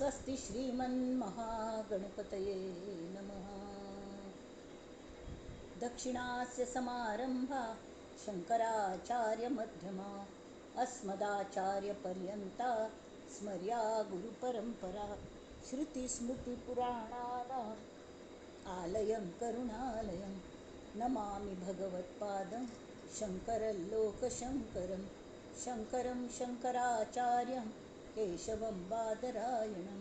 स्वस्ति श्रीमन्महागणपतये नमः. दक्षिणास्य समारंभा शंकराचार्यमध्यमा अस्मदाचार्यपर्यंता स्मर्या गुरुपरंपरा. श्रुतिस्मृतिपुराणानाम् आलयं करुणालयं नमामि भगवत्पादं शंकरं लोकशंकरं शंकरं शंकराचार्यं केशवं बादरायणं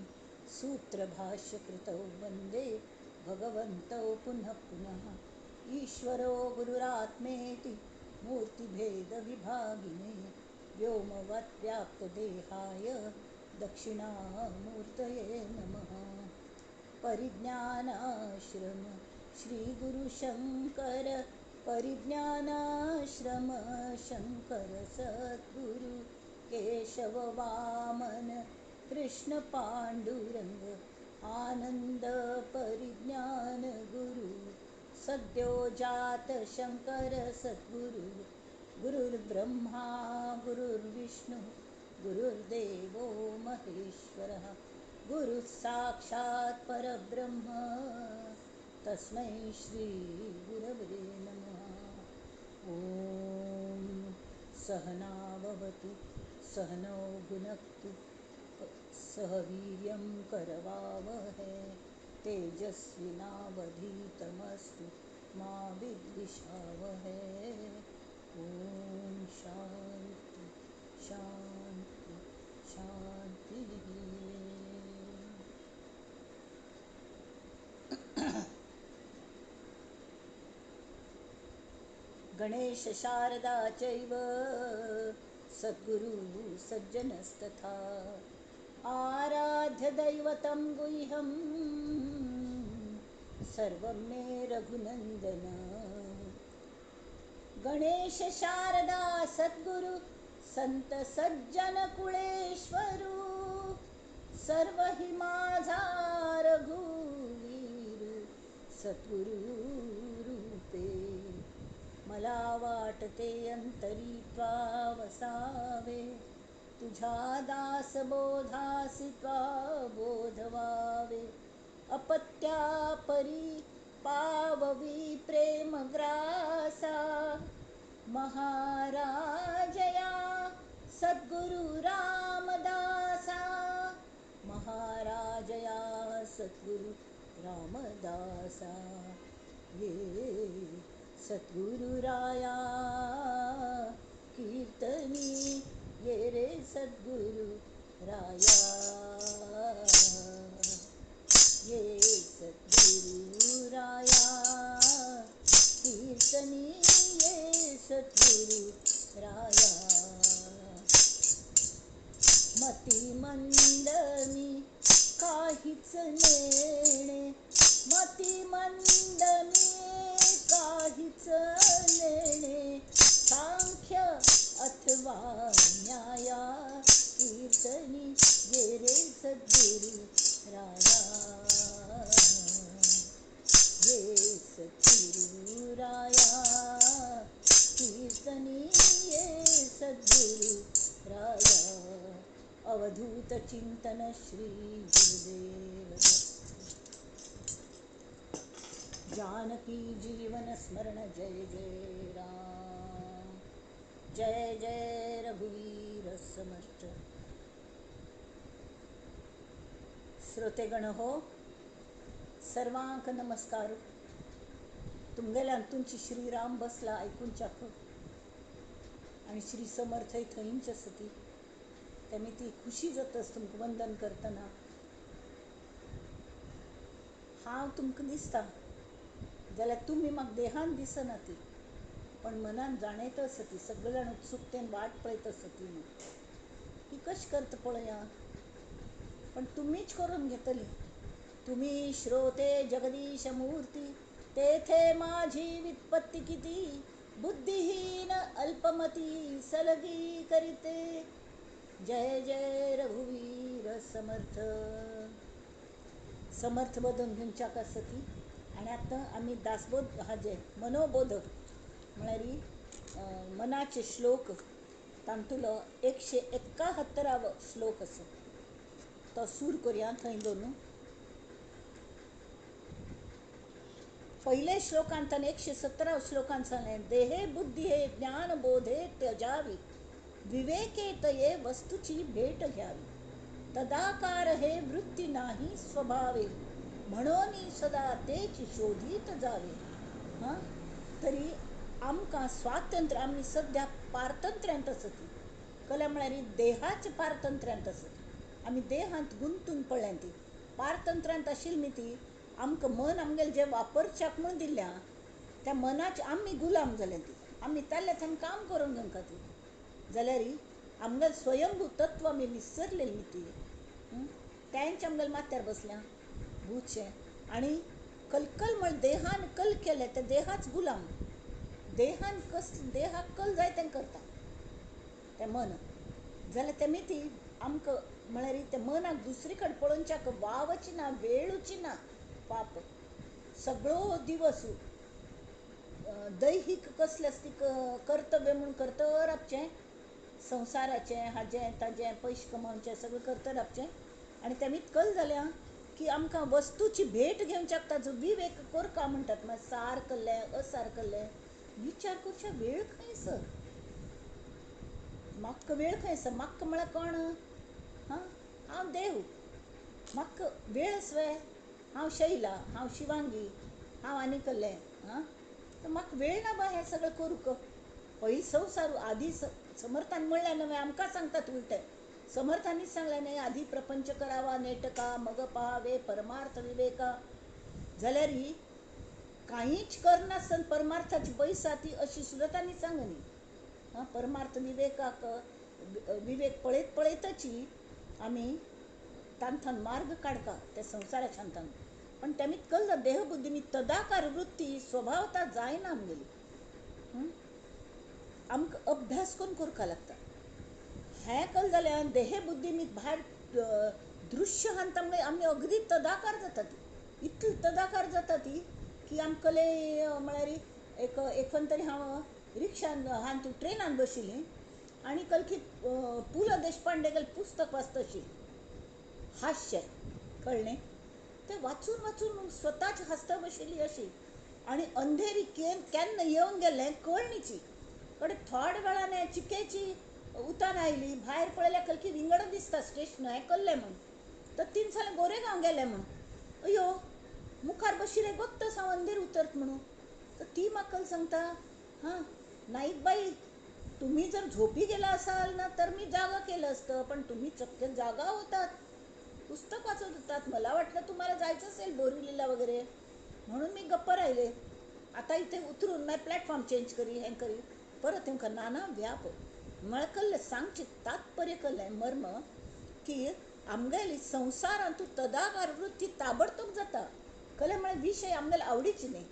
सूत्रभाष्यकृतौ वन्दे भगवन्तौ पुनः पुनः. ईश्वरो गुरुरात्मेति मूर्तिभेदविभागिने व्योमवद्व्याप्तदेहाय दक्षिणामूर्तये नमः. परिज्ञानाश्रम श्रीगुरुशंकर परिज्ञानाश्रम शंकर सद्गुरु केशव वामन कृष्ण पांडुरंग आनंद परिज्ञान गुरु सद्यो जात शंकर सद्गुरु. गुरुर्ब्रह्मा गुरुर्विष्णु गुरुर्देवो महेश्वरः गुरुः साक्षात् परब्रह्म तस्मै श्री गुरवे नमः. ॐ सहना भवतु सहनौ भुनक्तु सह वीर्यं करवावहै तेजस्विनावधीतमस्तु मा विद्विषावहै. ॐ शांती शांती शांती. गणेश शारदा चैव सद्गुरु सज्जनस्तथा आराध्य दैवतं गुह्यं सर्वं मे रघुनंदन. गणेश शारदा सद्गुरु संत सज्जन कुळेश्वरू सर्व हि माझा रघुवीरू सद्गुरु रूपे. मला वाटते अंतरी त्वा वसावे तुझ्या दासबोधासी त्वा बोधवावे. अपत्या परी पाववी प्रेमग्रासा महाराजया सद्गुरु रामदासा. महाराजया सद्गुरु रामदासा. ये सद्गुरुराया कीर्तनी ये रे सद्गुरु राया. ये सद्गुरुराया कीर्तनी ये सद्गुरु राया. मती मंदमी काहीच नेणे मती मंदमी काहीच नेणे. सांख्य अथवा न्याया कीर्तनी ये रे सद्गुरु राया. ये सद्गुरु राया कीर्तनी ये सद्गुरु राया. अवधूत चिंतन श्री गुरुदेव. जानकी जीवन स्मरण जय जय राम जय जय रघुवीर समर्थ. श्रोतेगण हो, सर्वांक नमस्कार. तुमगेल्या अंतूंची श्रीराम बसला ऐकूनच्याक आणि श्री समर्थ थंयच आसा ती तेमी ती खुशी जातच तुमकां वंदन करतना. हांव तुमकां दिसता जाल्यार तुमी म्हाका देहान दिसना ती, पण मनान जाणयत आसा ती. सगळे जाण उत्सुकतेन वाट पळयत आसा ती. ही कशी करता पळया, पण तुमीच करून घेतली. तुम्ही श्रोते जगदीश मूर्ती तेथे माझी वित्पत्ती किती. बुद्धिहीन अल्पमती सलगी करीते. जय जय रघुवीर समर्थ. समर्थ बदून घेवच्याक आसा ती. आनी आतां आमी दासबोध हाजे मनोबोध म्हळ्यार मनाचे श्लोक तातूंतलो 171 श्लोक आसा. तो सूर करया थंय दोनू. पयले श्लोकांत 117 श्लोकांत सांगलें, देहे बुद्धी हे ज्ञान बोधे त्यजावी, विवेके तये वस्तूची भेट घ्यावी, तदाकार हे वृत्ती नाही स्वभावे, म्हणून सदा तेच शोधित जावे. हां, तरी आमकां स्वातंत्र्य, आमी सद्या पारतंत्र्यांत आसती. कला म्हळ्यार देहाचे पारतंत्र्यांत आसती. आमी देहांत गुंतून पडल्यात ती पारतंत्र्यांत आशिल्ली न्ही ती आमकां मन आमगेलें जें वापरच्याक म्हूण दिल्या त्या मनाचे आमी गुलाम जाल्या ती. आमी ताल्ल्या काम करून घेवंक खातीर जाल्यार आमगेलें स्वयंभू तत्व आमी विसरलेली न्ही ती. तेंच आमगेलें माथ्यार बसल्या भूतशें. आनी कलकल म्हळ्यार देहान कल केलें त्या देहाच गुलाम. देहान कस देहाक कल जाय तें करता तें मन. जाल्यार तेमी ती आमकां म्हळ्यार त्या मनाक दुसरी कडेन पळोवच्याक वावची ना, वेळूची ना. पाप सगळो दिवस दैहीक कसलें आसता ती कर्तव्य म्हणून करत रावचें, संवसाराचें हाजें ताजें पयशे कमावचें सगळें करत रावचें. आनी तेमी कल जाल्या की आमकां वस्तूची भेट घेवच्याक ताजो विवेक करका म्हणटात. मागीर सार कल्लें असार कल्लें विचार करच्या वेळ खंय सर, म्हाका वेळ खंय सर. म्हाका म्हळ्यार कोण? हां, हांव देव. म्हाका वेळ आसवे, हांव शैला, हांव शिवांगी, हांव आनी कल्लें. हां, तर म्हाका वेळ ना बा हें सगळें करूंक. पयलीं संवसार आदी समर्थान म्हणलें न्हय, आमकां सांगतात उलटें. समर्थांनीच सांगलें न्हय, आधी प्रपंच करावा नेटका, मग पहावे परमार्थ विवेका. जाल्यार कांयच करनासतना परमार्थाची बैसा ती अशी सुद्दां तांणी सांगली. हां, परमार्थ विवेकाक विवेक पळयत पळयतची आमी तांथान मार्ग काडका त्या संवसाराच्या अंतान. पण तेमी कल्ल देहबुद्धी मी तदाकार वृत्ती स्वभावता जायना आमगेली. आमकां अभ्यास करून करपाक लागता. हें कल जाल्यार देहबुद्धी मी भायर दृश्य हांत आमी अगदी तदाकार जाता ती. इतली तदाकार जाता ती की आमकां म्हळ्यार एक एकन तरी हांव रिक्षान हांव ट्रेनान बशिल्ली आनी कलकी पु ल देशपांडे गेले पुस्तक वाचता आशिल्ली, हास्य कळ्ळें. तें वाचून वाचून स्वताच हांसता बशिल्ली अशी. आनी अंधेरी केन्ना येवन गेल्लें कळणीची कडे थोड्या वेळान चिकेची उतार आयली. भायर पळयल्यार कलकी विंगड दिसता स्टेशन हें कल्लें म्हूण. तर 3 सालां गोरेगांव गेलें म्हूण. अयो मुखार बशिल्लें गोत्तच हांव अंधेर उतरत म्हणून. तर ती म्हाका सांगता, हां नाईक बाई, तुम्ही जर झोपी गेला असाल ना तर मी जागा केलं असतं, पण तुम्ही चक्क जागा होतात, पुस्तक वाचत होतात, मला वाटलं तुम्हाला जायचं असेल बोरिवलीला वगैरे म्हणून मी गप्प राहिले. आता इथे उतरून मी प्लॅटफॉर्म चेंज करी हें करी परत तुमकां नाना व्याप. म्हळ्यार कल्लें सांगचें तात्पर्य कल्लें मर्म की आमगेली संवसारांत तदाकार वृत्ती ताबडतोब जाता. कलें म्हळ्यार विशय आमगेले आवडीची न्ही,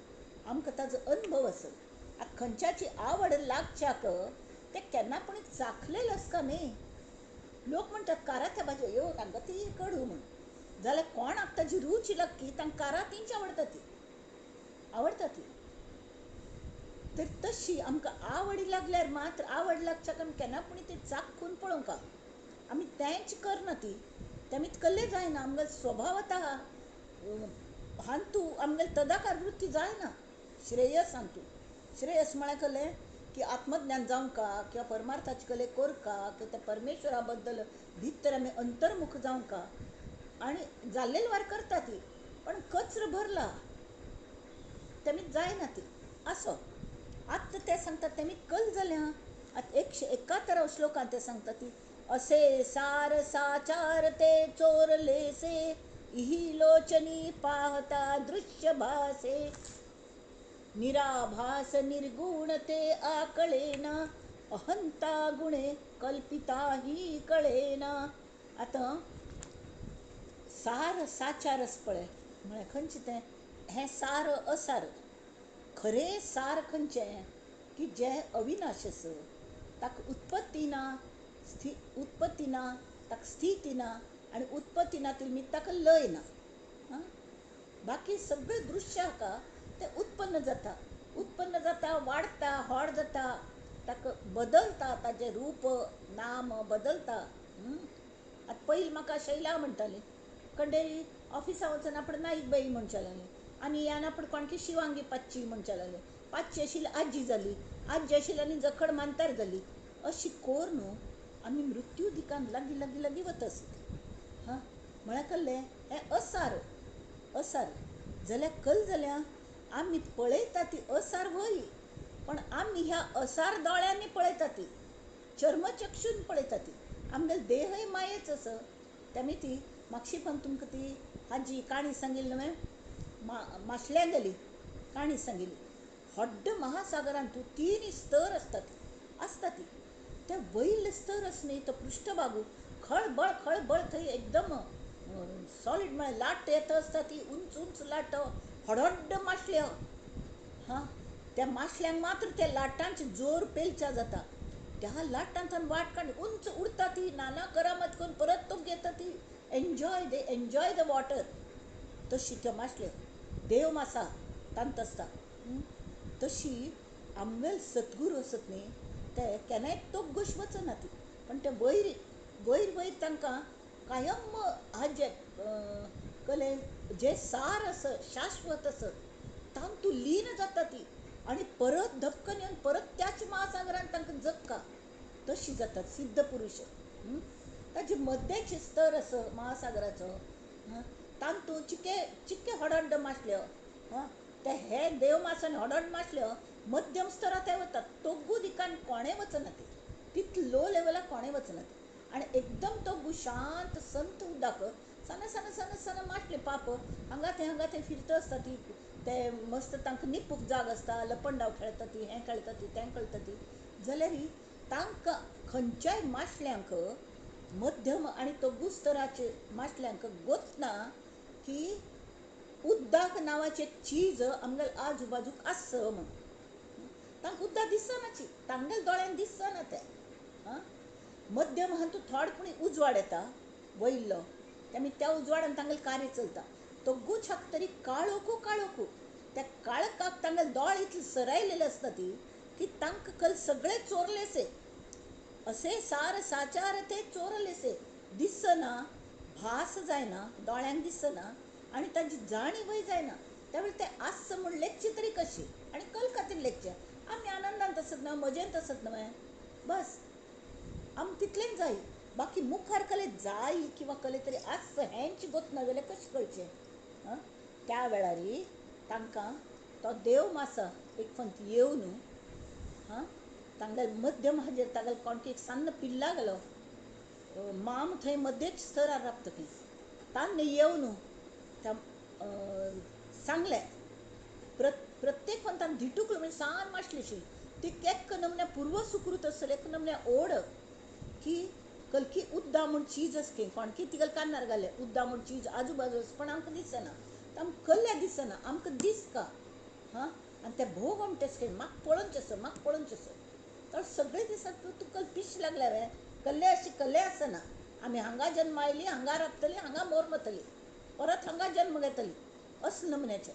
आमकां ताजो अनुभव आसत. आतां खंयच्याची आवड लागच्याक तें केन्ना कोणी चाखलेलें आसता न्ही. लोक म्हणटात कारात्या भाजी यो तांकां ती कडू म्हूण, जाल्यार कोणाक ताजी रूच लागकी तांकां कारातींच आवडटा ती, आवडटा ती. तर तशी आमकां आवड लागल्यार मात्र आवड लागच्याक आमी केन्ना कोणी ती चाखून पळोवंक आमी तेंच करना ती तेमी कल्ले जायना. आमगेलो स्वभावता हांतू आमगेले तदाकार वृत्ती जायना. श्रेयस हांतू श्रेयस म्हळ्यार कल्लें की आत्मज्ञान जावंका किंवा परमार्थाचे कले करका किंवा त्या परमेश्वरा बद्दल भितर आमी अंतर्मुख जावंका. आनी जाल्लेले वार करता ती, पण कचरो भरला तेमी जायना ती. असो आत्तां ते सांगतात तेमी कल जाल्या. आतां 171 श्लोकांत ते सांगता ती, असे सार साचार ते चोरलेसे, इही लोचनी पाहता दृश्य भासे, निराभास निर्गुण ते आकळेना, अहंता गुणे कल्पिता ही कळेना. आतां सार साचारस पळय म्हळ्यार खंयचें तें हें सार असार. खरें सार खंयचें की जें अविनाश आसा, ताका उत्पत्ती ना, उत्पत्ती ना, ताका स्थिती ना, आनी उत्पत्ती ना ती ताका लय ना. हां, बाकी सगळें दृश्य आसा तें उत्पन्न जाता, उत्पन्न जाता, वाडटा, होड जाता, ताका बदलता, ताजें रूप नाम बदलता. आतां पयलीं पयल म्हाका शैला म्हणटाली, कंडेरी ऑफिसा वचना पण नाईक बाई म्हणच्या लागली, आनी यान पण कोणकी शिवांगी पाचची म्हणच्या लागले. पाचशी आशिल्ली आजी जाली, आजी आशिल्ली आनी जखड मानतार जाली. अशी कोर न्हू आमी मृत्यू दिकान लागीं लागीं लागीं वता आसता. हां म्हळ्यार कल्लें हें असार असार जाल्यार कल जाल्यार आमी पळयता ती असार व्हय, पण आमी ह्या असार दोळ्यांनी पळयता ती, चर्मचक्षून पळयता ती. आमगेलो देहय मायेच आसा. तेमी ती मागशी पण तुमकां ती हाजी काणी सांगिल्ली न्हय, माशल्यां गेली काणी सांगिल्ली. व्हड्ड महासागरांतू तीन स्तर आसतात आसता ती. ते वयले स्तर आसा न्ही तो पृष्ठभागू खळबळ खळबळ थंय एकदम सॉलीड म्हळ्यार लाट येता आसता ती, उंच उंच लाट, व्हड व्हड माशल्यो. हां त्या माशल्यांक मात्र त्या लाटांचे जोर पेलच्या जाता. त्या लाटांतल्यान वाट काडून उंच उडता ती, नाना करामत करून परत तो घेता ती. Enjoy they enjoy the water. तशी त्यो माशल्यो देव मासा तांत आसता. तशी आमगेल सद्गुरू आसत न्ही ते केन्नाय तोग्गोश वचना ती, पण ते वयर वयर वयर तांकां कायम हाजे कले जे सार आसा शाश्वत आसा तांतू लीन जाता ती आनी परत धपकन येवन परत त्याच महासागरान तांकां जगका तशी जातात सिद्ध पुरुश. ताजे मद्याचे स्तर आसा महासागराचो तांतू चिके चिके हडहड मासल्यो. हां ते हे देव मासान हडहड मासल्यो मध्यम स्तरां ते वतात. तोग्गू दिकान कोणें वचना ती, तितलो लो लेवलाक कोणें वचना ती. आनी एकदम तोग्गू शांत संत उदक सान सान सान सान मासले पाप हांगा थंय हांगा थंय फिरता आसता ती. ते मस्त तांकां निपूक जाग आसता, लपंडाव खेळटा ती, हें खेळटा ती, तें खेळटा ती. जाल्यार तांकां खंयच्याय मासल्यांक मध्यम आनी तोग्गू स्तराचे मासल्यांक गोतना की उद्दाक नांवाचें एक चीज आमगेले आजूबाजूक आसा म्हूण. तांकां उद्दाक दिसनाची, तांगेल्या दोळ्यान दिसना तें. आं मध्यम हातूंत थोडे पूण उजवाड येता वयलो, आनी त्या उजवाडान तांगेलें कार्य चलता. तोग्गूच हाका तरी काळोखू काळोखू त्या काळखाक तांगेले दोळे इतले सरायलेले आसता ती की तांकां कल सगळे चोरलेसे असे सार साचार ते चोरलेसे. दिसना, भास जायना, दोळ्यांक दिसना आनी ताजी जाणीवय जायना. त्यावेळी ते आस म्हूण लेखचे तरी कशी आनी कल खातीर लेखचे. आमी आनंदांत आसत ना, मजेंत आसत न्हय, बस आम तितलेंच जाय. बाकी मुखार कले जाय किंवा कले तरी आस हेंच गोतना जाल्यार कशें कळचें. आं त्या वेळार तांकां तो देव मासा एक फंत येवन हां तांगेले मध्यम हाजेर तांगेले कोणकी एक सान्न पिल्ला गेलो माम थंय मध्येच स्तरार राबता खंय. तान्न येवन त्या सांगलें प्रत्येक पंथान धिटूक म्हणजे सान मासली ती एक नमन्या पूर्व सुकृत आसतले, एक नमन्या ओड की कलकी उद्दा म्हूण चीज आसा खंय कोणकी तिगेले कानार घालें उद्दा म्हूण चीज आजूबाजू आसा पण आमकां दिसना, आमकां कल्ल्या दिसना, आमकां दिसका. हां आनी ते भोव गोमटें खंय म्हाका पळोवचें आसा, म्हाका पळोवचें आसा. तर सगळे दिसात तुका कल पिश लागल्या वे, कल्ले अशी कल्ले आसना. आमी हांगा जन्म आयली, हांगा राबतली, हांगा मोर वतली, परत हांगा जन्म घेतली असं नमन्याचें.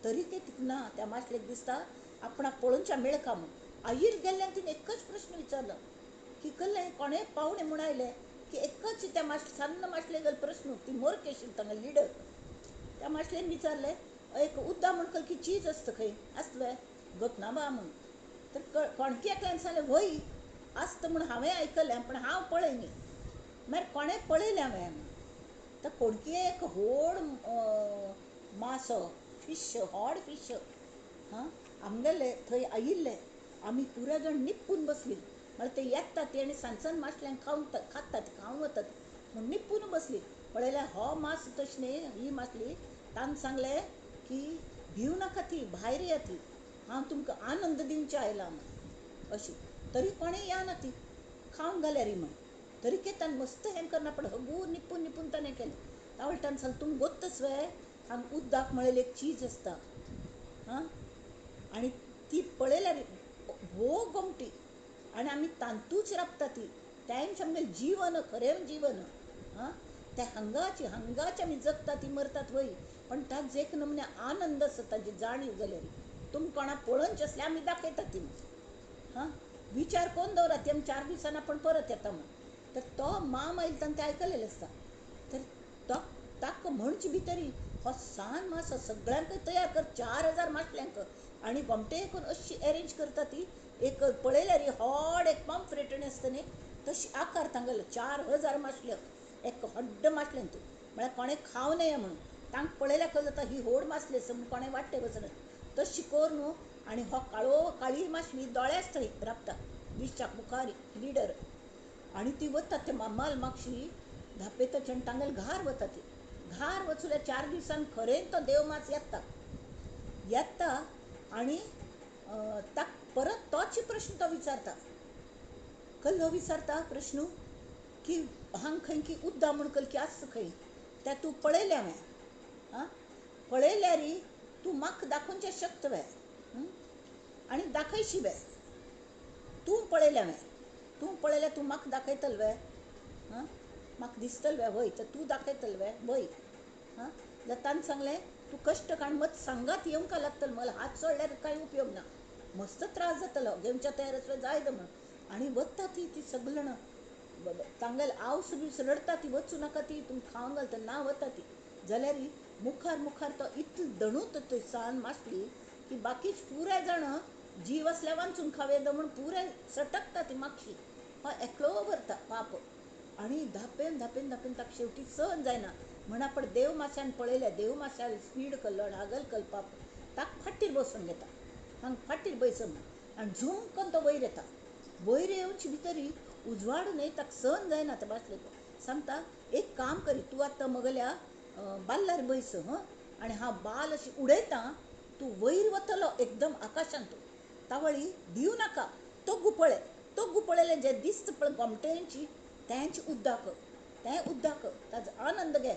तरी ते ना त्या मासलेक दिसता आपणाक पळोवच्या मेळका म्हूण. आईर गेल्ल्यान तिणें एकच प्रश्न विचारलो की कल्ले कोणें पावणे म्हूण आयले की एकच त्या मास सान्न मासले गेले प्रश्न ती मोरके आशिल्ली तांगा लिडर. त्या मासलेन विचारलें एक उद्दा म्हूण कलकी चीज आसता खंय आसलें गोतना बा म्हूण. तर कोणकी एकल्यान सांगलें व्हय आसता म्हूण हांवें आयकलें पण हांव पळयनी. मागीर कोणें पळयलें हांवें म्हूण. तर कोणकी एक व्हड मासो फिश, व्हड फिश हां आमगेले थंय आयिल्ले. आमी पुराय जाण निपून बसली म्हळ्यार ते येता ती आनी सान सान मासल्यांक खावन खातात खावन वतात म्हूण निपून बसली. पळयल्यार हो मास तशें न्ही ही मासली. तांकां सांगलें की भिव नाका ती भायर या ती, हांव तुमकां आनंद दिवचें आयलां म्हूण अशी. तरी कोणें या ना ती खावन घाल्यार म्हण. तरी के ताणें मस्त हें करना पण हगूर निपून निपून ताणें केलें. तावळटान सांगलें तुमकां गोत्तच वे हांगा उद्दाक म्हळें एक चीज आसता. हां आनी ती पळयल्यार भोव गोमटी आनी आमी तांतूच राबता ती तेंच आमगेलें जीवन, खरें जीवन. हां ते हांगाची हांगाच आमी जगता ती मरतात वय, पण ताजो एक नमन्या आनंद आसा ताजी जाणीव जाल्यार तुमकां कोणाक पळोवचें आसल्यार आमी दाखयतात ती. हां विचार कोण दवरात ती आमी 4 दिसांनी आपूण परत येता म्हूण. तर तो माम आयलो तांकां तें आयकलेलें आसता. तर तो ताका म्हणचे भितरी हो सान मासो सगळ्यांक तयार कर 4000 मासल्यांक आनी गोमटे करून अशी एरेंज करता ती एक पळयल्यार व्हड एक पॉम्फ्रेट आसता न्ही तशी आकार तांगेलो 4000 मासल्यो एक व्हड्ड मासलें तूं म्हळ्यार कोणें खावं नये म्हणून तांकां पळयल्यार कळ्ळें जाता ही व्हड मासली आसा म्हूण कोणें वाडटे वचना तशी कर न्हू. आनी हो काळो काळी मासली दोळ्याच थंय राबता दिसच्याक मुखार लिडर आनी ती वता ते मामाल मागशी धापेताची आनी तांगेले घार वता ती घार वचूल्या 4 दिवसान खरें तो देवमास येता येता आनी ताका परत तोच प्रश्न तो विचारता. कल्लो विचारता प्रश्न की हांग खंय की उद्दा म्हूण कल की आस खंय त्या तूं पळयल्या हांवें आं पळयल्यारी तूं म्हाका दाखोवचें शक्त वे आनी दाखयशी वे तूं पळयल्या हांवें तूं पळयल्यार तूं म्हाका दाखयतल वे आं म्हाका दिसतल वे वय तर तूं दाखयतल वे वय आं जाल्यार ताणें सांगलें तूं कश्ट काड मत सांगात येवंक लागतलो मला हात सोडल्यार कांय उपयोग ना मस्त त्रास जातलो घेवच्या तयार आसल्यार जाय म्हण. आनी वता ती ती सगळीं जाणां तांगेले आवस बीस रडटा ती वचूं नाका ती तुमकां खावंक घालता ना वता ती जाल्यार मुखार मुखार तो इतलो दणूत थंय सान मासली की बाकीच पुराय जाणां जीव आसल्यार वांचून खावया म्हूण पुराय सटकता ती मागशी हो एकलो व्हरता पाप आनी धापेन धापेन धापेन ताका शेवटी सहन जायना म्हण आपण देव माश्यान पळयल्या देव माश्यान स्पीड कल्लो आनी हागल कल पाप ताका फाटीर बसून घेता हांगा फाटीर बैसून आनी झूम करून तो वयर येता. वयर येवचे भितरी उजवाड न्हय ताका सहन जायना ते बासले सांगता एक काम करी तूं आतां मगल्या बाल्लार बैस हं आनी हांव बाल अशी उडयता तूं वयर वतलो एकदम आकाशान तूं तावळी भिव नाका तो गुपळे तो गुपळेले जे दिसता पळय गोमटेंची तेंच उद्दाक तें उद्दाक ताजो आनंद घे.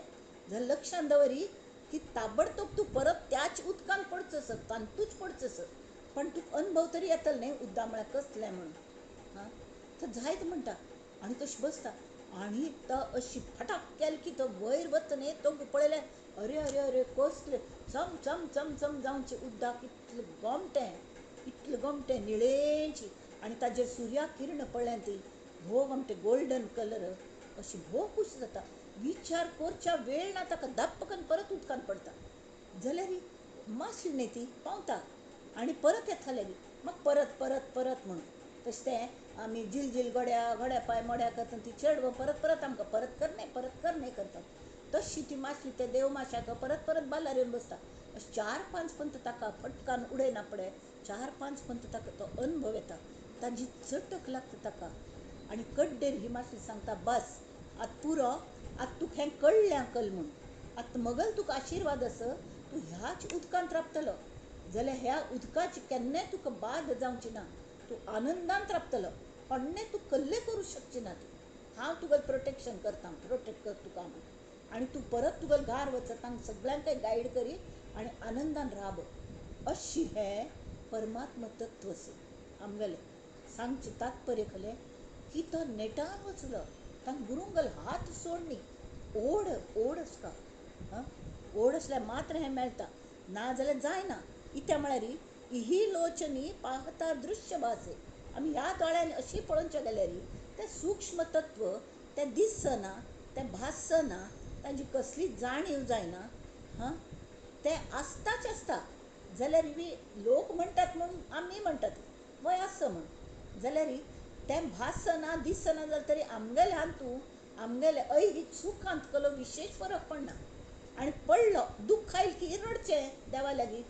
जर लक्षान दवरी की ताबडतोब तूं परत त्याच उदकान पडचो सर तातूंच पडचो सर पण तुका अनुभव तरी येतलो न्ही उद्दा म्हळ्यार कसलें म्हणून आं तर जायत म्हणटा आनी तशें बसता आनी तो अशी फटाक केली की तो वयर वता न्ही तो पळयल्यार अरे अरे अरे कसलें चम चम चम चम जावचें उद्दाक इतलें गोमटें इतलें गोमटें निळेंची आनी ताजेर सुर्या किर्ण पडल्या ती भोव गोमटें गोल्डन कलर अशी भोव खूश जाता. विचार करच्या वेळ ना ताका धप्प करून परत उदकान पडता जाल्यार मासली न्ही ती पावता आनी परत येता लागीं मागीर परत परत परत म्हणून तशें तें आमी जिल जिल गड्या गड्या पांय मोड्या करता ती चेडवां परत परत आमकां परत कर न्ही परत कर न्ही करतात तशी ती मासली ते देव माश्याक परत परत बालार येवन बसता. अशें 4-5 पंत ताका फटकान उडयना पडे 4-5 पंत ताका तो अनुभव येता ताजी चटक लागता ताका आनी कड्डेर ही मासली सांगता बस आतां पुरो आतां तुका हें कळ्ळें कल म्हूण आतां मगल तुका आशिर्वाद आसा तूं ह्याच उदकांत राबतलो जाल्यार ह्या उदकाची केन्नाय तुका बाद जावची ना तूं आनंदांत राबतलो कोण्णें तूं कल्लें करूं शकची ना तूं हांव तुगेलें प्रोटेक्शन करता प्रोटेक्ट कर तुका म्हूण आनी तूं परत तुगेलें घार वचत तांकां सगळ्यांक गायड करी आनी आनंदान राब. अशी हें परमात्म तत्व आसा आमगेलें सांगचें तात्पर्य खलें की तो नेटान वचलो तांकां गुरुंगल हात सोडणी ओड ओड आसता आं ओड आसल्यार मात्र हें मेळटा ना जाल्यार जायना. इत्या म्हळ्यार ही लोचनी पाहता दृश्य भासे आमी ह्या दोळ्यांनी अशी पळोवचें गेल्यार तें सूक्ष्म तत्व तें दिसना तें भासना ताजी कसली जाणीव जायना हां तें आसताच आसता जाल्यार बी लोक म्हणटात म्हूण आमी म्हणटात वय आसा म्हूण जाल्यार तें भासना दिसना जाल्यार तरी आमगेले हातूंत आमगेले ऐहिक सुखांत कसलो विशेश फरक पडना. आनी पडलो दुख्ख आयलें की रडचें देवा लागीं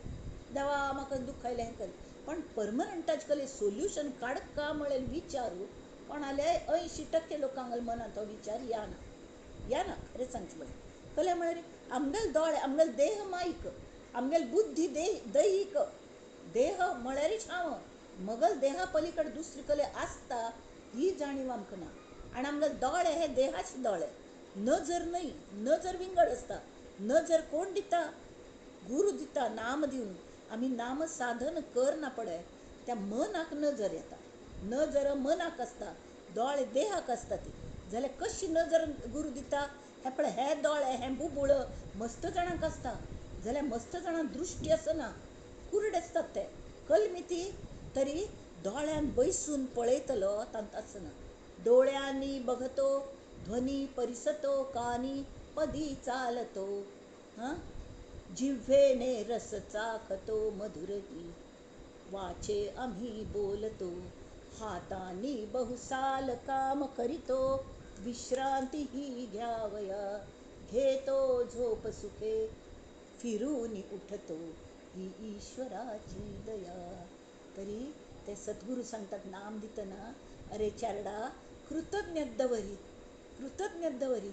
देवा म्हाका दुख्ख आयलें हें कर पण परमनंटाचे कसलें सोल्युशन काडका म्हळ्यार विचारू कोणाले 80% लोकांक मनांत हो विचार येना येना खरें सांगचें म्हळ्यार कसलें म्हळ्यार आमगेले दोळे आमगेले देह मायक आमगेले बुद्धी देह दैहीक देह म्हळ्यारच हांव मगल देहा पलीकड दुसरी कले आसता ही जाणीव आमकां ना. आनी आमगेले दोळे हे देहाचे दोळे नजर न्हय नजर विंगड आसता. नजर कोण दिता? गुरू दिता नाम दिवन. आमी नाम साधन करना पडे त्या मनाक नजर येता. नजर मनाक आसता दोळे देहाक आसता ती जाल्यार कशी नजर गुरू दिता? हे पळय हे दोळे हे बुबुळ मस्त जाणांक आसता जाल्यार मस्त जाणांक दृश्टी आसना कुरडे आसतात ते कलमिती तरी दोळ्यान बैसून पळयतलो तांकां आसना. डोळ्यांनी बघतो ध्वनी परिसतो कानी पदी चालतो, हां जिव्हेने रस चाखतो मधुरही वाचे आम्ही बोलतो, हातानी बहुसाल काम करीतो विश्रांती ही घ्यावया, घेतो झोप सुखे फिरून उठतो ही ईश्वराची दया. तरी ते सद्गुरू सांगतात नाम दितना, अरे चारडा कृतज्ञ दवरी, कृतज्ञ दवरी,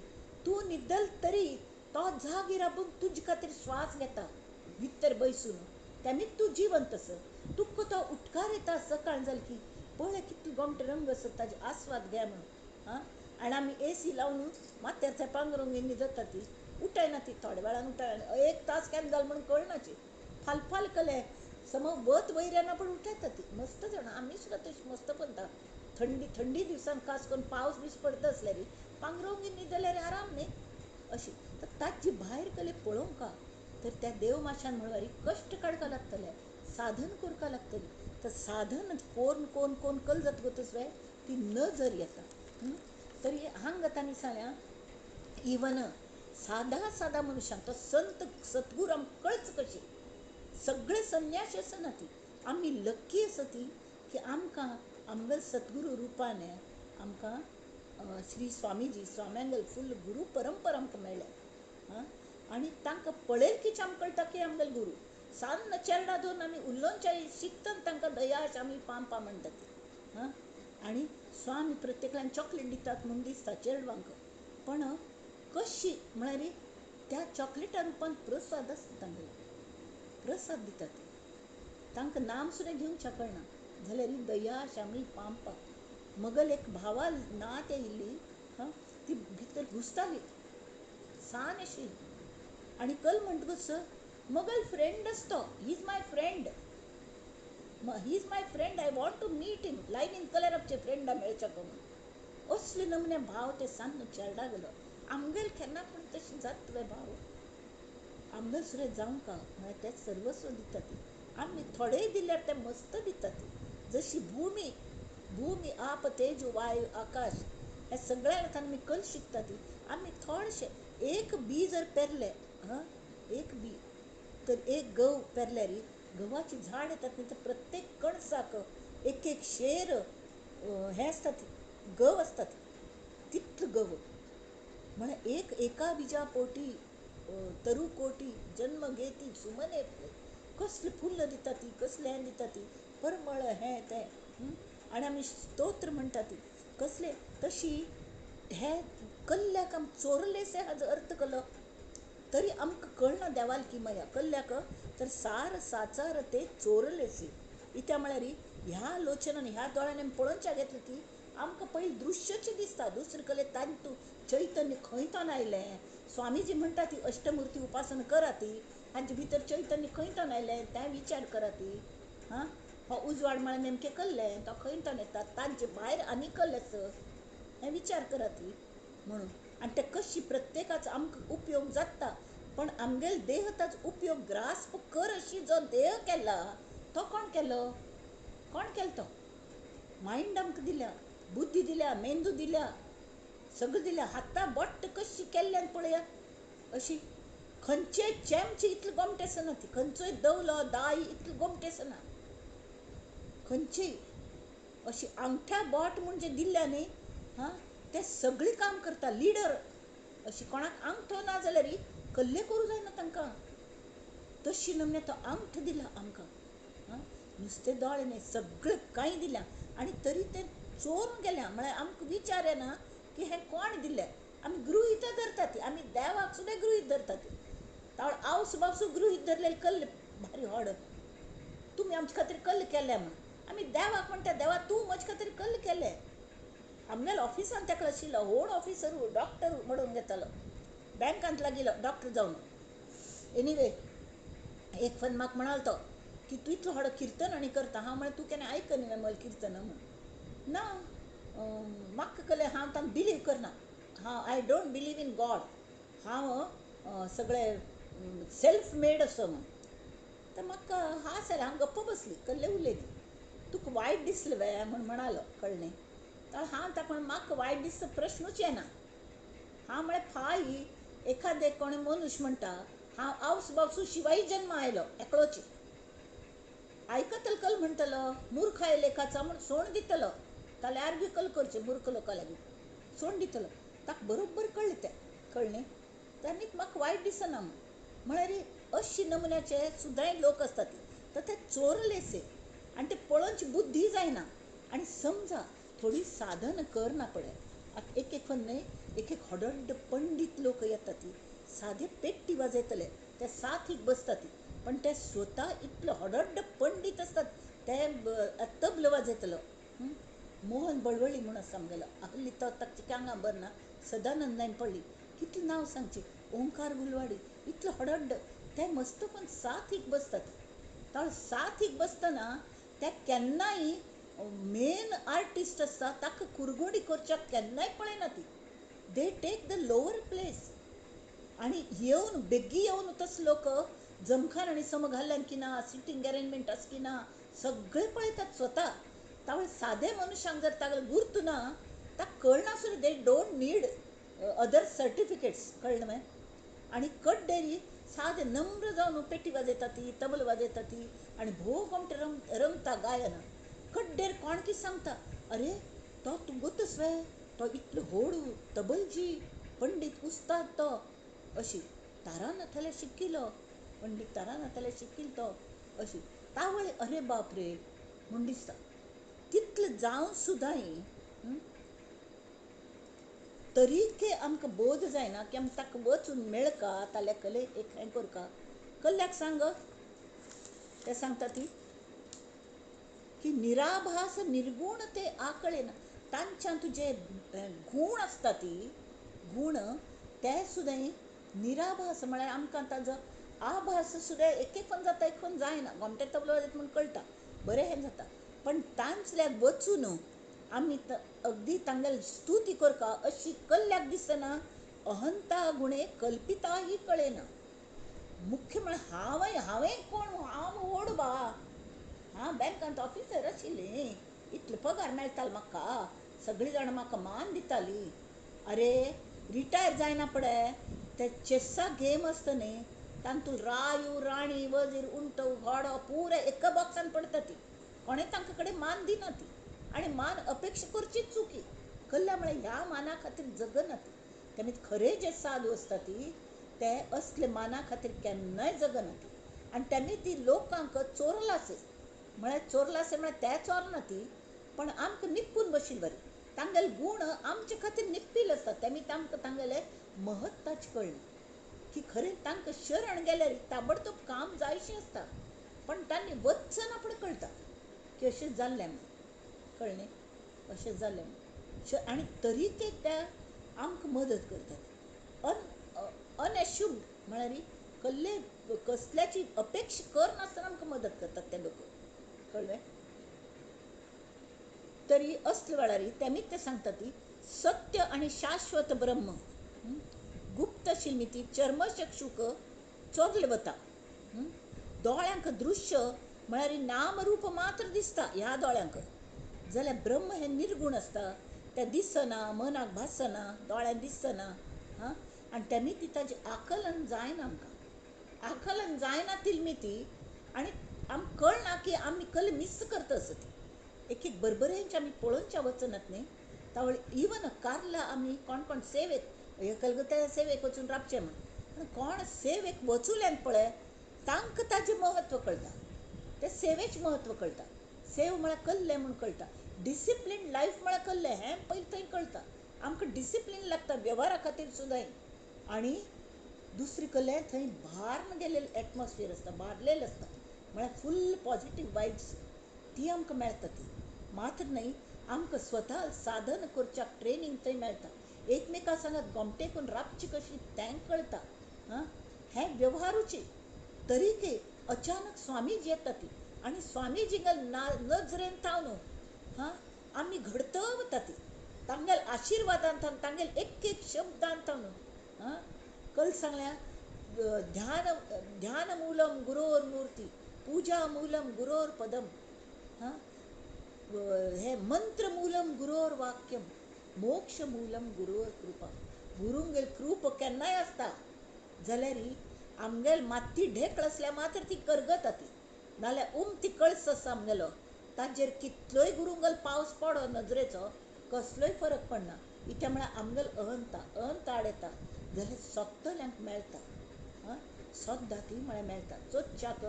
तूं न्हिदल तरी तो जागी राबून तुजे खातीर श्वास घेता भितर बैसून, त्यामी तूं जिवंत आस. तुका तो उठकार येता सकाळ जाली की पळय कितलो गोमटो रंग आसा ताजे आस्वाद घे म्हणून. हां आनी आमी एसी लावन माथ्यार थंय पांगरून घेवन न्हिदता ती उठायना ती थोड्या वेळान उठायना, एक तास केन्ना जालो म्हणून कळनाची, फालफाल कले समज वत वयर येना पण उठयता ती मस्त जाणा. आमी सुद्दां तशी मस्त पडटा थंडी थंडी दिवसान, खास करून पावस बीस पडता आसल्यार पांगरून घेवन न्हिदल्यार आराम न्ही अशी. तर ताजी भायर कले पळोवंक तर त्या देवमाशान म्हणल्यार कश्ट काडपा लागतले, साधन करपा लागतली. तर साधन कोण कोण कोण कल जातकच ती नजर येता. तरी हांगा तांणी सांगल्या इवन सादा सादा मनशांक तो संत सद्गुरू आमकां कळच कशी, सगळे संन्याशी आसना ती, आमी लक्की आसा ती की आमकां आमगेल सद्गुरू रुपान आमकां श्री स्वामीजी स्वाम्यांगेल फुल गुरू परंपरा आमकां मेळ्ळ्या. हां आनी तांकां पळयल की आमकां कळटा की आमगेल गुरू सान्न चेरडा धरून आमी उलोवच्या शिकतना तांकां दया आमी पांपा म्हणटा ती. हां आनी स्वामी प्रत्येकान चॉकलेट दितात म्हूण दिसता चेडवांक, पण कशी म्हळ्यार त्या चॉकलेटा रुपान प्रसाद आसता तांगेलो, प्रसाद दितात तांकां नाम सुद्दां घेवंक कळना जाल्यार दया शामी पांपा. मगल एक भावा नात येयल्ली, हां ती भितर घुसताली सान अशी, आनी कल म्हणटकूच मगल फ्रेंड आसतो, he is my friend, he is my friend, I want to meet him, लायनीन कलराचे फ्रेंडा मेळच्या म्हणून असले नमने भाव ते सान्न चेरडा गेलो. आमगेल केन्ना पूण तशें जाता वे भाव, आमगेल सुद्दां जावंक म्हळ्यार ते सर्वस्व दिता ती, आमी थोडेय दिल्यार ते मस्त दिता ती. जशी भूमी भूमी आप तेज वायू आकाश हे सगळ्या अर्थान आमी कल शिकता ती, आमी थोडेशे एक बी जर पेरले, हां एक बी तर एक गव पेरल्यार गव्हाची झाड येतात न्ही, तर प्रत्येक कणसाक एक एक शेर हें आसतात गव आसतात तितलो गव म्हळ्यार एक एका बिजा पोटी तरु कोटी जन्म घेती सुमने, कसले फुल्ल दिता ती, कसलें हें दिता ती परमळ हें तें, आनी आमी स्तोत्र म्हणटा ती कसले तशी. हे कल्ल्याक आम चोरलेसे हाजो अर्थ कलो तरी आमकां कळना देवाल की मया कल्ल्याक तर सार साचार ते चोरलेसे. इत्या म्हळ्यार ह्या लोचनान ह्या दोळ्यान आमी पळोवच्या घेतली की आमकां पयलीं दृश्यच दिसता, दुसरें कले तांतू चैतन्य खंय तोन आयलें. स्वामीजी म्हणटा ती अष्टमूर्ती उपासना करा ती, हांचे भितर चैतन्य खंय तोन आयलें तें विचार करा ती. हां हो उजवाड म्हळ्यार नेमकें कल्लें तो खंय तोन येता, तांचे भायर आनी कल्लें आसा हें विचार करा ती म्हणून. आनी ते कशी प्रत्येकाचो आमकां उपयोग जाता, पण आमगेल देह ताचो उपयोग ग्रास्प कर अशी जो देह केला तो कोण केलो, कोण केलो तो मायंड आमकां दिल्या, बुद्धी दिल्या, मेंदू दिल्या, सगळें दिल्या, हाता बोट कशी केल्ल्यान पळया अशी खंयचे चेमचे इतले गोमटे आसना ती, खंयचोय दवलो दाय इतले गोमटे आसना, खंयची अशी आंगठ्या बोट म्हणजे दिल्ल्या न्ही, हां ते सगळीं काम करता लिडर अशी कोणाक आंगठो ना जाल्यार कल्ले करूं जायना तांकां, तशी नमने तो आंगठो दिला आमकां. हां नुस्तें दोळे न्ही सगळें कांय दिल्या आनी तरी तें चोरून गेल्या म्हळ्यार आमकां विचार येना की हें कोण दिलें. आमी गृहीत धरता ती, आमी देवाक सुद्दां गृहीत धरता ती, तावळ आवस बावसू गृहीत धरलेले कल्ले भारी व्हड, तुमी आमचे खातीर कल्ले केले म्हूण आमी देवाक म्हणटा देवा तूं म्हजे खातीर कल्ले केले. आमगेल्या ऑफिसान ताका आशिल्लो व्हड ऑफिसर डॉक्टर म्हणून घेतालो, बँकांत लागिल्लो डॉक्टर जावन. एनिवे एक फन म्हाका म्हणाल तो की तूं इतलो व्हड किर्तन आनी करता, हांव म्हळें तूं केन्ना आयकना म्हजें किर्तन म्हूण ना, म्हाका कळ्ळें हांव तांकां बिलीव करना, हांव I don't believe in God, हांव सगळे सेल्फ मेड असो म्हूण. तर म्हाका हांस आयलें, हांव गप्प बसली, कल्ले उलयली, तुका वायट दिसलें वे म्हूण म्हणालो कळ्ळें. तर हांव ताका म्हाका वायट दिसता प्रश्नूच येना. हांव म्हळ्यार फाय एखादे कोण मनुष्य म्हणटा हांव आवस बावसू शिवाय जन्म आयलो एकलोच. आयकतल कल म्हणटलो मूर्ख लेखाचा म्हूण सोण दितलो, ताल्यार आर्ग्यू कल करचें मूर्ख लोकां लागीं सोण दितलो. ताका बरोबर कळ्ळें तें, कळ्ळें न्ही. म्हाका वायट दिसना म्हळ्यार अशी नमुन्याचे सुद्दां लोक आसतात तर ते चोरलेसे आनी ते पळोवची बुद्धी जायना. आनी समजा थोडी साधन करना पडे. आतां एक एक न्हय एक एक हडड्ड पंडीत लोक येता ती सादे पेट्टी वाजयतले, ते साथीक बसता ती, पण ते स्वता इतले हडड्ड पंडीत आसतात ते तबलो वाजयतलो. मोहन बळवळी म्हूण आसा आमगेलो, आहली तो ताका कांगा बर ना, सदानंदान पडली कितलें नांव सांगचें, ओंकार गुलवाडी इतलो हडड्ड ते मस्त पण साथीक बसतात. तर साथीक बसतना ते केन्नाय मेन आर्टिस्ट आसता ताका कुरगोडी करच्याक केन्नाय पळयना ती. They take the lower place. आनी येवन बेगी येवन तस लोक जमखान आनी सम घाल्ल्यान की ना, सिटींग अरेंजमेंट आसा की ना, सगळे पळयतात स्वता. तावळ सादे मनुष्यांक जर तागेलो गुर्त ना ताका कळना सुद्दां. They don't need other certificates, कळ्ळें मगे. आनी कड्डेरी सादे नम्र जावन पेटी वाजयता ती, तबल वाजयता ती आनी भोव कोमटे रमता गायन. कड्डेर कोण कितें सांगता, अरे तो तुगोतच वे, तो इतलो व्हड तबलजी पंडीत उस्ताद तो, अशी तारानाथाले शिकिल्लो पंडीत तारानाथाले शिकिल्लो तो, अशी तावळ अरे बाप रे म्हूण दिसता. तितलें जावन सुद्दां तरीके आमकां बोध जायना की आमी ताका वचून मेळका ताल्या कले एक हें करका. कल्ल्याक सांग ते सांगता ती की निराभास निर्गूण ते आकळेना. तांच्यान तुजे गूण आसता ती गूण ते सुद्दां निराभास म्हळ्यार आमकां ताजो आभास सुद्दां एक एक पण जाता, एक पण जायना. गोमटे तबलो वाजयता म्हूण कळटा बरें हें जाता, पण तांचल्याक वचून आमी अगदी तांगेली स्तुती करका अशी कल्ल्याक दिसना. अहंता गुणे कल्पिता ही कळेना. मुख्य म्हळ्यार हांवें कोण, हांव व्हड बा, हांव बँकांत ऑफिसर आशिल्लें, इतलो पगार मेळटालो म्हाका, सगळीं जाणां म्हाका मान दितालीं. अरे रिटायर जायना पडे ते चेसा गेम आसता न्ही, तातूंत रायू राणी वजीर उंटो घोडो पुराय एका बॉक्सान पडटा ती. कोणें तांकां कडेन मान दिना ती आनी मान अपेक्षा करचीच चुकी. कल्ल्या म्हळ्यार ह्या माना खातीर जगना ती. तेमी खरे जे साधू आसता ती ते असले माना खातीर केन्नाय जगना ती. आनी तेमी ती लोकांक चोरलासे म्हळ्यार चोरलासे म्हळ्यार ते चोरना ती, पण आमकां निपून बशील बरें. तांगेले गूण आमचे खातीर निप्पील आसता. तेमी तांकां तांगेले महत्वाचें कळना की खरें तांकां शरण गेल्यार ताबडतोब काम जायशें आसता, पण तांणी वचना पण कळटा की अशें जाल्लें म्हूण, कळ्ळें अशें जालें म्हूण. आनी तरी ते त्या आमकां मदत करतात. अनएश्युम्ड म्हळ्यार कसले कसल्याची अपेक्षा करनासतना आमकां मदत करतात ते लोक, कळ्ळें. तरी असल्या वेळार तेमी ते सांगता ती सत्य आनी शाश्वत ब्रह्म गुप्त शिल्मिती चर्मचक्षुक चोरले वता. दोळ्यांक दृश्य म्हळ्यार नाम रूप मात्र दिसता ह्या दोळ्यांक, जाल्यार ब्रह्म हें निर्गूण आसता, तें दिसना, मनाक भासना, दोळ्यांक दिसना. हां, आनी तेमी ती ताजें आकलन जायना आमकां, आकलन जायना तिलमी ती आनी आमकां कळना की आमी कल मीस करता आसत. एक एक बरबरेंचे आमी पळोवच्या वचनात न्ही. तावळ इवन कार्ला आमी कोण कोण सेवेक हे कलकत्या सेवेक वचून राबचें म्हूण, पूण कोण सेवेक वचुल्यान पळय तांकां ताजें म्हत्व कळटा, ते सेवेचें म्हत्व कळटा. सेव म्हळ्यार कल्लें म्हूण कळटा, डिसिप्लीन लायफ म्हळ्यार कल्लें हें पयलीं थंय कळटा. आमकां डिसिप्लीन लागता वेव्हारा खातीर सुद्दां. आनी दुसरी कल्लें थंय भारून गेल्लें एटमॉस्फियर आसता, भारलेलें आसता, म्हळ्यार फूल पॉजिटीव वायब्स ती आमकां मेळटा. ती मात्र न्हय आमकां स्वता साधन करच्याक ट्रेनींग थंय मेळटा. एकमेका सांगात गोमटे करून राबची कशी तें कळटा. हां, हें वेव्हारूची तरीके अचानक स्वामीजी येता ती आनी स्वामीजींगेले नजरेन थावन हां आमी घडत वता ती तांगेले आशिर्वादान थावन, तांगेले एक एक शब्दान थावन. हां, कल सांगल्या ध्यान ध्यान मूलम गुरोर मूर्ती पूजा मूलम गुरोर पदम. हां, हे मंत्रमूलम गुरोर वाक्यम मोक्षमूलम गुरोर कृपा. गुरुंगेल कृप केन्नाय आसता जाल्यार आमगेल माती ढेकळ आसल्यार मात्र ती करगता ती, नाल्यार उमती कळस आसा आमगेलो ताजेर कितलोय गुरुंगल पावस पडो नजरेचो कसलोय फरक पडना. इत्या म्हळ्यार आमगेल अहंता अहंता आड येता जाल्यार सोदतल्यांक मेळटा. आं, सोदता ती म्हळ्यार मेळटा. चोदच्याक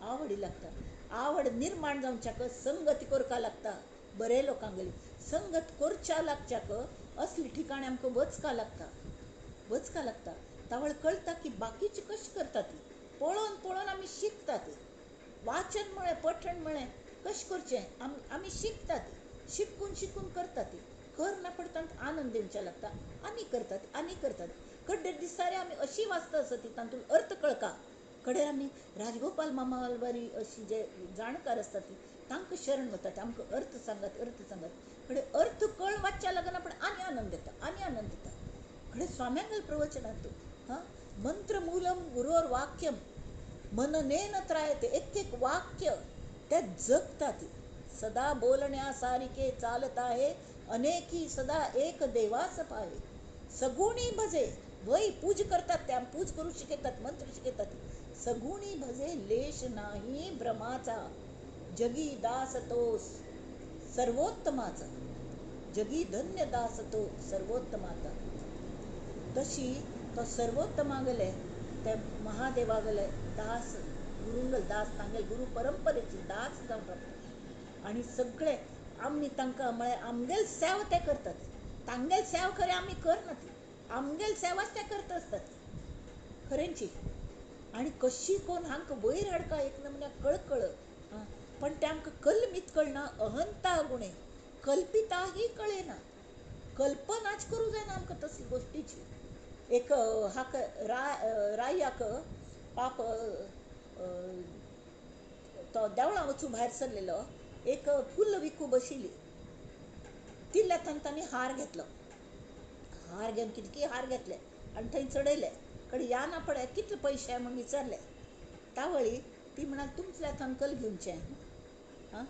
आवडी लागता, आवड निर्माण जावच्याक संगत करपाक लागता. बरे लोकांगेली संगत करच्या लागच्याक असली ठिकाणी आमकां वचका लागता, वचका लागता. तावळ कळटा की बाकीची कशी करता ती पळोवन पळोवन आमी शिकता ती. वाचन म्हळें पठण म्हळें कशें करचें आमी शिकता ती, शिकून शिकून करता ती. करना पडटा आनंद दिवच्या लागता, आनी करतात आनी करतात. कड्डेर दिसारे आमी अशी वाचता आसता ती तातूंत अर्थ कळका. कडेर आमी राजगोपाल मामा बरी अशी जे जाणकार आसता ती तांकां शरण वतात, आमकां अर्थ सांगात अर्थ सांगात. कडे अर्थ कळ वाचच्या लागना पण आनी आनंद येता, आनी आनंद येता. कडे स्वाम्यांगल प्रवचनांत हां मंत्रमूलम गुरोर वाक्यम मननेन त्रायते. एक एक वाक्य ते जगता ती. सदा बोलण्या सारिके चालत आहे अनेकी सदा एक देवास पाहे. सगुणी भजे वय पूज करतात त्या पूज करू शिकतात मंत्र शिकतात. सगुणी भजे लेश नाही भ्रमाचा जगी दास तो सर्वोत्तमाचा. जगी धन्य दास तो सर्वोत्तमाचा. तशी तो सर्वोत्तमागले ते महादेवागले दास गुरुंगल दास तांगेल गुरु परंपरेची दास जावन रावता. आनी सगळे आमी तांकां म्हळ्यार आमगेल सेवा ते करतात. तांगेल सेवा खरें आमी करना ती, आमगेल सेवाच ते करता आसतात खरेंची. आनी कशी कोण हांकां वयर हाडका एक नमुन्या कळकळ, पण ते आमकां कलमीत कळना. अहंता गुणे कल्पिता ही कळना, कल्पनाच करूं जायना आमकां तसली गोश्टीची. एक हाका रायाक पाप तो देवळां वचूं भायर सरलेलो, एक फुल विकू बशिल्ली. तिल्ल्याथान तांणी हार घेतलो, हार घेवन कितकी हार घेतले आनी थंय चडयले. कडे या ना पडे कितले पयशे म्हूण विचारले. तावळी ती म्हणाल तुमच्या थंय कल घेवचें. हां,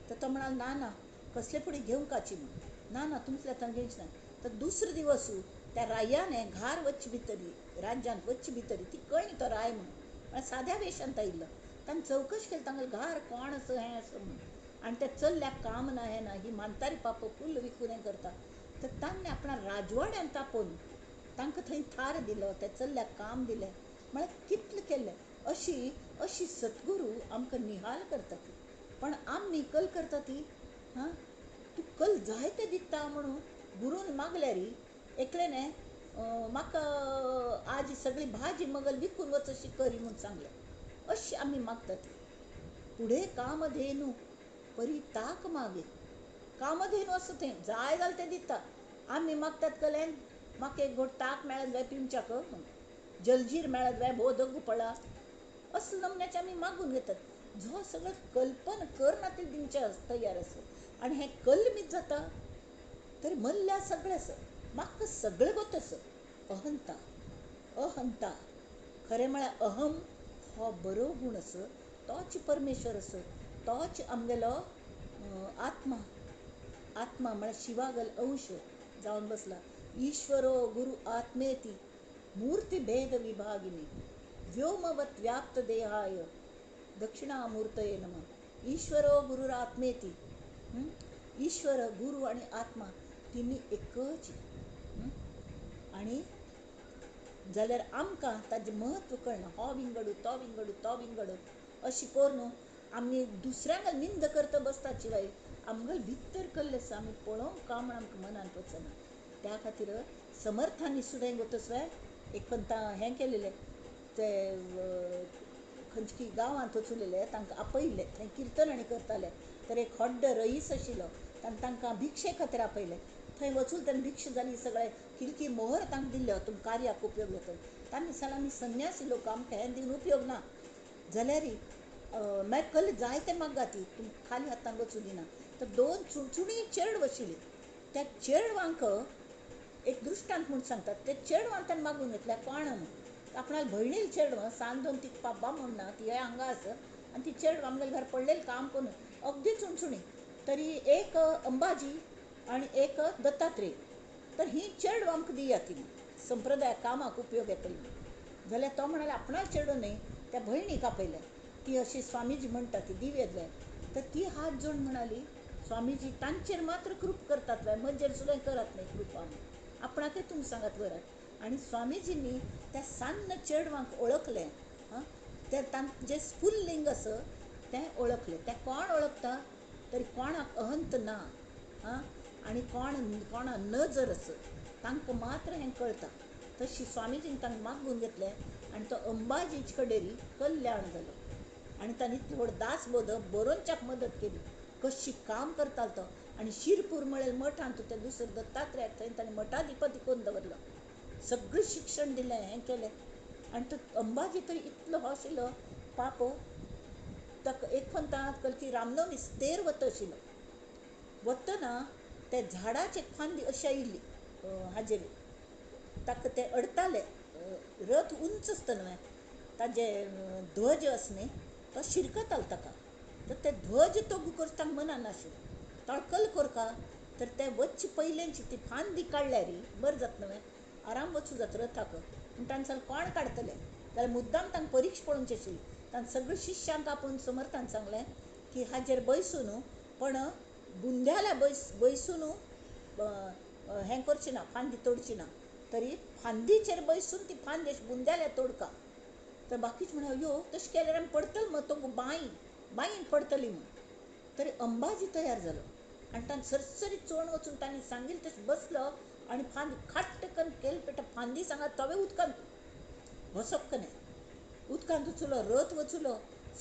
तर तो म्हणाल ना ना कसले फुडें घेवंकाची म्हूण, ना ना तुमच्या थंय घेवचें ना. तर दुसरे दिवस त्या रायाने घार वच्चे भितरी राज्यांत वच्चे भितरी ती कळ्ळी तो राय म्हणून, म्हळ्यार साद्या वेशांत आयिल्लो. ताणें चवकश केली तांगेलो घार कोण असो हें असो म्हणून. आनी त्या चल्ल्याक काम ना हें ना ही म्हातारी पाप फुल विकून हें करता. तर तांणी आपणा राजवाड्यांत तापोवन तांकां थंय थार दिलो, त्या चल्ल्याक काम दिलें. म्हळ्यार कितलें केल्लें. अशी अशी सद्गुरू आमकां निहाल करता ती. पण आमी कल करता ती. हां, तूं कल जायते दिता म्हणून गुरून मागल्यार एकल्याने म्हाका आज सगळी भाजी मगल विकून वच अशी करी म्हूण सांगलें. अशी आमी मागतात. फुडें कामधेनू परी ताक मागे. कामधेनू आसा थंय जाय जाल्यार तें दिता. आमी मागतात कलेन म्हाका एक घोट ताक मेळत जाय पिवच्याक म्हूण, जलजीर मेळत जाय भोव दगू पडला असले नमुन्याचे आमी मागून घेतात. जो सगळें कल्पना करना ते दिवचे तयार आसा. आनी हें कलमीत जाता तरी मल्ल्या सगळें आसा, म्हाका सगळें गोत आसा. अहंता अहंता खरें म्हळ्यार अहम हो बरो गूण आसा, तोच परमेश्वर आसा, तोच आमगेलो आत्मा. आत्मा म्हळ्यार शिवागल अंश जावन बसला. ईश्वरो गुरु आत्मेती मूर्ती भेद विभागिनी व्योमवत व्याप्त देहाय दक्षिणामूर्तये नमः. ईश्वरो गुरुरात्मेती. ईश्वर गुरु आनी आत्मा तिन्ही एकच. आनी जाल्यार आमकां ताजें म्हत्व कळना. हो विंगडू तो विंगडू तो विंगडू अशी करून आमी दुसऱ्यांक निंद करता बसता शिवाय आमगेल भितर कल्लें आसा आमी पळोवंक का म्हण आमकां मनांत वचना. त्या खातीर समर्थांनी सुद्दां गोतसवे एक हें केलेलें ते खंयची गांवांत वचुलेले तांकां आपयल्ले, थंय किर्तन आनी करताले. तर एक हड्ड रईस आशिल्लो, ताणें तांकां भिक्षे खातीर आपयले. थंय वचून ताणें भिक्षा जाली सगळे किलकी मोहर तांकां दिल्ल्यो, तुमकां कार्याक उपयोग जातलो. तांणी सांगलें आमी संन्यासी लोक आमकां हें दिवन उपयोग ना, जाल्यार मागीर कल जायते मागता ती तुमकां खाली हातान वचूं दिना. तर दोन चुणचुणी चेडव आशिल्ली, त्या चेडवांक एक दृश्टांत म्हूण सांगतात. ते चेडवान ताणें मागून घेतल्या कोण म्हूण आपणाक भयणील चेडवां सान दोन ती बाबा म्हूण ना ती हांगा आसा आनी ती चेडवां आमगेल्या घर पडलेलें काम करून अगदी चुणचुणी. तरी एक अंबाजी आनी एक दत्तात्रेय तर ही चेडवां आमकां दिया ती संप्रदाय कामाक उपयोग येतली. जाल्यार तो म्हणालो आपणाक चेडूं न्हय त्या भयणीक आपयलें. ती अशी स्वामीजी म्हणटा ती दिव्य. तर ती हात जोडून म्हणाली स्वामीजी तांचेर मात्र कृप करतात वे म्हजेर सुद्दां करात न्हय कृपा, आपणाकय तुमी सांगात व्हरात. आनी स्वामीजींनी त्या सान्न चेडवांक ओळखलें. हां, ते तांचें जें स्फुल्लिंग आसा तें ओळखलें. तें कोण ओळखता तरी कोणाक अहंत ना. हां, आनी कोण कोणा नजर आसा तांकां मात्र हें कळटा. तशी स्वामीजीन तांकां मागून घेतलें आनी तो अंबाजीच कडेन कल्याण जालो. आनी तांणी व्हड दासबोध बरोवच्याक मदत केली. कशी काम करतालो तो. आनी शिरपूर म्हळ्यार मठांत त्या दुसऱ्या दत्तात्रेयाक थंय ताणें मठाधिपती करून दवरलो. सगळें शिक्षण दिलें, हें केलें. आनी तो अंबाजी तर इतलो हो आशिल्लो पाप, ताका एक पंतांत कलकी रामनवमी तेर वता आशिल्लो. वतना ते झाडाची एक फांदी अशी आयिल्ली हाजेर ताका ते अडताले. रथ उंच आसता न्हय, ताजे ध्वज आसा न्हय तो शिरकतालो ताका. तर ते ध्वज तो करता तांकां मनान नाशिल्लो. तो कल करका तर ते वच्चे पयलेंची ती फांदी काडल्यार बरें जाता न्हय, आराम वचूं जाता रथाक. पूण तांणी सांगलें कोण काडटले जाल्यार मुद्दाम तांकां परीक्षा पळोवची आशिल्ली. तांणी सगळे शिष्यांक आपोवन समर्थान सांगलें की हाजेर बैसून पण बुंद्याला बैसून हें करची ना, फांदी तोडची ना, तरी फांदीचेर बैसून ती फांदी अशी बुंद्याल्या तोडका. तर बाकीच म्हणा यो तशें केल्यार आमी पडतली मग तो बांयन पडतली म्हूण. तरी अंबाजी तयार जालो आनी तांणी सरसरीत चोण वचून तांणी सांगिल्लें तशें बसलो आनी फांदी खाट्ट करून केल पेटा फांदी सांगा तवे उदकांत बसप न्हय, उदकांत उचलो, रथ वचलो.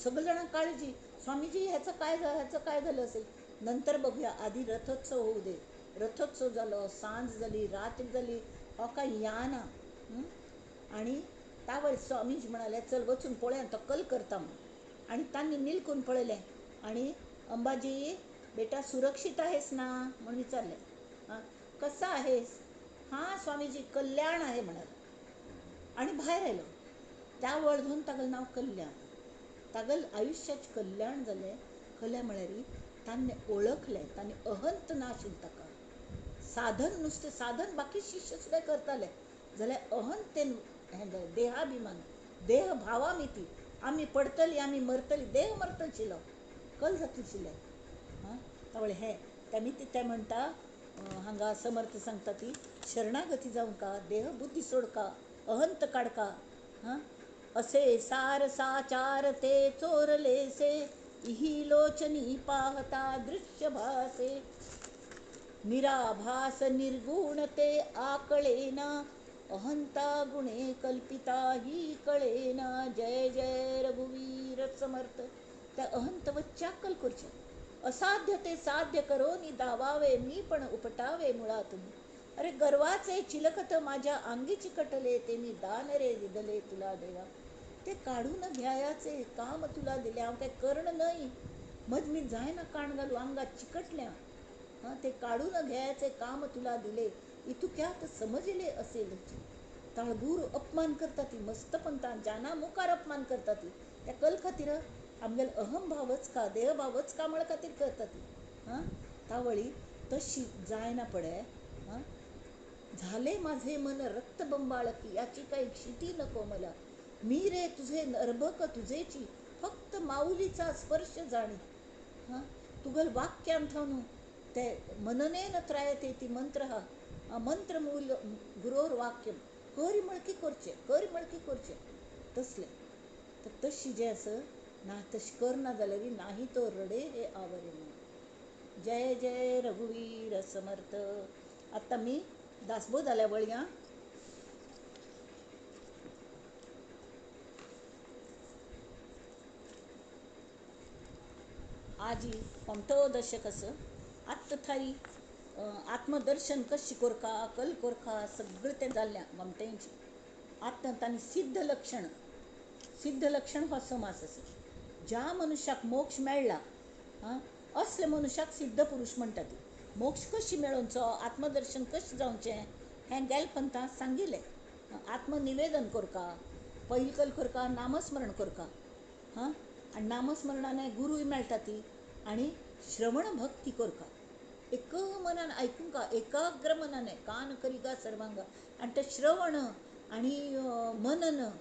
सगळे जाणां काळजी, स्वामीजी ह्याचं काय झालं, ह्याचं काय झालं असेल, नंतर बघूया, आधी रथोत्सव होऊ दे. रथोत्सव झालो, सांज झाली, रात्र झाली, हो काय या ना. आणि त्यावेळी स्वामीजी म्हणाले चल वचून पळोवया तो कल करता म्हणून. आणि तांणी निलकून पळयलें आणि अंबाजी बेटा सुरक्षित आहेस ना म्हणून विचारले. हां, कसा आहेस? हां स्वामीजी कल्याण आहे म्हणाले. आणि भायर आयलो. त्या वळधून तागेलें नांव कल्याण. तागेलें आयुश्याचें कल्याण जालें. कल्याण म्हळ्यार तांणी ओळखलें, तांणी अहंत ना आशिल्लें ताका. साधन नुस्तें साधन बाकी शिष्य सुद्दां करताले जाल्यार अहंतेन हें जालें. देहाभिमान, देह भावामिती, आमी पडतली आमी मरतली, देह मरतलो आशिल्लो, कल जातलो आशिल्लें. हां, तावळे हें तेमी ते म्हणटा हांगा समर्थ सांगता ती शरणागती जावंका, देह बुद्धी सोडका, अहंत काडका. हां, असे सार साचार ते चोरलेसे, इही लोचनी पाहता दृश्य भासे, निराभास निर्गुण ते आकळेना, अहंता गुणे कल्पिता ही कळेना. जय जय रघुवीर समर्थ. त्या अहंत वच्च्या अक्कल करचें. असाध्य ते साध्य करो नि दावावे, मी पण उपटावे मुळा तुम्ही. अरे गर्वाचे चिलखत माझ्या अंगी चिकटले, ते मी दान रे दिदले तुला देवा. ते काढून घ्यायाचे काम तुला दिले, हांव काय कर्ण न्हय, मज मी जायना काण घालू आंगात चिकटल्या. हां, ते काढून घ्यायचे काम तुला दिले, इतुक्यात समजले असेल. ताळगूर अपमान करता ती मस्तपंतान, जाना मुखार अपमान करता ती. त्या कल खातीर आमगेलो अहमभावच का देहभावच का म्हळ खातीर करता ती. हां, तावळी तशी जायना पडे. हां, झाले माझे मन रक्तबंबाळकी, याची काही क्षिती नको मला. मी रे तुझे नर्भक तुझेची, फक्त माऊलीचा स्पर्श जाणी. हां, तुगल वाक्यांथानू ते मननेन त्रायते ती मंत्र हा मंत्रमूल गुरोर वाक्य करी मळकी करचे, करी मळकी करचे तसले. तर तशी जे असं ना तशी करना जाल्यार नाही तो रडे हे आवरे. जय जय रघुवीर समर्थ. आतां मी दासबोधाल्या वळया. आजी कोमतो दशक असं आत्त थाई आत्मदर्शन कशी कोरका कल कोरका सगळं तें जाल्लें गोमटेंची. आतां तांणी सिद्ध लक्षण, सिद्ध लक्षण हो समास आसा. ज्या मनुष्याक मोक्ष मेळ्ळा हां असले मनुष्याक सिद्ध पुरुष म्हणटा ती. मोक्ष कशी मेळोवचो, आत्मदर्शन कशें जावचें हें गेल पंथान सांगिल्लें. आत्मनिवेदन करका, पयलीं कल करका नामस्मरण करका. हां, आनी नामस्मरणान गुरूय मेळटा ती आनी श्रवण भक्ती करका, एक मनान आयकूंका, एकाग्र मनान, कान करिगा सर्वांग. आनी तें श्रवण आनी मनन,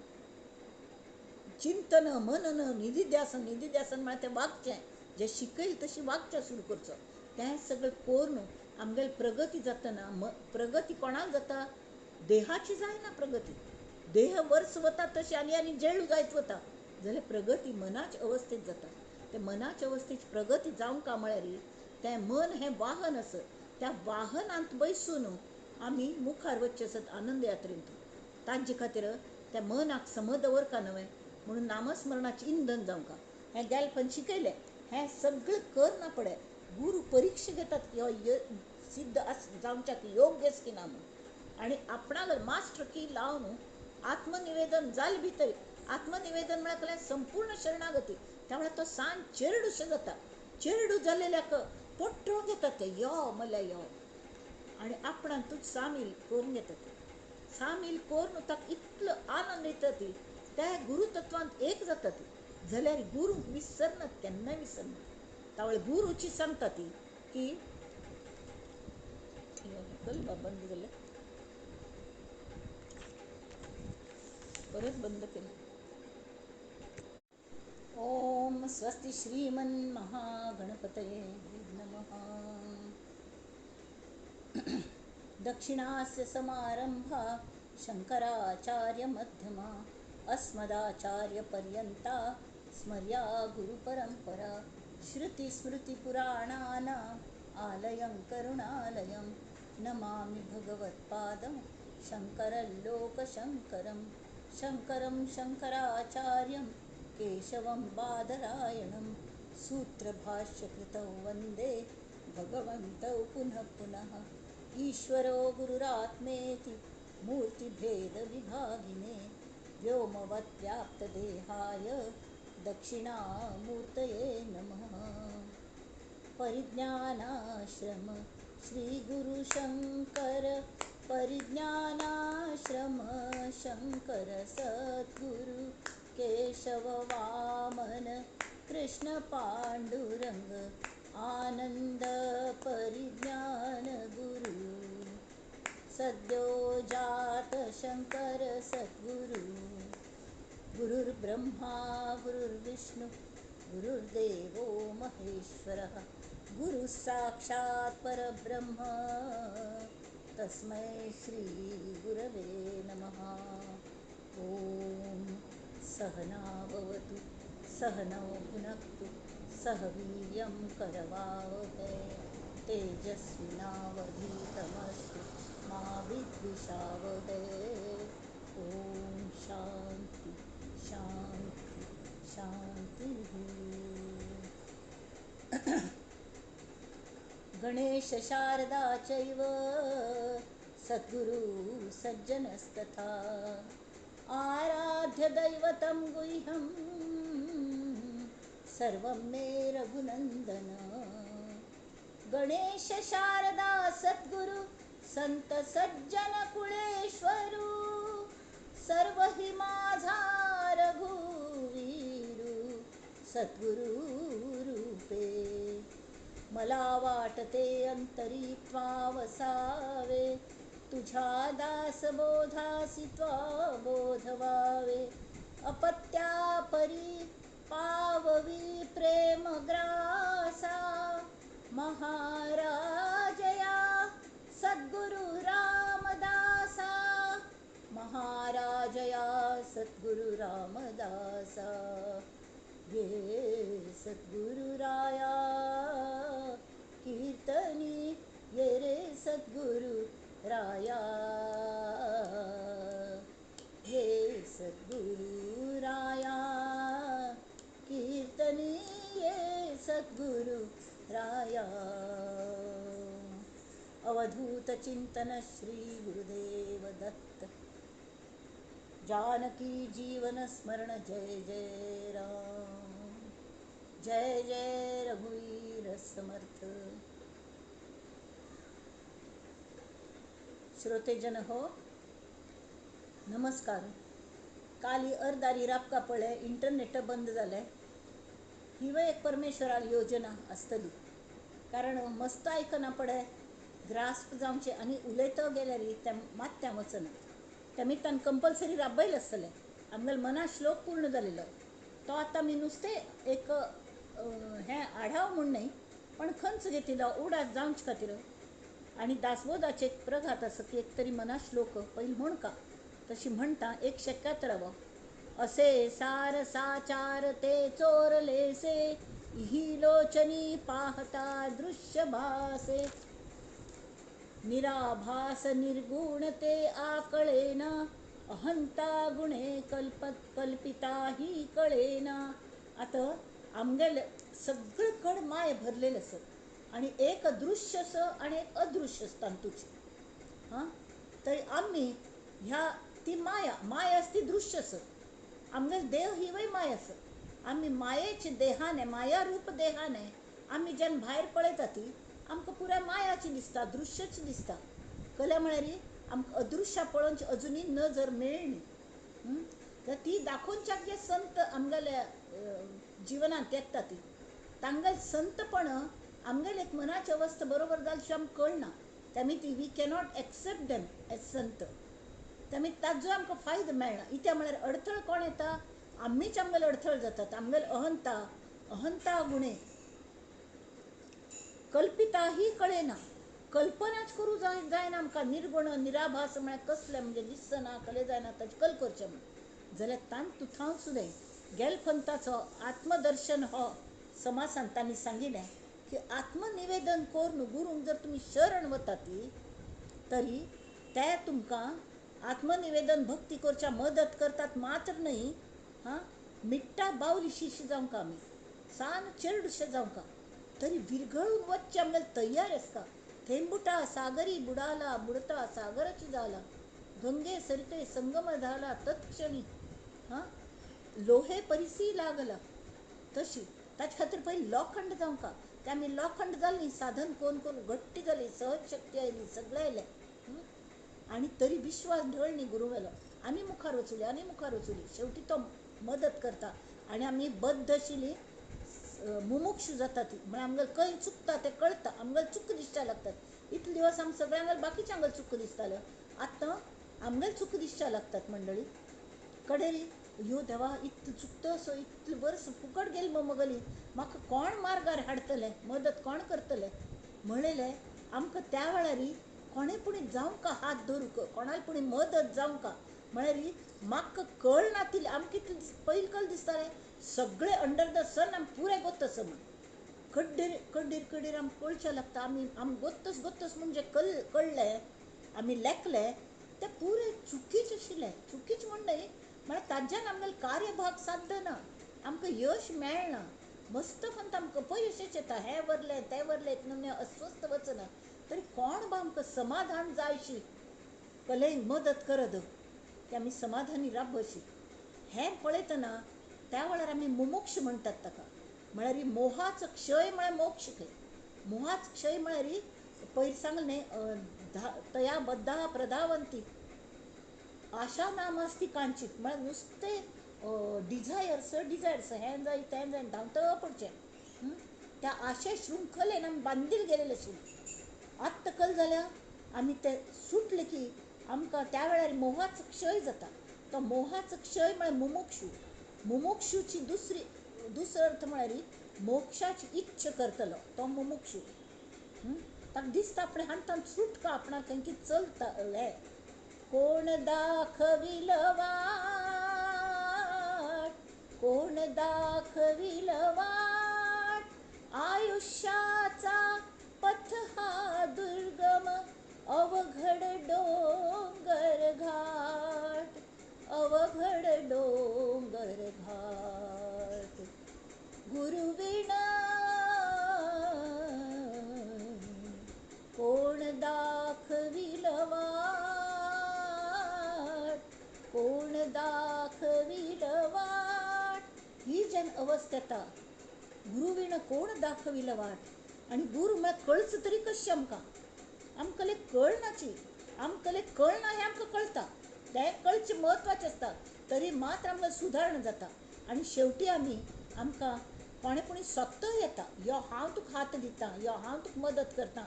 चिंतन, मनन, निधिध्यासन. निधिध्यासन म्हळ्यार तें वागचें, जें शिकयल तशें वागचें सुरू करचो. तें सगळें करून आमगेली प्रगती जातना, प्रगती कोणाक जाता? देहाची जायना प्रगती. देह वर्स वता तशें आनी आनी जेळू जायत वता, जाल्यार प्रगती मनाचे अवस्थेंत जाता. ते मनाचे अवस्थेची प्रगती जावंक म्हळ्यार तें मन हें वाहन आसत, त्या वाहनांत बसून आमी मुखार वचचें आसत आनंद यात्रेंत. तांचे खातीर त्या मनाक सम दवरका न्हय म्हणून नामस्मरणाचें इंधन जावंका. हें गेलपण शिकयलें, हें सगळें करना पडे. गुरू परिक्षा घेतात की हो सिद्ध जावच्याक योग्य की ना म्हणून. आनी आपणाक मास्टर की लावन आत्मनिवेदन जालें भितर. आत्मनिवेदन म्हळ्यार संपूर्ण शरणागती. त्या वेळार तो सान चेरडूशें जाता. चेरडू जाल्ल्याक पोटोवन घेतात ते, यो म्हणल्यार यो, आनी आपणांतूच सामील करून घेतात. सामील करून ताका इतलो आनंद येता ती त्या गुरुतत्वांत एक जाता ती. जाल्यार गुरूंक विसरनात, केन्नाय विसरनात. त्या वेळार गुरूची सांगता ती की बंद जालें, परत बंद केलें. ओम स्वस्ति श्रीमन महागणपतये नमः. दक्षिणास्य समारंभा शंकराचार्य मध्यमा अस्मदाचार्य पर्यंता स्मर्या गुरुपरंपरा. श्रुति स्मृति पुराणानाम् आलयं करुणालयं नमामि भगवत्पादं शंकरलोकशंकरं. शंकरं शंकराचार्यं केशवं बादरायणं सूत्रभाष्यकृतौ वन्दे भगवन्तौ पुनः पुनः. ईश्वरो गुरुरात्मेति मूर्तिभेदविभागिने व्योमवद्व्याप्तदेहाय दक्षिणामूर्तये नमः. परिज्ञानाश्रम श्रीगुरुशंकर, परिज्ञानाश्रम शंकर सद्गुरु केशव वामन कृष्ण पांडुरंग आनंद परिज्ञान गुरु. सद्यो जात शंकर सद्गुरु. गुरुर्ब्रह्मा गुरुर्विष्णु गुरुर्देवो महेश्वरः. गुरु साक्षात् परब्रह्म तस्मै श्री गुरवे नमः. ॐ सहना भवतु सहनौ भुनक्तु सह वीर्यं करवावहै. तेजस्विनावधीतमस्तु मा विद्विषावहै. ॐ शांति शांति शांतिः. गणेश शारदा चैव सद्गुरु सज्जनस्तथा. आराध्य दैवतं गुह्यं सर्वं मे रघुनंदन. गणेश शारदा सद्गुरु संत सज्जन कुळेश्वरू. सर्व हि माझा रघुवीरू सद्गुरु रूपे. मला वाटते अंतरी त्वा वसावे, तुझ्या दासबोधासी त्वा बोधवावे. अपत्या परी पाववी प्रेमग्रासा, महाराजया सद्गुरु रामदासा. महाराजया सद्गुरु रामदासा. ये सद्गुरुराया कीर्तनी ये रे सद्गुरु राया. ये सद्गुरुराया कीर्तनी ये सद्गुरु राया. अवधूत चिंतन श्री गुरुदेव दत्त. जानकी जीवन स्मरण जय जय राम. जय जय रघुवीर समर्थ. श्रोतेजन हो, नमस्कार. काली अर्दारी राबका पळय इंटरनेट बंद जालें. हिवय एक परमेश्वराली योजना आसतली. कारण मस्त आयकना पडे ग्रास्प जावचें आनी उलयतो गेल्यार तें मात तें वचना. त्या निमतान कंपल्सरी राबयल आसतलें. आमगेलो मना श्लोक पूर्ण जालेलो तो आतां आमी नुस्तें एक हें आढाव म्हूण न्हय पण खंच घेतिल्लो उडास जावचे खातीर. आनी दासबोधाचे एक प्रघात आसा की एक तरी मना श्लोक पयलीं म्हण का तशी म्हणटा एक शेक्यात राव. असे सार साचार ते चोरलेसे ही लोचनी पाहता दृश्य भासे निराभास निर्गुण ते आकळेना अहंता गुणे कल्पिता ही कळेना. आतां आमगेले सगळे कड माय भरलेले आसत आनी एक दृश्य असो आनी एक अदृश्य आसता तातूंत. हां, तरी आमी ह्या ती माया माया आसा ती दृश्य आसत. आमगेले देह हिवूय माया आसत. आमी मायेचे देहाने माया रूप देहाने आमी जेन्ना भायर पळयता ती आमकां पुराय मायाची दिसता, दृश्यच दिसता. कला म्हळ्यार आमकां अदृश्या पळोवची अजुनूय नजर मेळ्ळी तर ती दाखोवच्याक जे संत आमगेल्या जिवनांत येता ती तांगेले संतपण आमगेले एक मनाची अवस्था बरोबर जाल्यार आमकां कळना. तेमी ती we cannot accept them as संत. तेमी ताजो आमकां फायदो मेळना. इत्या म्हळ्यार अडथळ कोण येता, आमीच आमगेले अडथळ जातात. आमगेले अहंता अहंता गुणे कल्पिता ही कळेना. कल्पनाच करूं जायना आमकां. निर्गुण निराभास म्हळ्यार कसलें म्हणजे दिसना कले जायना ताचें कल करचें म्हूण जाल्यार तातूंत सुद्दां गेलफंताचो आत्मदर्शन हो समासान तांणी सांगिल्लें की आत्मनिवेदन करून गुरूंक जर तुमी शरण वता ती तरी ते तुमकां आत्मनिवेदन भक्ती करच्या मदत करतात मात्र न्हय. हां, मिट्टा बावली शिशी जावंक आमी सान चेरडुशें जावंक तरी विरघळून वचचें आमगेलें तयार आसता. थेंबुटा सागरी बुडाला बुडता सागराची जाला गंगे सरिते संगम झाला तत्क्षणी हां लोहे परिसी लागला. तशी ताचे खातीर पयलीं लोखंड जावंक ते आमी लोखंड जाली साधन कोन कोन घट्टी जाली सहज शक्ती आयली सगळें आयलें आनी तरी विश्वास ढळ न्ही गुरू वेलो आनी मुखार वचुली आनी मुखार वचुली. शेवटी तो मदत करता आनी आमी बद्द आशिल्ली मुमुक्षू जाता ती म्हळ्यार आमगेलें खंय चुकता तें कळटा. आमगेलें चूक दिसच्या लागतात. इतले दिवस आम सगळ्यांक बाकीच्या आमगेलें चूक दिसतालें, आतां आमगेलें चूक दिसच्या लागतात मंडळी. कडेरी यो देवा इतलें चुकता असो इतलें वर्स फुकट गेली मगली म्हाका कोण मार्गार हाडटलें, मदत कोण करतलें म्हणलें आमकां त्या वेळार कोणें पुणी जावंक हात धरूंक कोणाक पुणी मदत जावंक म्हळ्यार म्हाका कळना तितलें आमकां कितलें पयलीं कल दिसतालें सगळें अंडर the सन आम पुरें गोत्त आसा म्हूण. कड्डेर कड्डेर कड्डेर आमकां कळचें लागता. आमी आम गोत्तस गोत्तस म्हूण जें कळ्ळें आमी लेखलें तें पुरें चुकीच आशिल्लें. चुकीच म्हूण न्हय म्हळ्यार ताज्यान आमगेलें कार्यभाग साध्य ना, आमकां यश मेळना. मस्त फक्त आमकां अपयशच येता. हें वरलें तें वरलें एक अस्वस्थ वचना तरी कोण बा आमकां समाधान जायशी कलेक मदत करत की आमी समाधानी राबशी हें पळयतना त्या वेळार आमी मुमुक्ष म्हणटात ताका. म्हळ्यार मोहाचो क्षय म्हळ्यार मोक्ष खंय. मोहाचो क्षय म्हळ्यार पयर सांगलें न्हय तया बद्धा प्रधावंती आशा नाम आसती कांचीत. म्हळ्यार नुस्तें डिझायर्स डिझायर्स हें जाय तें जाय धांवत पडचें त्या आशे शृंखलेन आमी बांदील गेलेले आशिल्ले. आत्तां कल जाल्यार आमी ते सुटले की आमकां त्या वेळार मोहाचो क्षय जाता. तो मोहाचो क्षय म्हळ्यार मुमुक्षू. मुमुक्षूची दुसरो अर्थ म्हळ्यार मोक्षाची इच्छा करतलो तो मुमुक्षू. ताका दिसता आपणें हांतान सुटका आपणाक खंय कितें चलता हें कोण दाखविल वाट कोण दाखविल वाट आयुष्याचा पथ हा दुर्गम अवघड डोंगर घाट अवघड डोंगर घाट गुरुविना कोण दाखविल वाट कोण दाखविल वाट. ही जेन्ना अवस्था येता गुरुविण कोण दाखविल वाट. आनी गुरू म्हळ्यार कळचो तरी कशें आमकां आमकां कळनाची आमकां कळना हें आमकां कळटा तें कळचें म्हत्वाचें आसता तरी मात्र आमकां सुदारणा जाता. आनी शेवटी आमी आमकां कोणें पुणी स्वता येता, यो हांव तुका हात दिता, यो हांव तुका मदत करता.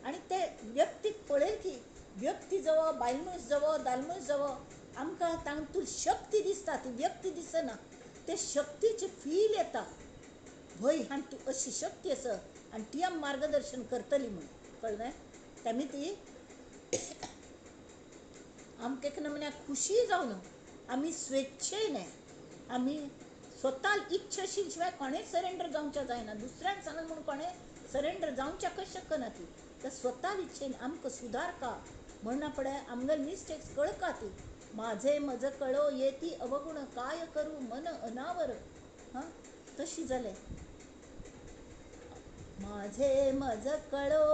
आनी ते व्यक्तीक पळयल की व्यक्ती जावो, बायल मनीस जावो, दादलो मनीस जावो, आमकां तातूंत शक्ती दिसता, ती व्यक्ती दिसना, ते शक्तीची फील येता, भंय हातूंत अशी शक्ती आसा आनी ती आम मार्गदर्शन करतली म्हूण. कळ्ळें? तेमी ती आमकां एक नमुन्या खुशी जावन आमी स्वेच्छेने आमी स्वता इच्छेशी शिवाय कोणें सरेंडर जावच्या जायना, दुसऱ्यान सांगलें म्हूण कोणें सरेंडर जावच्या कशें शकना ती. तर स्वता इच्छेन आमकां सुदारका म्हणना पडे, आमगे मिस्टेक्स कळका ती. माझे मज कळो येती अवगुण काय करू मन अनावर. हां, तशी जालें. माझे मज कळो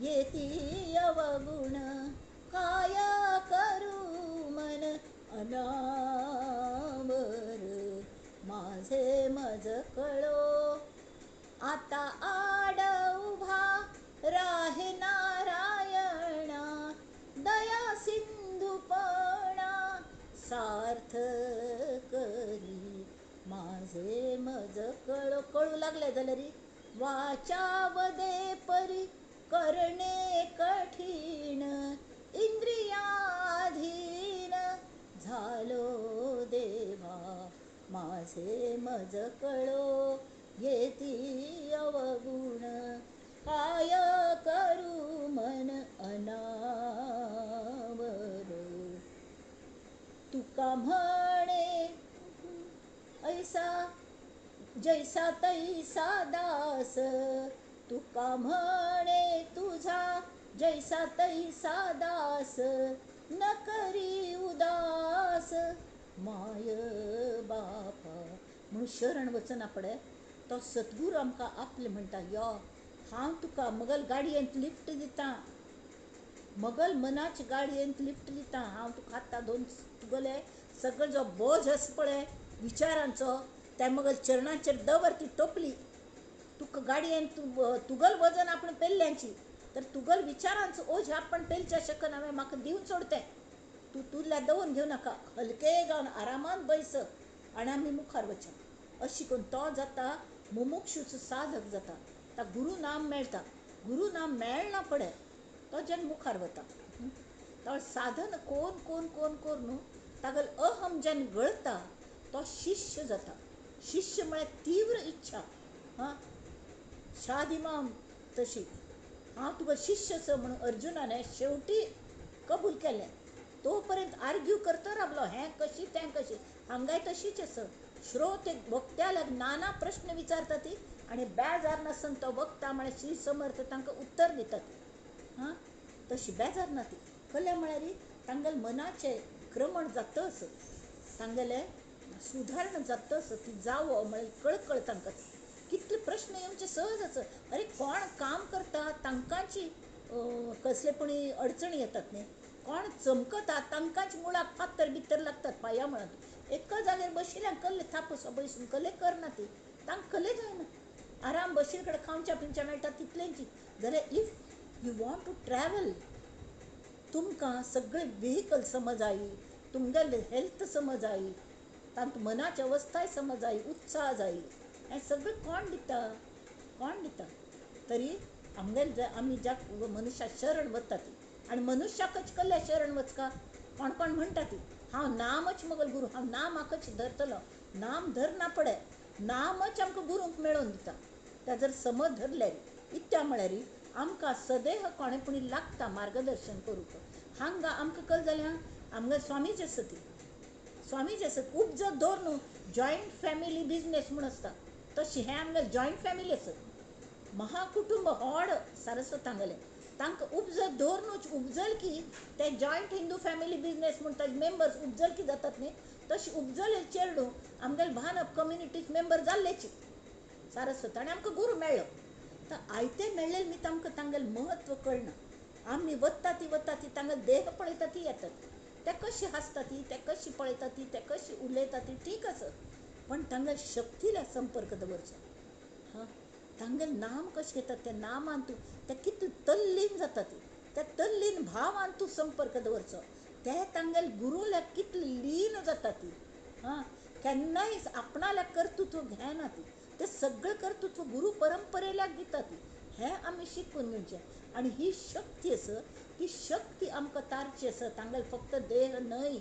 येती अवगुण काय करू मन अनावर. माझे मज कळो आता आड उभा राहे नारायणा, दया सिंधुपणा सार्थ करी. माझे मज कळो कळू लागले जाल्यार वाचा वदे परी करणे कठीण, इंद्रियाधीन झालो देवा. माझे मज कळो येती अवगुण काय करू मन अनावर. तुका म्हणे ऐसा जैसा तैसा दास, तुका म्हणे तुझा जैसा तैसा दास, न करी उदास my बापा. म्हणून शरण वचना पडे तो सद्गुरू आमकां आपले म्हणटा, यो हांव तुका मगल गाडयेंत लिफ्ट दिता, मगल मनाचे गाडयेंत लिफ्ट दिता, हांव तुका आतां दोन तुगेले सगळे जो बोज आसा पळय विचारांचो त्या मगल चरणाचेर दवर ती टोपली. तुका गाडयेन तुगल वजन आपण पेल्ल्यांची, तर तुगल विचारांचो ओझ आपण पेलच्या शकना, हांवें म्हाका दिवन सोडतें, तूं तुला दवरून घेवं नाका, हलके जावन आरामान बैस आनी आमी मुखार वचप. अशी करून तो जाता मुमुक्षूचो साधक जाता. ताका गुरू नाम मेळटा, गुरू नाम मेळना पडे तो जेन्ना मुखार वता. तो साधन कोण कोण कोण करून तागेलो अहम जेन्ना गळता तो शिष्य जाता. शिष्य म्हळ्यार तीव्र इच्छा. हां, शादिमाम तशी हांव तुका शिष्य आसा म्हणून अर्जुनान शेवटी कबूल केलें. तो पर्यंत आर्ग्यू करता रावलो, हें कशी तें कशी. हांगाय तशीच आसा. श्रोत वक्त्याला नाना प्रश्न विचारता ती आनी बेजार नासतना तो वक्ता म्हळ्यार श्री समर्थ तांकां उत्तर दितात. हां, तशी बेजार ना ती. कल्या म्हळ्यार तांगेले मनाचें क्रमण जातच, तांगेलें सुदारणा जातच, ती जावो म्हळ्यार कळकळ तांकां. कितले प्रश्न येवचे सहज आसा. अरे कोण काम करता तांकांची कसले पुणी अडचणी येतात न्ही, कोण चमकता तांकांच मुळाक फातर भितर लागतात पांया मुळांत. एका जाग्यार बशिल्ल्यान कल्ले थापसो बैसून कल्ले करना ती, तांकां कल्ले जायना. आराम बशिल्ले कडेन खावच्या पिवच्या मेळटा तितलेंची. जाल्यार if you want to travel तुमकां सगळे व्हेकल समज आई, तुमगेले हेल्थ समज आई, तांत मनाची अवस्थाय समज आई, उत्साह जाय, हें सगळें कोण दिता? कोण दिता? तरी आमगेले आमी ज्या मनुष्या शरण वता ती आनी मनुष्याकच कसल्या शरण वचका. कोण कोण म्हणटा ती हांव नामच मगल गुरू, हांव नामाकच धरतलो. नाम धरना पडे, नामच आमकां गुरूंक मेळोवन दिता. त्या जर समज धरल्यार इत्या म्हळ्यार आमकां सदैव कोणें पुणी लागता मार्गदर्शन करूंक. हांगा आमकां कल जाल्यार आमगे स्वामीच आसा ती, स्वामीच आसा. उपजत दवर न्हू, जॉयंट फॅमिली बिजनेस म्हूण आसता तशी हें आमगे जॉयंट फॅमिली आसा. महाकुटुंब व्हड सारस्वत हांगेलें, तांकां उपजत दवरनूच उपजल की ते जॉयंट हिंदू फॅमिली बिजनेस म्हूण ताजे मेंबर्स उपजल की जातात न्ही, तशी उपजल चेडूं आमगेले भानप कम्युनिटीक मेंबर जाल्लेची सारस्वत. आनी आमकां गुरू मेळ्ळो. तर आयते मेळ्ळे न्ही आमकां तांगेलें म्हत्व कळना. आमी वता ती वता ती तांगेले देह पळयता ती येतात, ते कशी हांसता ती, ते कशी पळयता ती, ते कशी उलयता ती, ठीक आसा, पण तांगेले शक्तीला संपर्क दवरचो. हां, तांगेलें नाम कशें घेतात त्या नामान तूं ते कितले तल्लीन जाता ती, त्या तल्लीन भावान तूं संपर्क दवरचो. ते तांगेले गुरूला कितले लीन जाता ती. हां, केन्नाय आपणाल्या कर्तृत्व घेना ती, ते सगळें कर्तृत्व गुरू परंपरेल्याक दिता ती. हें आमी शिकून घेवचें. आनी ही शक्ती आसा ती शक्ती आमकां तारची आसा. तांगेले फक्त देह न्हय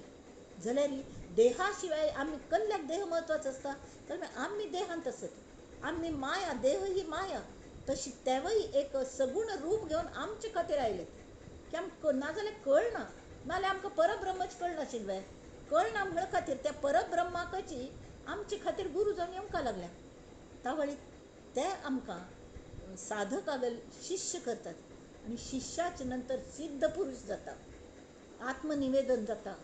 जाल्यार देहा शिवाय आमी कल्ल्याक देह म्हत्वाचो आसता, तर आमी देहांत आसत, आमी माया, देह ही माया, तशी तेवय एक सगुण रूप घेवन आमचे खातीर आयले की आमकां नाजाल्यार कळना, नाजाल्यार आमकां परब्रह्मच कळनाशिल्लें. कळना म्हण खातीर त्या परब्रह्माकची आमचे खातीर गुरू जावन येवंक लागल्या. तावळी ते आमकां साधकागल शिष्य करतात आनी शिष्याचे नंतर सिद्ध पुरुष जाता, आत्मनिवेदन जाता.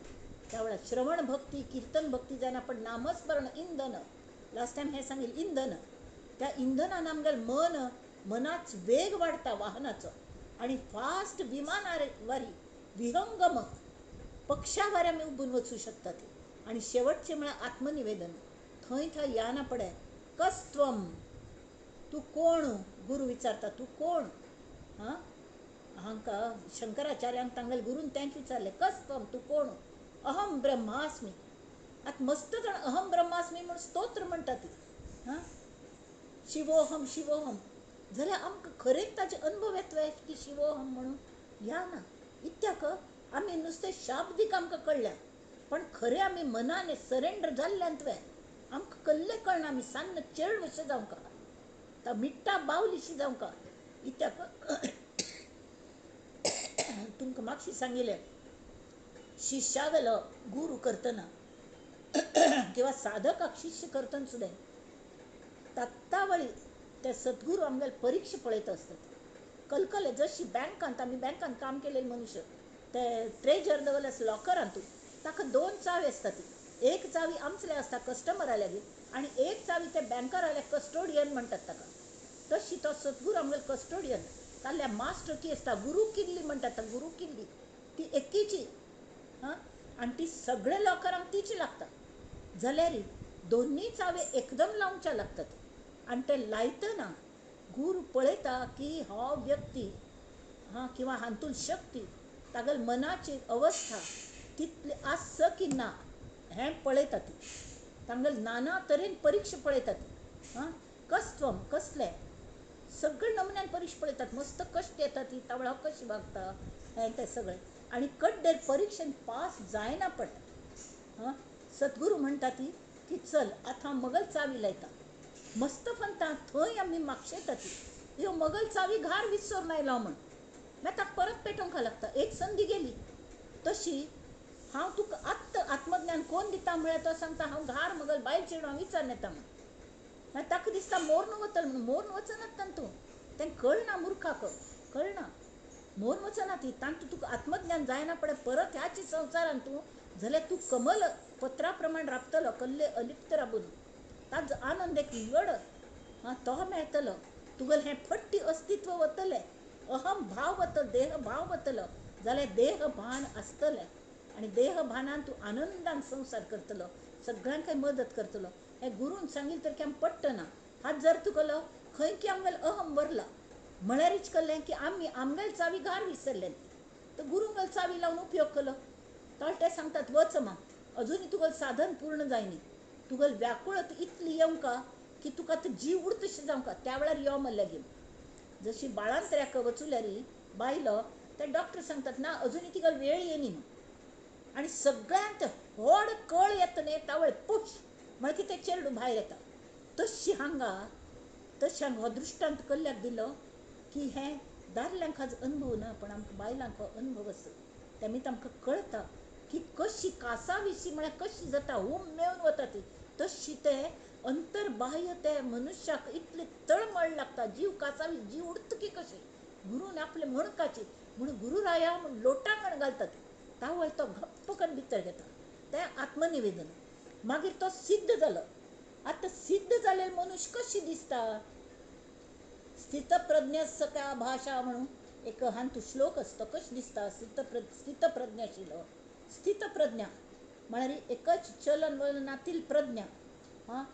त्या वेळार श्रवण भक्ती, कीर्तन भक्ती जायना, पण नामस्मरण इंधन, लास्ट टायम हें सांगेल इंधन, त्या इंधनान आमगेलें मन, मनाच वेग वाडटा वाहनाचो आनी फास्ट विमानावारी विहंगम पक्षावारी आमी उबून वचूं शकता ती. आनी शेवटचें म्हळ्यार आत्मनिवेदन. थंय थंय या ना पडे कस्त्वम, तूं कोण, गुरू विचारता तूं कोण. हां, हांकां शंकराचार्यांक तांगेले गुरून तेंच विचारलें, कस्त्वम तूं कोण. अहम ब्रह्मास्मी. आतां मस्त जाण अहम ब्रह्मास्मी म्हूण स्तोत्र म्हणटा ती. हां, शिवोहम शिवोहम, जाल्यार आमकां खरेंच ताजे अनुभव येतले की शिवोहम म्हणून या ना. इत्याक आमी नुस्तें शाब्दीक आमकां कळ्ळ्या, पण खरें आमी मनान सरेंडर जाल्ल्यान तुवें आमकां कल्लें कळना. आमी सान्न चेड अशें जावंक ता मिट्टा बावलीशी जावंक. इत्याक तुमकां मातशी सांगिल्लें, शिष्यावेलो गुरू करतना किंवा साधकाक शिष्य करतना सुद्दां तात्तावळी ते सद्गुरू आमगेले परिक्षा पळयत आसतात. कलकले जशी बँकांत, आमी बँकांत काम केलेले मनुष्य, ते ट्रेजर दवरले आसता लॉकरांतू, ताका दोन चावी आसता ती. एक चावी आमचले आसता कस्टमरा लागीं आनी एक चावी ते बँकराले कस्टोडियन म्हणटात ताका. तशी तो सद्गुरू आमगेलो कस्टोडियन. ताल्ल्या मास्टर की आसता, गुरू किल्ली म्हणटात, गुरू किल्ली ती एकीची. हां, आनी ती सगळे लॉकरांक तिची लागता. जाल्यार दोन्ही चावे एकदम लावच्या लागतात. आनी ते लायतना गुरू पळयता की हो व्यक्ती हां किंवा हातूंत शक्ती तागेले मनाची अवस्था तितली आसा की ना हें पळयता ती. तांगेले नाना तरेन परिक्षा पळयतात. हां, कस्त्वम कसलें सगळे नमुन्यान परिक्षा पळयतात. मस्त कश्ट येता ती तावळा कशी वागता हें तें सगळें. आनी कड्डेर परिक्षेन पास जायना पडटा. हां, सद्गुरू म्हणटा ती की चल आतां मगल चावी लायता. मस्त फंता थंय आमी मागशेता ती, ह्यो मगल चावी घार विसरून आयलो म्हण मागीर ताका परत पेटोवंक लागता. एक संदी गेली. तशी हांव तुका आत्त आत्मज्ञान कोण दिता म्हळ्यार तो सांगता हांव घार मगल बायल चेडवां विचारून येता म्हण. मागीर ताका दिसता मोर्न वतलो म्हणून, मोर्न वचनात तांतू, तें कळना मुर्खाक कळना, मोर्न वचना ती. तांतू तुका आत्मज्ञान जायना पडे परत ह्याच संवसारान तूं जाल्यार तूं कमल पत्रा प्रमाण राबतलो, कल्ले अलिप्त राबून ताजो आनंद एक विंगड हां तो मेळटलो. तुगेलें हें फट्टी अस्तित्व वतलें, अहम भाव वतलो, देह भाव वतलो, जाल्यार देह भान आसतलें आनी देह भानान तूं आनंदान संवसार करतलो, सगळ्यांकय मदत करतलो. हें गुरून सांगील तर की आम पडटना. हात जर तुगेलो खंय की आमगेलो अहम वरला म्हळ्यारीच कळ्ळें की आमी आमगेले चावी घार विसरले, तर गुरूंगेल चावी लावन उपयोग केलो. तर ते सांगतात वच मा, अजुनूय तुगेलें साधन पूर्ण जायनी, तुगेली व्याकुळत इतली येवंका की तुका आतां जीव उडतशें जावंका, त्या वेळार यो म्हणल्यार घेवन. जशी बाळांतऱ्याक वचुल्यार बायलो ते डॉक्टर सांगतात ना अजुनूय तिका वेळ येयनी म्हण. आनी सगळ्यांत व्हड कळ येता न्ही तावळ पुश म्हळ्यार की तें चेडूं भायर येता. तशी हांगा तशें हांगा हो दृश्टांत कल्ल्याक दिलो की हें दादल्यांक हाजो अनुभव ना, पण आमकां बायलांक हो अनुभव आसा. तेमी आमकां कळटा की कशी कासाविशी म्हळ्यार कशी जाता, हूम मेळून वता ती, तशी ते अंतर्बाह्य ते मनुष्याक इतली तळमळ लागता, जीव कासावी जीव उडत की कशी गुरून आपले म्हणकाची म्हणून गुरुराया म्हूण लोटांगण घालता ती. तावळ तो घप्प करून भितर घेता तें आत्मनिवेदन. मागीर तो सिद्ध जालो. आतां सिद्ध जालेलो मनुष्य कशी दिसता, स्थितप्रज्ञस्य का भाषा म्हणून एक हांतू श्लोक आसता. कशें दिसता स्थितप्रज्ञाशिलो. स्थितप्रज्ञा म्हळ्यार एकच चलन वलनातील प्रज्ञा. हां,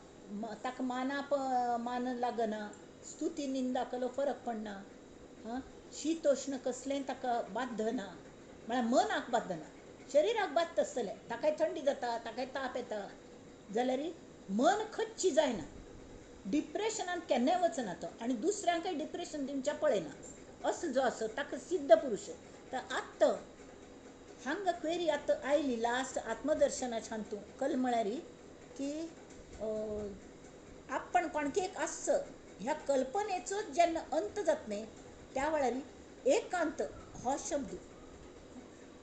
ताका मानाप मान लागना, स्तुती निंदा केलो फरक पडना, हां, शीतोष्ण कसलें ताका बादना, म्हळ्यार मनाक बादना, शरिराक बादता आसतलें, ताकाय थंडी जाता, ताकाय ताप येता, जाल्यार मन खच्ची जायना. डिप्रेशनान केन्नाय वचना तो आनी दुसऱ्यांकय डिप्रेशन दिवच्या पळयना, असो जो आसा ताका सिद्ध पुरुश. तर आत्तां हांगा क्वेरी आतां आयली लास्ट आत्मदर्शनाच्या हातूंत कल म्हळ्यार की आपण कोणकी एक आसचो ह्या कल्पनेचो जेन्ना अंत जाता न्ही त्या वेळार एकांत हो शब्द,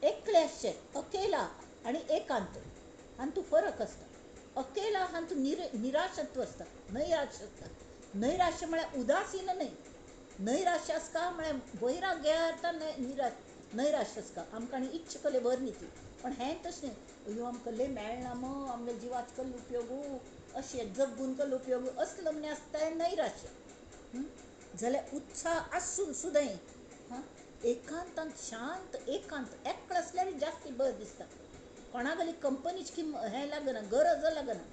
एकले आसचें, अकेला आनी एकांत हातूंत फरक आसता. अकेला हातूंत निराशत्व आसता, नैराश्य आसता. नैराश्य म्हळ्यार उदासीन न्हय, नैराश्य आसता म्हळ्यार वैराग्या अर्थान नैराश्य आसता. आमकां आनी इच्छा कले वर न्ही ती, पण हें तशें न्ही, अयो आमकां कल्ले मेळना मग आमगे जिवाच कल्लो उपयोग, अशें जगून कल्लो उपयोग असलो म्हण आसता नैराश्य. जाल्यार उत्साह आसून सुद्दां हां एकांतान शांत एकांत एकलो आसल्यार जास्ती बरें दिसता. कोणागली कंपनीची हें लागना, गरज लागना,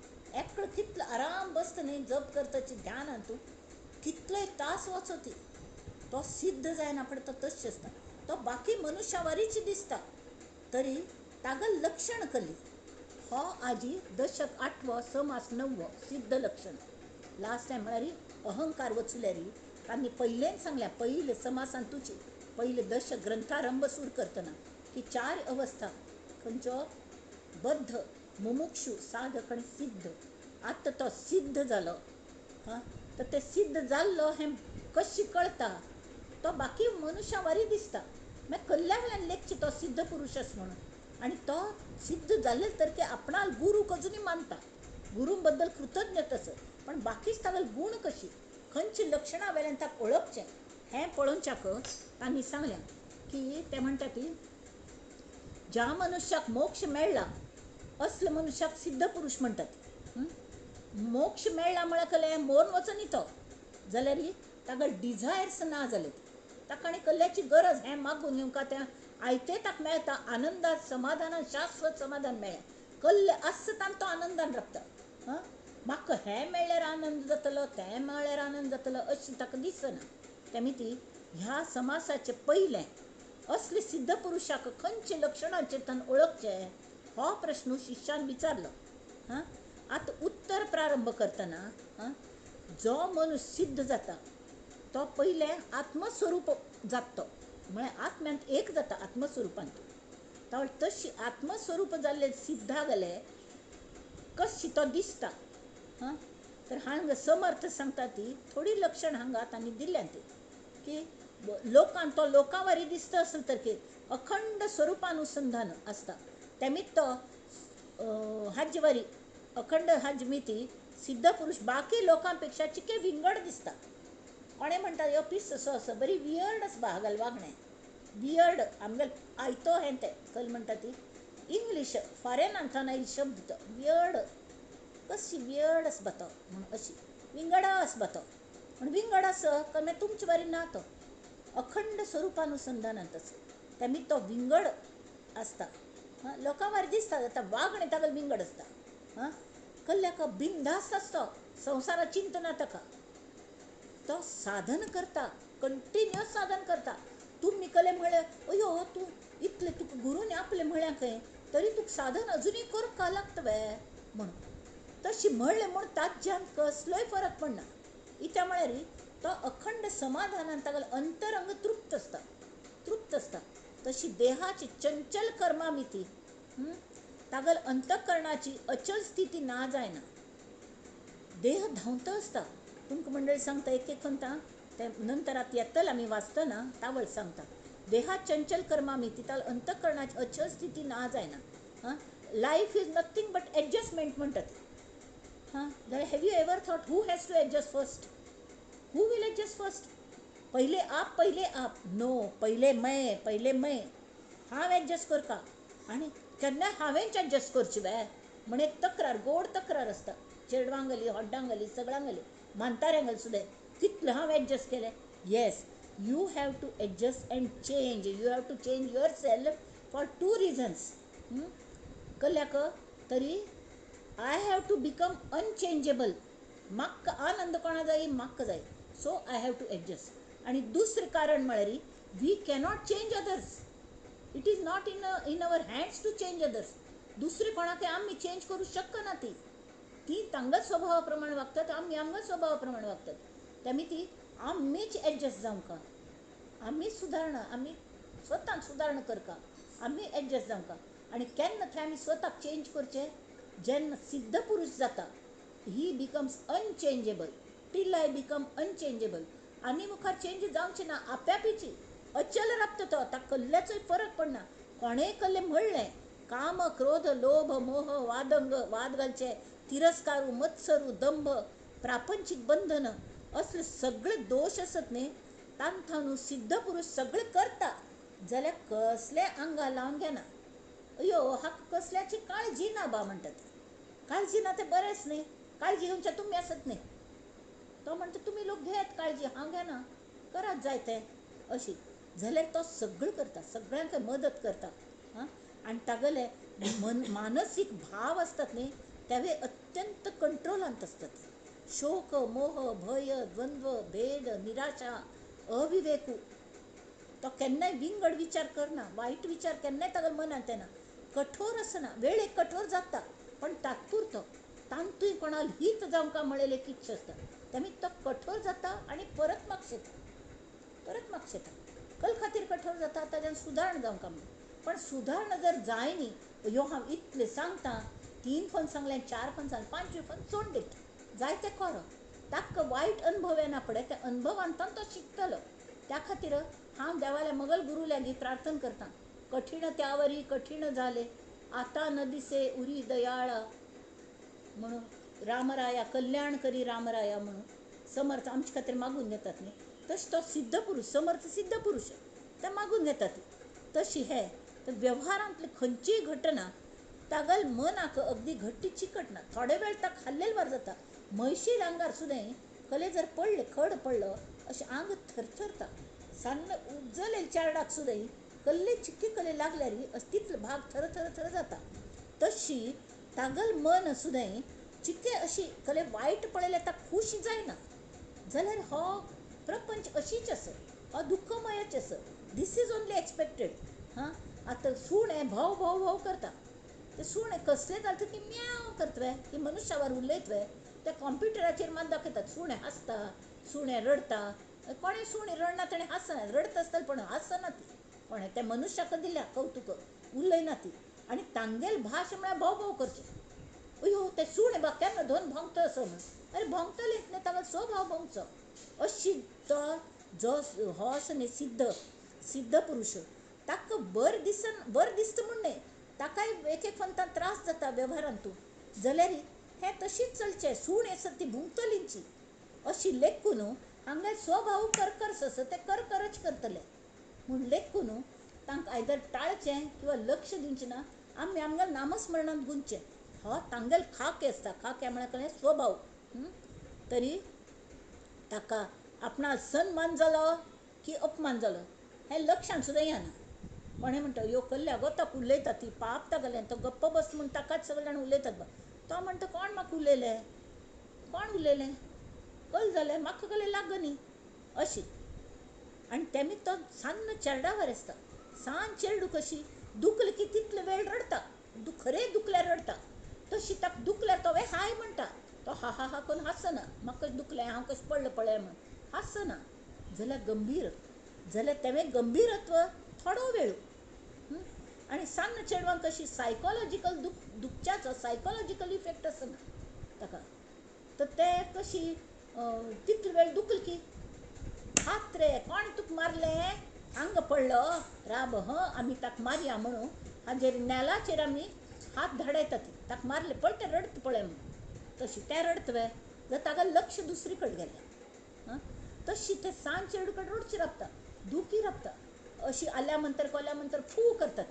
एकलो कितलो आराम बसता न्ही जप करताची ध्यान हातूंत कितलेय तास वचो ती, तो सिद्ध जायना पण तो तश्शें आसता. तो बाकी मनुष्या वरीच दिसता तरी तागेलें लक्षण कली हो आजी दशक 8वो समास 9वो सिद्ध लक्षण. लास्ट टायम म्हळ्यार अहंकार वचुल्यार तांणी पयलेंच सांगल्या, पयले समासान तुची पयले दशक ग्रंथारंभ सुरू करतना की 4 अवस्था खंयचो, बद्ध, मुमुक्षु, साधक आनी सिद्ध. आतां तो सिद्ध जालो हां, तर ते सिद्ध जाल्लो हें कशी कळटा, तो बाकी मनुष्या वरी दिसता, मागीर कल्ल्या वेल्यान लेखचे तो सिद्ध पुरुश आसा म्हणून. आनी तो सिद्ध जाल्ले तर ते आपणाक गुरूक अजुनूय मानता, गुरू बद्दल कृतज्ञ तसो, पण बाकीच तागेले गूण कशी खंयची लक्षणां वेल्यान ताका वळखचें हें पळोवच्याक तांणी सांगलें की ते म्हणटा ती ज्या मनुष्याक मोक्ष मेळ्ळा असल्या मनुष्याक सिद्ध पुरुश म्हणटात. मोक्ष मेळ्ळा म्हळ्यार कलें मोरून वचनी तो, जाल्यार ताका डिझायर्स ना जाले, ताका आनी कल्याची गरज हें मागून घेवंक तें आयतें ताका मेळटा, आनंदान समाधानान शाश्वत समाधान मेळ्ळें, कल्ले आसता तो आनंदान रावता. हां म्हाका हें मेळ्ळ्यार आनंद जातलो, तें मेळ्ळ्यार आनंद जातलो अशें ताका दिसना. तेमी ती ह्या समासाचें पयलें असले सिद्ध पुरुशाक खंयचे लक्षणाचेर ताणें वळखचें हो प्रश्न शिष्यान विचारलो. हां आतां उत्तर प्रारंभ करतना हां जो मनुष्य सिद्ध जाता तो पयलें आत्मस्वरूप जाता, तो म्हळ्यार आत्म्यांत एक जाता आत्मस्वरुपांत. तावळ तशी आत्मस्वरूप जाल्ले सिद्धा गेले कशी तो दिसता. हां तर हांगा समर्थ सांगता ती थोडी लक्षण हांगा तांणी दिल्यात ती की लोकान तो लोकां वरी दिसता आसल तर की अखंड स्वरुपानुसंधान आसता, तेमित्त हाजे वरी अखंड हाज मिती सिद्ध पुरुश बाकी लोकां पेक्षा चिके विंगड दिसता. कोणें म्हणटा यो पीस असो असो बरी वियर्ड आसा हागेलें वागणें, वियर्ड आमगेलें आयतो हें तें कल म्हणटा ती इंग्लीश फॉरेन अंतान आयिल्लो शब्द तो वियर्ड, कशी वियर्ड आसा तो म्हूण अशी विंगड आसा तो, पूण विंगड आसा कमी तुमचे वरी ना तो अखंड स्वरुपानुसंधानांत आसा, तेमी तो विंगड आसता. हां लोकां वरी दिसता आतां वागणें तागेलें विंगड आसता. हां कल्ल्याक बिंदास्त आसता, संवसारा चिंतना ताका, तो साधन करता, कंटिन्युअस साधन करता. तुमी कले म्हळ्यार अयो तूं इतलें तुका गुरून आपलें म्हळ्यार खंय तरी तुका साधन अजुनूय करूंक लागता वे म्हणून तशी म्हणलें म्हूण ताज्यान कसलोय फरक पडना. इत्या म्हळ्यार तो अखंड समाधानान तागेलें अंतरंग तृप्त आसता, तृप्त आसता. तशी देहाची चंचल कर्मा मिती तागेले अंतःकरणाची अचल स्थिती ना जायना, देह धांवतो आसता. तुमकां मंडळी सांगता एक एक म्हणटा ते नंतर आतां येतले आमी वाचतना तावळ सांगता देहा चंचल कर्मा मिती तागेले अंतःकरणाची अचल स्थिती ना जायना. हां life is nothing but adjustment म्हणटात. हां जाल्यार have you ever thought who has to adjust first, who will adjust first? पहिले आप, पहिले आप, नो पहिले मैं, पहिले मैं, हांव एडजस्ट करता आनी केन्नाय हांवेंच एडजस्ट करची वे म्हण एक तक्रार, गोड तक्रार आसता चेडवांगली, हड्डांगली, सगळ्यांगली, म्हाताऱ्यांगली सुद्दां कितलें हांव एडजस्ट केलें. Yes, you have to adjust and change, you have to change yourself for 2 reasons. कल्याक तरी I have to become unchangeable, म्हाका आनंद कोणा जाय, म्हाका जाय, so I have to adjust. आनी दुसरें कारण म्हळ्यार we cannot change others, it is not in our hands to change others. दुसरे कोणाकय आमी चेंज करूं शकना ती. ती तांगच स्वभावा प्रमाण वागतात, आमी आमकां स्वभावा प्रमाण वागतात. तेमी ती आमीच एडजस्ट जावंका, आमी सुदारणा, आमी स्वताक सुदारणा करका, आमी एडजस्ट जावंका. आनी केन्ना थंय आमी स्वताक चेंज करचें, जेन्ना सिद्ध पुरूश जाता, he becomes unchangeable, till I become unchangeable. आनी मुखार चेंज जावचें ना, आप्यापीची अचल राबता तो, ताका कल्ल्याचोय फरक पडना. कोणेय कल्ले म्हणलें, काम क्रोध लोभ मोह वादंग वाद घालचे, तिरस्कारू मत्सरू दंभ प्रापंचीक बंधन असले सगळे दोश आसत न्ही, तांथावन सिद्ध पुरूश सगळे करता जाल्यार कसले आंगा लावन घेना. अयो हाका कसल्याची काळजी ना बा म्हणटात. काळजी ना तें बरेंच न्ही, काळजी घेवच्या तुमी आसत न्ही. तो म्हणटा तुमी लोक घेयात काळजी, हांव घेना, करात जाय तें अशी. जाल्यार तो सगळें करता, सगळ्यांक मदत करता. हां, आनी तागेले मन मानसीक भाव आसतात न्ही, तेवे अत्यंत कंट्रोलांत आसतात. शोक मोह भय द्वंद्व भेद निराशा अविवेकू, तो केन्नाय विंगड विचार करना, वायट विचार केन्नाय तागेल्या मनांत येना. कठोर आसना, वेळेक कठोर जाता पण तात्पुरतो, तांतूय कोणाक हित जावंका म्हणलें इच्छा आसता, तेमी तो कठोर जाता आनी परत मागशेता, परत मागशेता. कल खातीर कठोर जाता, ताज्यान सुदारणा जावंका म्हणून. पण सुदारणा जर जाय न्ही, ह्यो हांव इतलें सांगता, 3 फोन सांगलें, 4 फोन सांगलें, 5 फोन सोड दिता, जाय तें करो. ताका वायट अनुभव येना पळय, त्या अनुभवांतल्यान तो शिकतलो. त्या खातीर हांव देवाल्या मगल गुरू लागीं प्रार्थना करता, कठीण त्यावरी कठीण जाले आता न दिसे उरी दयाळा म्हणून, रामराया कल्याण करी रामराया म्हणून समर्थ आमचे खातीर मागून घेतात न्ही, तशें तो सिद्ध पुरूश, समर्थ सिद्ध पुरूश ते मागून घेतात. तशी हे तर व्यवहारांतली खंयचीय घटना तागल मनाक अगदी घट्टी चिकटना, थोडे वेळ ताका खाल्लेल जाता. म्हैशी आंगार सुद्दां कले जर पडले, खड पडलो अशें आंग थरथरता. सान्न उपजलेल चारडाक सुद्दां कल्ले चिक्की कले लागल्यार तितलो भाग थर थर थर जाता. तशी तागल मन सुद्दां चिक्के अशी कले वायट पळयल्यार ताका खूश जायना, जाल्यार हो प्रपंच अशीच आसा, हो दुख्खमयच आसा. This is only expected. हां, आतां सुणें भोव भोव भोव करता, ते सुणें कसलें जालें की म्यांव करतवे, की मनुष्यावर उलयतवे. त्या कॉम्प्युटराचेर मात दाखयतात सुणें हांसता, सुणें रडटा. कोणें सुणें रडना तेणें हांसना, रडत आसतलें पण हांसना ती. कोणें त्या मनुष्याक दिल्या कौतुक, उलयना ती. आनी तांगेल भाश म्हळ्यार भोव भोव करचें. अयो ते सुणें बा केन्ना धरून भोंकता असो म्हण, अरे भोंकतलेंच न्ही, ताका स्वभाव भोंकचो. अशी तो जो हो आसा न्ही सिद्ध सिद्ध पुरूश, ताका बरें दिसन बरें दिसता म्हूण न्ही, ताकाय एक एक पंथान त्रास जाता वेव्हारांतू, जाल्यार हें तशीच चलचें. सूण आसा ती भुंकतलींची अशी लेखून हांगा स्वभाव करकर्स आसा, ते करकरच करतले म्हूण लेखून तांकां आयदर टाळचें किंवा लक्ष दिवचें ना, आमी आमगेल्या नामस्मरणांत गुंतचें. हो तांगेल खाके आसता, खाके म्हळ्यार कळ्ळें स्वभाव. तरी ताका आपणा सन्मान जालो की अपमान जालो हें लक्षांत सुद्दां येना. कोणें म्हणटा ह्यो कल्ल्या गो ताका उलयता ती पाप तागेलें, तो गप्प बस म्हूण ताकाच सगळे जाण उलयतात बा. तो म्हणटा कोण म्हाका उलयलें, कोण उलयलें, कल जालें म्हाका कले लागनी अशी. आनी तेमी तो सान्न चेरडावर आसता, सान चेरडू कशी दुखले की तितलो वेळ रडटा, खरें दुखल्यार रडटा, तशी ताका दुखल्यार तो हाय म्हणटा, तो हा हा हा करून हांसना, म्हाका कशें दुखलें हांव कशें पडलें पळय म्हूण हांसना. जाल्यार गंभीर जाल्यार तेवें गंभीरत्व थोडो वेळ. आनी सान्न चेडवांक कशी सायकोलॉजिकल दुखच्याचो सायकोलॉजिकल इफेक्ट आसना ताका, तर ते कशी तितलो वेळ दुखले की हात रे कोण तुका मारलें, हांगा पडलो राब ह आमी ताका मारया म्हणून हाजेर नेलाचेर आमी हात धाडयतात, ताका मारले पळय तें रडत पळय म्हणून. तशी तें रडतवे जाल्यार ताका लक्ष दुसरी कडेन गेलें. हां, तशी तें सान चेडू कडेन रडची राबता, दुखी राबता. अशी आल्या मंतर कोल्या मंतर फू करतात,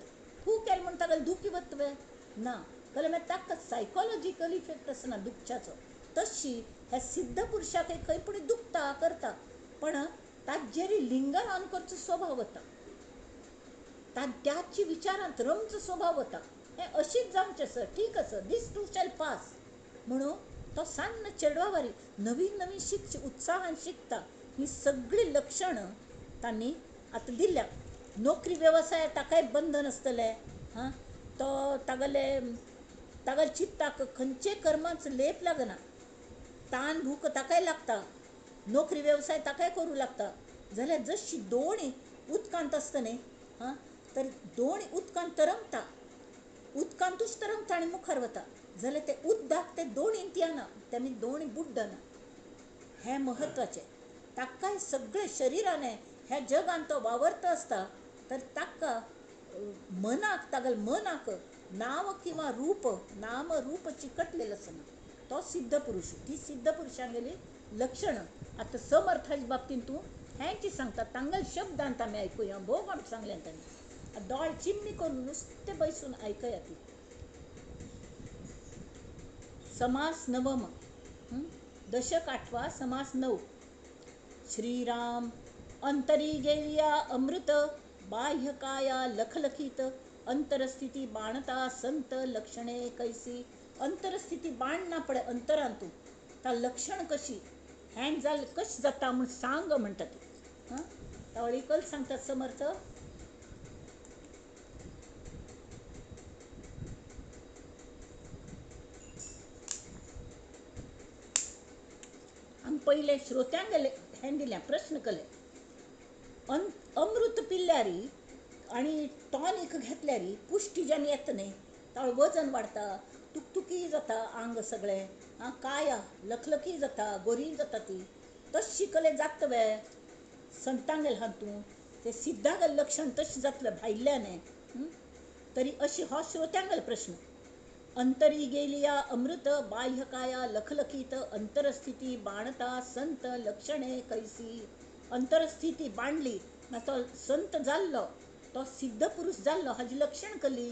फू केलें म्हूण ताका दुखी वतवे ना, कळ्ळें मागीर ताका सायकोलॉजिकल इफेक्ट आसना दुखच्याचो. तशी ह्या सिद्ध पुरुशाक खंय पूण दुखता करता, पण ताजेर लिंगर ऑन करचो स्वभाव वता, त्याची विचारांत रमचो स्वभाव वता. हें अशीच जावचें आसा, ठीक आसा, दीस टू शॅल पास म्हणून तो सान्न चेडवावरी नवीन नवीन शिकचे उत्साहान शिकता. ही सगळीं लक्षणां तांणी आतां दिल्या. नोकरी वेवसाय ताकाय बंधन आसतलें. हां, तो तागेले तागेल्या चित्ताक खंयचे कर्माचो लेप लागना, तान भूक ताकाय लागता, नोकरी वेवसाय ताकाय करूं लागता. जाल्यार जशी दोणी उदकांत आसता न्ही, हां, तर दोणी उदकांत तरंगता, उदकांतूच तरंगता आनी मुखार वता. जाल्यार तें उदक ते दोणींत येना, तेमी दोणी बुड्डना. हें म्हत्वाचें. ताकाय सगळें शरिरान ह्या जगान तो वावरता आसता, तर ताका मनाक, तागेल्या मनाक नांव किंवा रूप, नाम रूप चिकटलेलें आसना. तो सिद्ध पुरुष. ती सिद्ध पुरुषांगेली लक्षणां. आतां समर्थाच्या बाबतींत तूं हेंच सांगता, तांगेल्या शब्दांत आमी आयकुया. भोव आमकां सांगलें ताणें. दोळ चिमणी करून नुस्तें बसून आयकया ती. समास नवम, दशक 8वा, समास 9. श्रीराम अंतरी गेलिया अमृत, बाह्य काया लखलखीत, अंतरस्थिती बाणता संत लक्षणे कैसी. अंतरस्थिती बाणना पडे अंतरांतू, ता लक्षण कशी हें जाल कशें जाता म्हूण सांग म्हणटा ती. हां, तावळी सांगतात समर्थ. आमी पयले श्रोत्यांक गेले हें दिलें प्रश्न केले. अमृत पिल्ल्यारी आनी टॉनीक घेतल्यारी पुश्टी जेन्ना येता न्ही, तावळ वजन वाडटा, तुकतुकी जाता आंग सगळें, आं, काया लखलखी जाता, गोरी जाता ती. तशी कले जाता वे संतांगेल हातूं ते सिद्धांगेल लक्षण तशें जातलें भायल्यान. तरी अशी हो श्रोत्यांगेल प्रश्न. अंतरी गेलिया अमृत, बाह्य काया लखलखीत, अंतरस्थिती बाणता संत लक्षणे कैसी. अंतरस्थिती बांडली तो संत जाल्लो, तो सिद्ध पुरुष जाल्लो, हाजी लक्षण कली.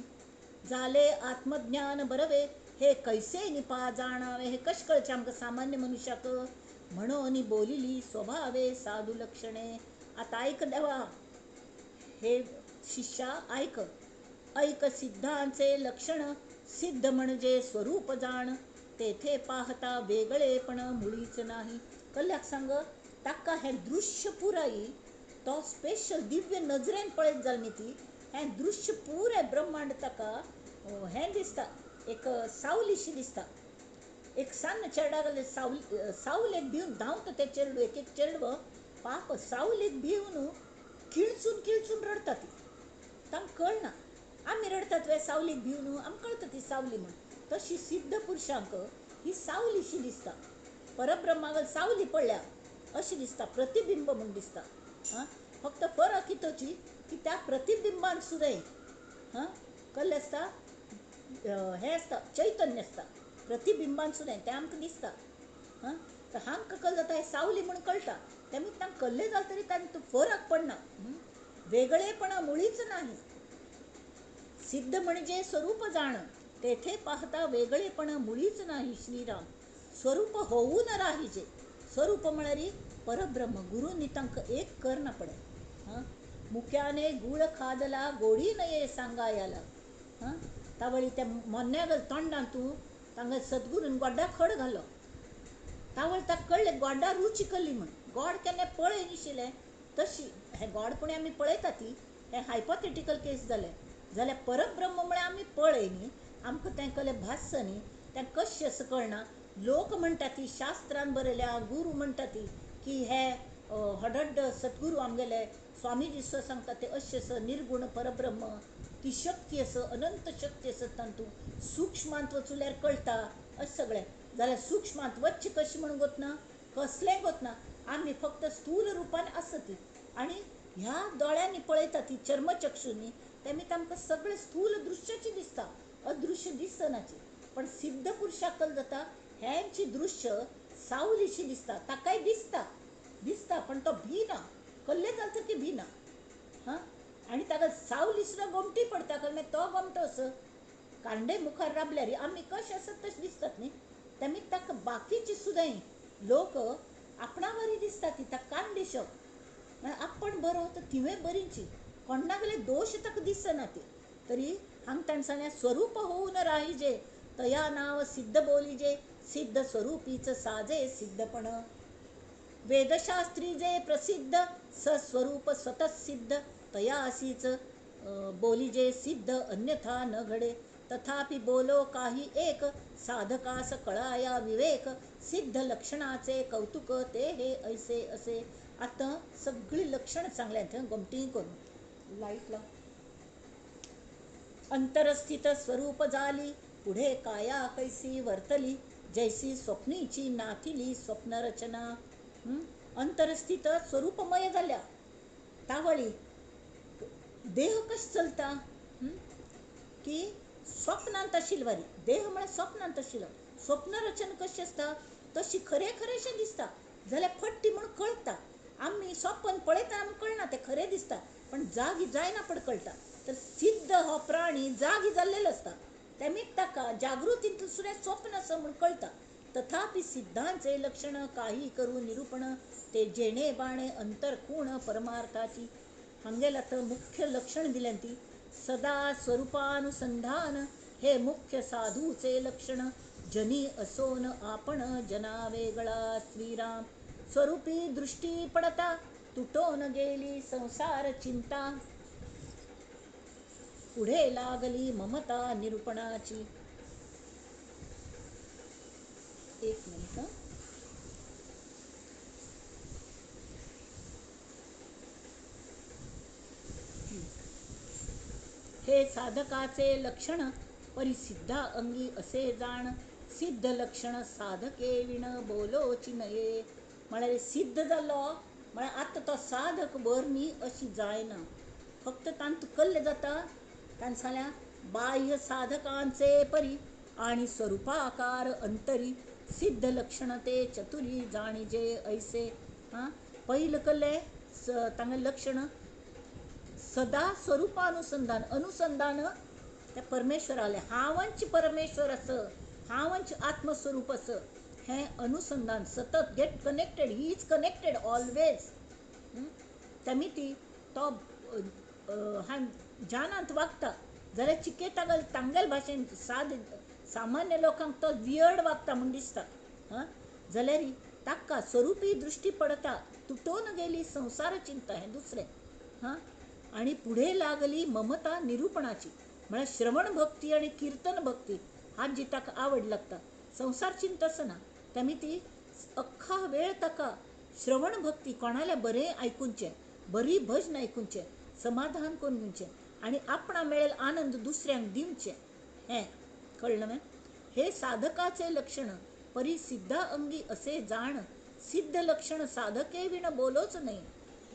जाले आत्मज्ञान बरवे, हे कैसे निपा जाणावे. हे कशें कळचें आमकां सामान्य मनुष्याक? म्हणून बोलिली स्वभावे साधू लक्षणे. आतां आयक देवा, हे शिष्या आयक. ऐक सिद्धांचे लक्षण, सिद्ध म्हणजे स्वरूप जाण, तेथे पाहता वेगळेपण मुळीच नाही. कल्याक सांग, ताका हें दृश्य पुराय तो स्पेशल दिव्य नजरेन पळयत जाल न्ही ती, हें दृश्य पुराय ब्रह्मांड ताका हें दिसता, एक सावलीशी दिसता. एक सान्न चेरडा सावली, सावलेक भिवन धांवता तें चेरडू, एक एक चेडव पाप सावलेक भिवन किळचून किळचून रडटा ती. तांकां कळना आमी रडटात वे सावलीक भिवन, आमकां कळटा ती सावली म्हूण. तशी सिद्ध पुरुषांक ही सावलीशी दिसता. परब्रह्माक सावली पडल्या अशी दिसता, प्रतिबिंब म्हूण दिसता. हां, फक्त फरक इतोची की त्या प्रतिबिंबान सुद्दां हां कल्लें आसता, हें आसता, चैतन्य आसता. प्रतिबिंबान सुद्दां तें आमकां दिसता. हां, तर हांकां कल जाता हें सावली म्हूण कळटा, तेमी तांकां कल्लें जालें तरी तांकां फरक पडना, वेगळेपणा मुळीच नाही. सिद्ध म्हणजे स्वरूप जाण, तेथे पाहता वेगळेपण मुळीच नाही. श्रीराम स्वरूप होऊन राहिजे. स्वरूप म्हळ्यार परब्रह्म. गुरूंनी तांकां एक करना पडे. हां, मुक्याने गुळ खादला गोडी नये सांगायाला. हां, तावळी त्या मोन्यागल तोंडान तूं तांगा सद्गुरून गोड्डा खड घालो. तावळ ताका कळ्ळें गोड्डा रुची कल्ली म्हूण. गोड केन्ना पळय नाशिल्लें तशी हें गोड पुणी आमी पळयता ती, हें हायपोथेटिकल केस जालें. जाल्यार परब्रह्म म्हळ्यार आमी पळय न्ही, आमकां तें कलें भासना न्ही, तें कशें अशें कळना. लोक म्हणटा ती शास्त्रान बरयल्या, गुरू म्हणटा ती की हे हडड्ड सद्गुरू आमगेले स्वामीजी सांगता ते अशें आसा निर्गुण परब्रह्म, ती शक्ती आसा, अनंत शक्ती आसा, तातूंत सूक्ष्मांत वचल्यार कळटा अशें सगळें. जाल्यार सूक्ष्मांत वच्चें कशें म्हूण गोतना, कसलें गोतना, आमी फक्त स्थूल रुपान आसा ती आनी ह्या दोळ्यांनी पळयता ती चर्मचक्षुंनी, तेमी तांकां सगळें स्थूल दृश्याची दिसता, अदृश्य दिसनाची. पण सिद्ध पुरुषाक जाता हेंची दृश्य सावलीशी दिसता, ताकाय दिसता दिसता, पण तो भिना, कल्ले जालें तर ती भिना. हां, आनी ताका सावली सुद्दां गोमटी पडटा, कारण तो गोमटो असो कांडे मुखार राबल्यार आमी कशें आसत तशें दिसतात न्ही, तेमी ताका बाकीची सुद्दां लोक आपणावरी दिसता ती, ताका कांडेशक म्हळ्यार आपण बरो तर तिवें बरीची, कोणागेले दोश ताका दिसना ती. तरी हांगा ताणें सांगलें स्वरूप होऊन राहिजे, तया नाव सिद्ध बोलिजे, सिद्ध स्वरूपीच साजे सिद्धपण. वेदशास्त्री जे प्रसिद्ध, सस्वरूप स्वतः सिद्ध, तयासीच बोलिजे सिद्ध, अन्यथा न घडे. तथापि बोलो काही एक साधकास कळाया विवेक सिद्ध लक्षणाचे कौतुक ते हे ऐसे असे. आतां सगळीं लक्षण सांगल्यात थंय गोमटी करून लायट लाव. अंतरस्थित स्वरूप जाली पुढे काया कैसी वर्तली जैसी स्वप्नीची नाथिली स्वप्नरचना. अंतरस्थित स्वरूपमय जाल्या तावळी देह कशें चलता की स्वप्नांत आशिल्ले वरी. देह म्हळ्यार स्वप्नांत आशिल्लो. स्वप्नरचना कशी आसता तशी खरें खरेंशें दिसता जाल्यार फट्टी म्हूण कळटा. आमी स्वप्न पळयता आमकां कळना तें खरें दिसता पण जागी जायना पण कळटा. तर सिद्ध हो प्राणी जागी जाल्लेलो आसता तेमी ताका जागृतींत सुद्दां स्वप्न आसा म्हूण कळटा. तथापि सिद्धांचे लक्षण काही करू निरूपण ते जेणे बाणे अंतर खूण परमार्थाची. हांगेलें आतां मुख्य लक्षण दिलें ती सदा स्वरूपानुसंधान हे मुख्य साधूचे लक्षण जनी असोन आपण जना वेगळा. श्रीराम स्वरूपी दृष्टी पडता तुटोन गेली संसार चिंता पुढे लागली ममता निरूपणाची. एक मिनिट. हे साधकाचे लक्षण परिसिद्धा अंगी असे जाण सिद्ध लक्षण साधके विण बोलोची नये. म्हळ्यार सिद्ध जालो म्हळ्यार आतां तो साधक बर न्ही अशी जायना. फक्त तांतूं कल्लें जाता ताणें सांगल्या बाह्य साधकांचे परी आणि स्वरूपाकार अंतरी सिद्ध लक्षण ते चतुरी जाणीजे ऐसे. हां पयलें कल्लें तांगेलें लक्षण सदा स्वरूपानुसंधान. अनुसंधान त्या परमेश्वरालें हांवच परमेश्वर आस हांवच आत्मस्वरूप आस हें अनुसंधान सतत get connected. He is connected always. तेमी ती तो जानांत वागता जाल्यार चिकेता तांगेले भाशेन साद सामान्य लोकांक तो वियर्ड वागता म्हूण दिसता. हां जाल्यार ताका स्वरुपी दृश्टी पडता तुटोन गेली संसार चिंता हें दुसरें. हां आनी पुढे लागली ममता निरूपणाची म्हळ्यार श्रवण भक्ती आनी किर्तन भक्ती हाजी ताका आवड लागता. संसार चिंता आसना तेमी ती अख्खा वेळ ताका श्रवण भक्ती कोणाले बरें आयकुचें बरी भजन आयकुचें समाधान करून घेवचें आनी आपणा मेळेल आनंद दुसऱ्यांक दिवचें हें कळ्ळें न्हय. हे साधकाचे लक्षण परी सिद्धा अंगी असे जाण सिद्ध लक्षण साधके विण बोलोच न्हय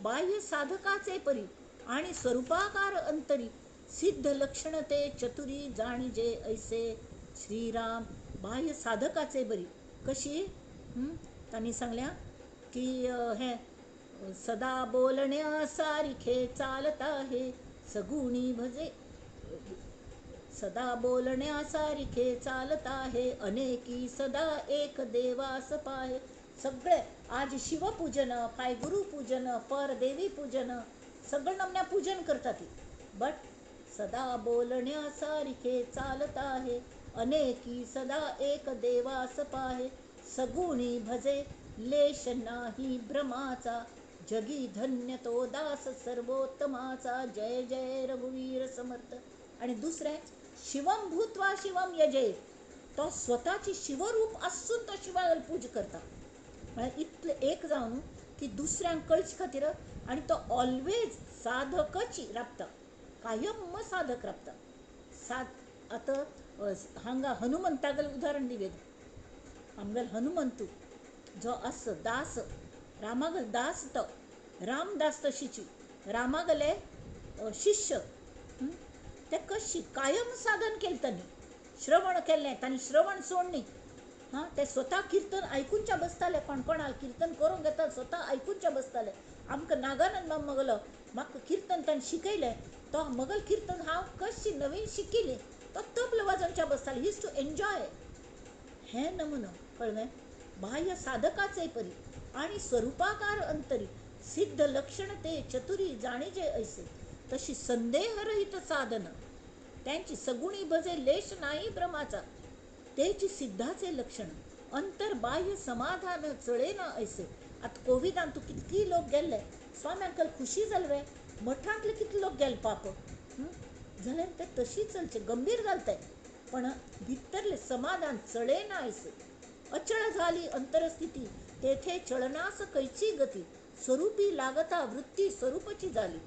बाह्य साधकाचे परी आणि स्वरूपाकार अंतरी सिद्ध लक्षण ते चतुरी जाणीजे ऐसे. श्रीराम बाह्य साधकाचे बरी कशी तांणी सांगल्या की हे सदा बोलण्या सारखे चालता हे सगुणी भजे सदा बोलण्या सारखे चालता हे अनेकी सदा एक देवास पाहे. सगळे आज शिवपूजन फाय गुरुपूजन पर देवी पूजन सगळं नमन्या पूजन करतात बट सदा बोलण्या सारखे चालता आहे अनेकी सदा एक देवास पाहे सगुणी भजे लेश नाही भ्रमाचा जगी धन्य तो दास सर्वोत्तमाचा. जय जय रघुवीर समर्थ. आणि दुसरें शिवम भूत्वा शिवम यजे तो स्वताची शिवरूप आसून तो शिवाक पूज करता. म्हळ्यार इतलें एक जावन की दुसऱ्यांक कळचे खातीर आनी तो ऑलवेज साधकच राबता कायम साधक राबता. आतां हांगा हनुमंतागेलें उदाहरण दिवया. आमगेलो हनुमंतू जो आस दास रामागेलो दास तो रामदास तशीची रामागेले शिष्य ते कशी कायम साधन केलें तांणी श्रवण केलें तांणी श्रवण सोडली. हां ते स्वता किर्तन आयकुच्या बसताले कोण कोणाक किर्तन करूंक घेता स्वता आयकुच्या बसताले. आमकां नागानंद मामा मगलो म्हाका किर्तन ताणें शिकयलें तो मगल किर्तन हांव कशी नवीन शिकिल्ली तो तबलो वाजोवच्या बसतालो. ही टू एन्जॉय हें नमुनो कळ्ळें. बाह्य साधकाचे परी आणि स्वरूपाकार अंतरी सिद्ध लक्षण ते चतुरी जाणीजे ऐसे तशी संदेहरहित साधन त्यांची सगुणी भजे लेश नाही भ्रमाचा तेची सिद्धाचे लक्षण अंतर बाह्य समाधान चळे ना ऐसे. आतां कोविडान तूं कितकी लोक गेल्ले स्वामी अंकल खुशी जाले मठांतले कितले लोक गेले पाप जाल्यार ते तशी चलचे गंभीर जाले ते. पण भितरले समाधान चळेना ऐसे. अचळ झाली अंतरस्थिती तेथे चळनास कैची गती. स्वरूपी लागता वृत्ती स्वरूपची झाली.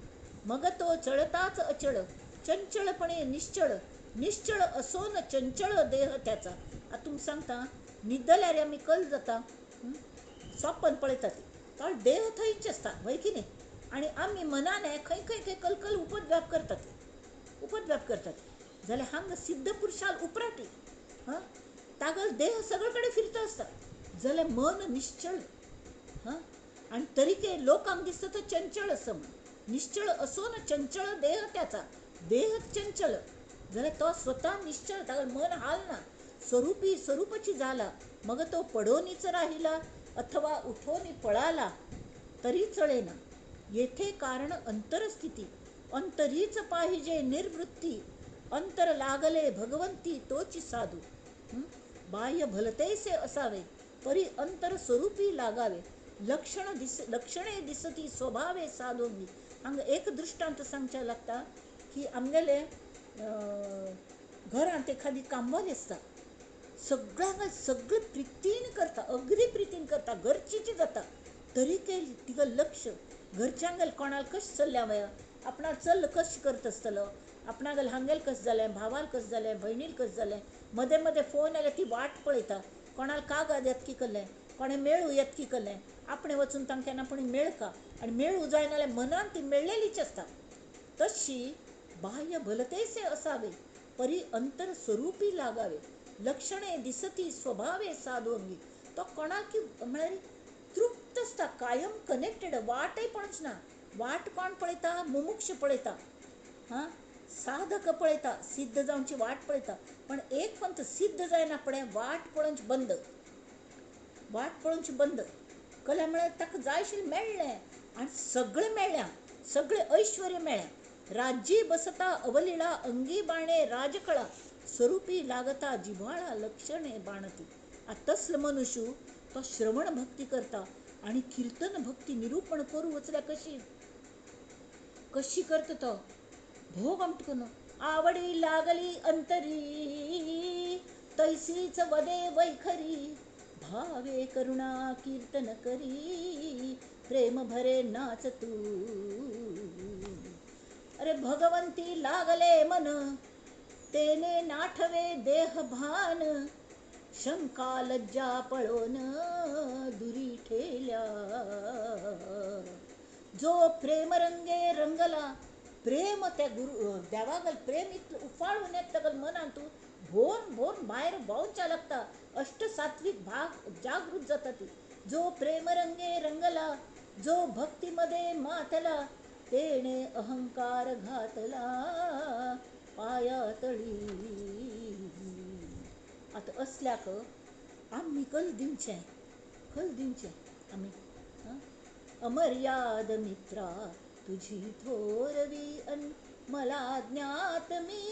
मग तो चळताच अचळ चंचळपणे निश्चळ. निश्चळ असोन चंचळ देह त्याचा. आतां तुमकां सांगता, न्हिदल्यार आमी कल जाता, सोपन पळयता ती कारण देह थंयच आसता, वय की न्ही? आनी आमी मनान खंय खंय खंय कलकल उपद्व्याप करतात, उपद्व्याप करतात. जाल्यार हांगा सिद्ध पुरुषाल उपराटी हां तागल देह सगळे कडेन फिरता आसता, जाल्यार मन निश्चळ. हां, आनी तरीके लोकांक दिसता तो चंचळ आसा म्हण. निश्चळ असो न चंचळ देह त्याचा, देह चंचल जाल्यार तो स्वता निश्चळ, तागेलें मन हालना. स्वरूपी स्वरूपची झाला. मग तो पडोनीच राहिला अथवा उठोनी पळाला तरी चळेना. येथे कारण अंतरस्थिती. अंतरीच पाहिजे निर्वृत्ती. अंतर लागले भगवंती तोची साधू. बाह्य भलतेसे असावे परी अंतर स्वरूपी लागावे. लक्षण दिस लक्षणे दिसती स्वभावे साधूंगी. हांगा एक दृष्टांत सांगचे लागता की आमगेले घरांत एखादी कामवाली आसता, सगळ्यांक सगळें प्रितीन करता, अगदी प्रितीन करता, गरजेची जाता, तरी ते तिका लक्ष घरच्यांगेल कोणाक कशें चल्ल्या वया, आपणाक चल्ल कशें करता आसतलो, आपणागेल हांगेल कशें जालें, भावाल कशें जालें, भयणील कशें जालें, मदें मदें फोन आयल्यार ती वाट पळयता, कोणाक कागाद येतकी करलें, कोणें मेळूं येतकी करलें, आपणें वचून तांकां केन्ना पूण मेळका, आनी मेळूं जायना जाल्यार मनान ती मेळ्ळेलीच आसता. तशी बाह्य भलतेसे असावे परी अंतर स्वरूपी लागावे. लक्षणे दिसती स्वभावे साधू अंगी. तो कोणाक म्हळ्यार तृप्त आसता, कायम कनेक्टेड, वाटय पळच ना. वाट कोण पळयता? मुमुक्ष पळयता, हां, साधक पळयता, सिद्ध जावची वाट पळयता. पण एक पंथ सिद्ध जायना फुडें वाट पळोवची बंद, वाट पळोवची बंद. कल्या म्हळ्यार ताका जाय आशिल्लें मेळ्ळें आनी सगळें मेळ्ळें, सगळें ऐश्वर्य मेळ्ळें. राज्यी बसता अवलीळा अंगी बाणे राजकळा. स्वरूपी लागता जिव्हाळा लक्षणे बाणती. आतां तसलो मनुष्य तो श्रवण भक्ती करता आनी कीर्तन भक्ती निरूपण करूं वचल्यार कशी कशी करता तो भोग आमकां आवडी लागली अंतरी तैसीच वदे वैखरी. भावे करुणा कीर्तन करी प्रेम भरे नाच तू. अरे भगवंती लागले मन तेने नाठवे देह भान. शंका लज्जा पळोन दुरी ठेल्या. जो प्रेमरंगे रंगला, प्रेम त्या गुरु देवागल प्रेम इतलें उफाळून येता तागेल्या मनांत, तूं भोवन भोवन भायर भोंवच्या लागता, अष्टसात्विक भाग जागृत जाता ती. जो प्रेमरंगे रंगला, जो भक्तीमध्ये मातला, तेणे अहंकार घातला पायातळी. आतां असल्याक आमी कल दिवचें, कल दिवचें आमी. अमर्याद मित्रा तुझी थोरवी अन मला ज्ञात मी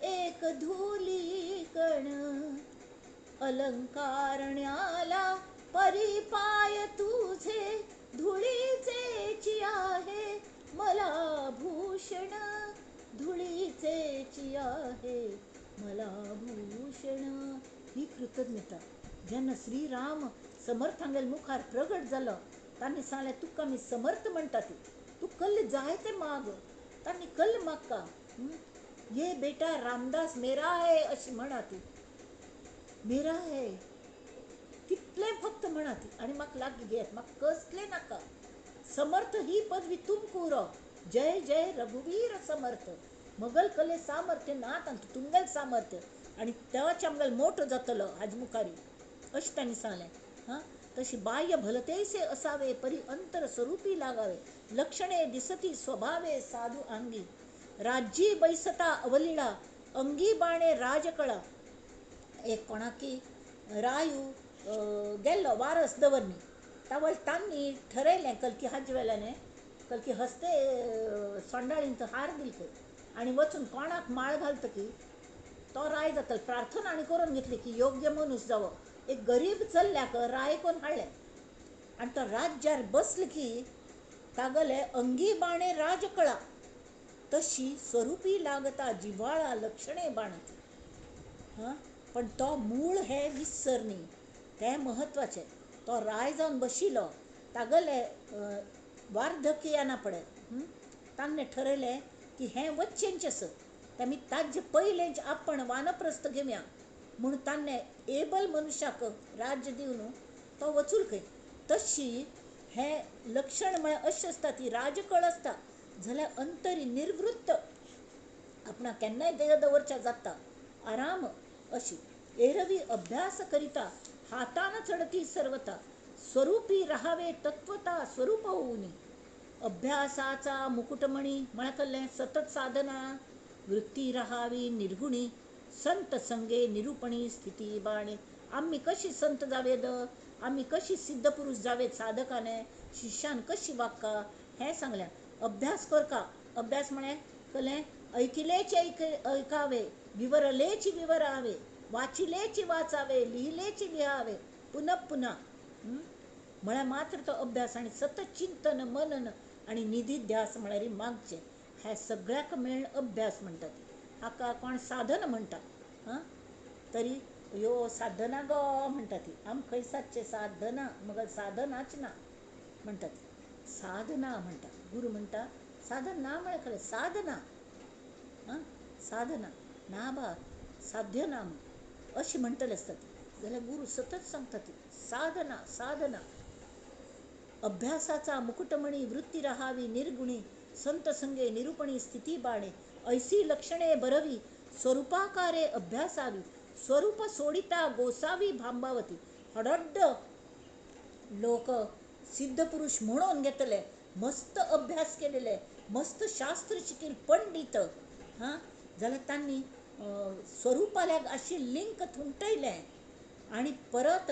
एक धुली कण. अलंकारण्याला परिपाय तुझे धुळीचेची आहे मला भूषण. धुळीचेची आहे मला भूषण. ही कृतज्ञता जेन्ना श्रीराम समर्थांगेल मुखार प्रगट जालो, तांणी सांगलें तुका मी समर्थ म्हणटा ती, तूं कल्ल जाय तें माग, तांणी कल्ल मागका, ये बेटा रामदास मेरा है अशी म्हणा ती, मेरा है तितलें फक्त म्हणा ती, आनी म्हाका लागीं घेत, म्हाका कसलें नाका. समर्थ ही पदवी तुमकां उरो. जय जय रघुवीर समर्थ. मगल कले सामर्थ्य ना तांतूं तुमगेलें सामर्थ्य आनी तेवाच आमगेलो मोठो जातलो हाजे मुखारी, अशें तांणी सांगलें. हां, तशी बाह्य भलतेसे असावे परी अंतर स्वरूपी लागावे. लक्षणे दिसती स्वभावे साधू अंगी. राज्यी बैसता अवलीळा अंगी बाणे राजकळा. एक कोणाकी रायू गेल्लो वारस दवरनी, तावळ तांणी ठरयलें कलकी हाजे वेल्यान कलकी हस्ते सोंडाळीन हार दिल खंय आनी वचून कोणाक माळ घालता की तो राय जातलो. प्रार्थना आनी करून घेतली की योग्य मनीस जावो. एक गरीब चल्ल्याक राय कोण हाडलें आनी तो राज्यार बसलो की तागेले अंगी बाणे राजकळा. तशी स्वरूपी लागता जिव्हाळा लक्षणे बाणती. हां, पण तो मूळ हें विसर न्ही, तें म्हत्वाचें. तो राय जावन बशिल्लो तागेले वार्धक्य येना पडे तांणे ठरयलें की हें वच्चेंच आसा, तेमी ताजे पयलेंच आपण वानप्रस्थ घेवया म्हूण ताणें एबल मनुष्याक राज्य दिवन तो वचूल खंय. तशी हें लक्षण म्हळ्यार अशें आसता ती राजकळ आसता जाल्यार अंतरी निर्वृत्त आपणाक केन्नाय देह दवरच्या जाता आराम अशी. एरवी अभ्यास करिता हातान चडती सर्वता स्वरूपी राहावे तत्वता स्वरूप होऊनी. अभ्यासाचा मुकुटमणी म्हळ्यार कसलें सतत साधना वृत्ती राहावी निर्गुणी संत संगे निरूपणी स्थिती बाणे. आमी कशी संत जावेद, आमी कशी सिद्ध पुरुष जावेत, साधकाने शिष्यान कशी वागका हें सांगलें. अभ्यास करका, अभ्यास म्हळें कसलें ऐकिलेचे ऐकावे, विवरलेची विवरावे, वाचिलेची वाचावे, लिहिलेची लिहावे पुनः पुन्हा म्हळ्यार मात्र तो अभ्यास. आनी सतत चिंतन मनन आनी निधिध्यास म्हळ्यार मागचें हें सगळ्याक मेळून अभ्यास म्हणटात. हाका कोण साधन म्हणटा, हां तरी ह्यो साधना गो म्हणटा ती, आम खंय सादचें साधना, मगर साधनाच ना म्हणटा ती, साधना म्हणटा. गुरू म्हणटा साधन ना म्हळ्यार खरें साधना, आं साधना ना बा साध्य ना अशी म्हणटले आसता ती. जाल्यार गुरू सतत सांगता ती साधना साधना. अभ्यासाचा मुकुटमणी वृत्ती राहावी निर्गुणी संत संगे निरूपणी स्थिती बाणे. ऐसी लक्षणे बरवी स्वरूपाकारे अभ्यासावी स्वरूप सोडिता गोसावी भांबावती. हडड्ड लोक सिद्ध पुरुष म्हणून घेतले, मस्त अभ्यास केलेले, मस्त शास्त्र शिकील पंडित, हां जाल्यार तांणी स्वरूपाल्याक अशी लिंक थुंटयलें आनी परत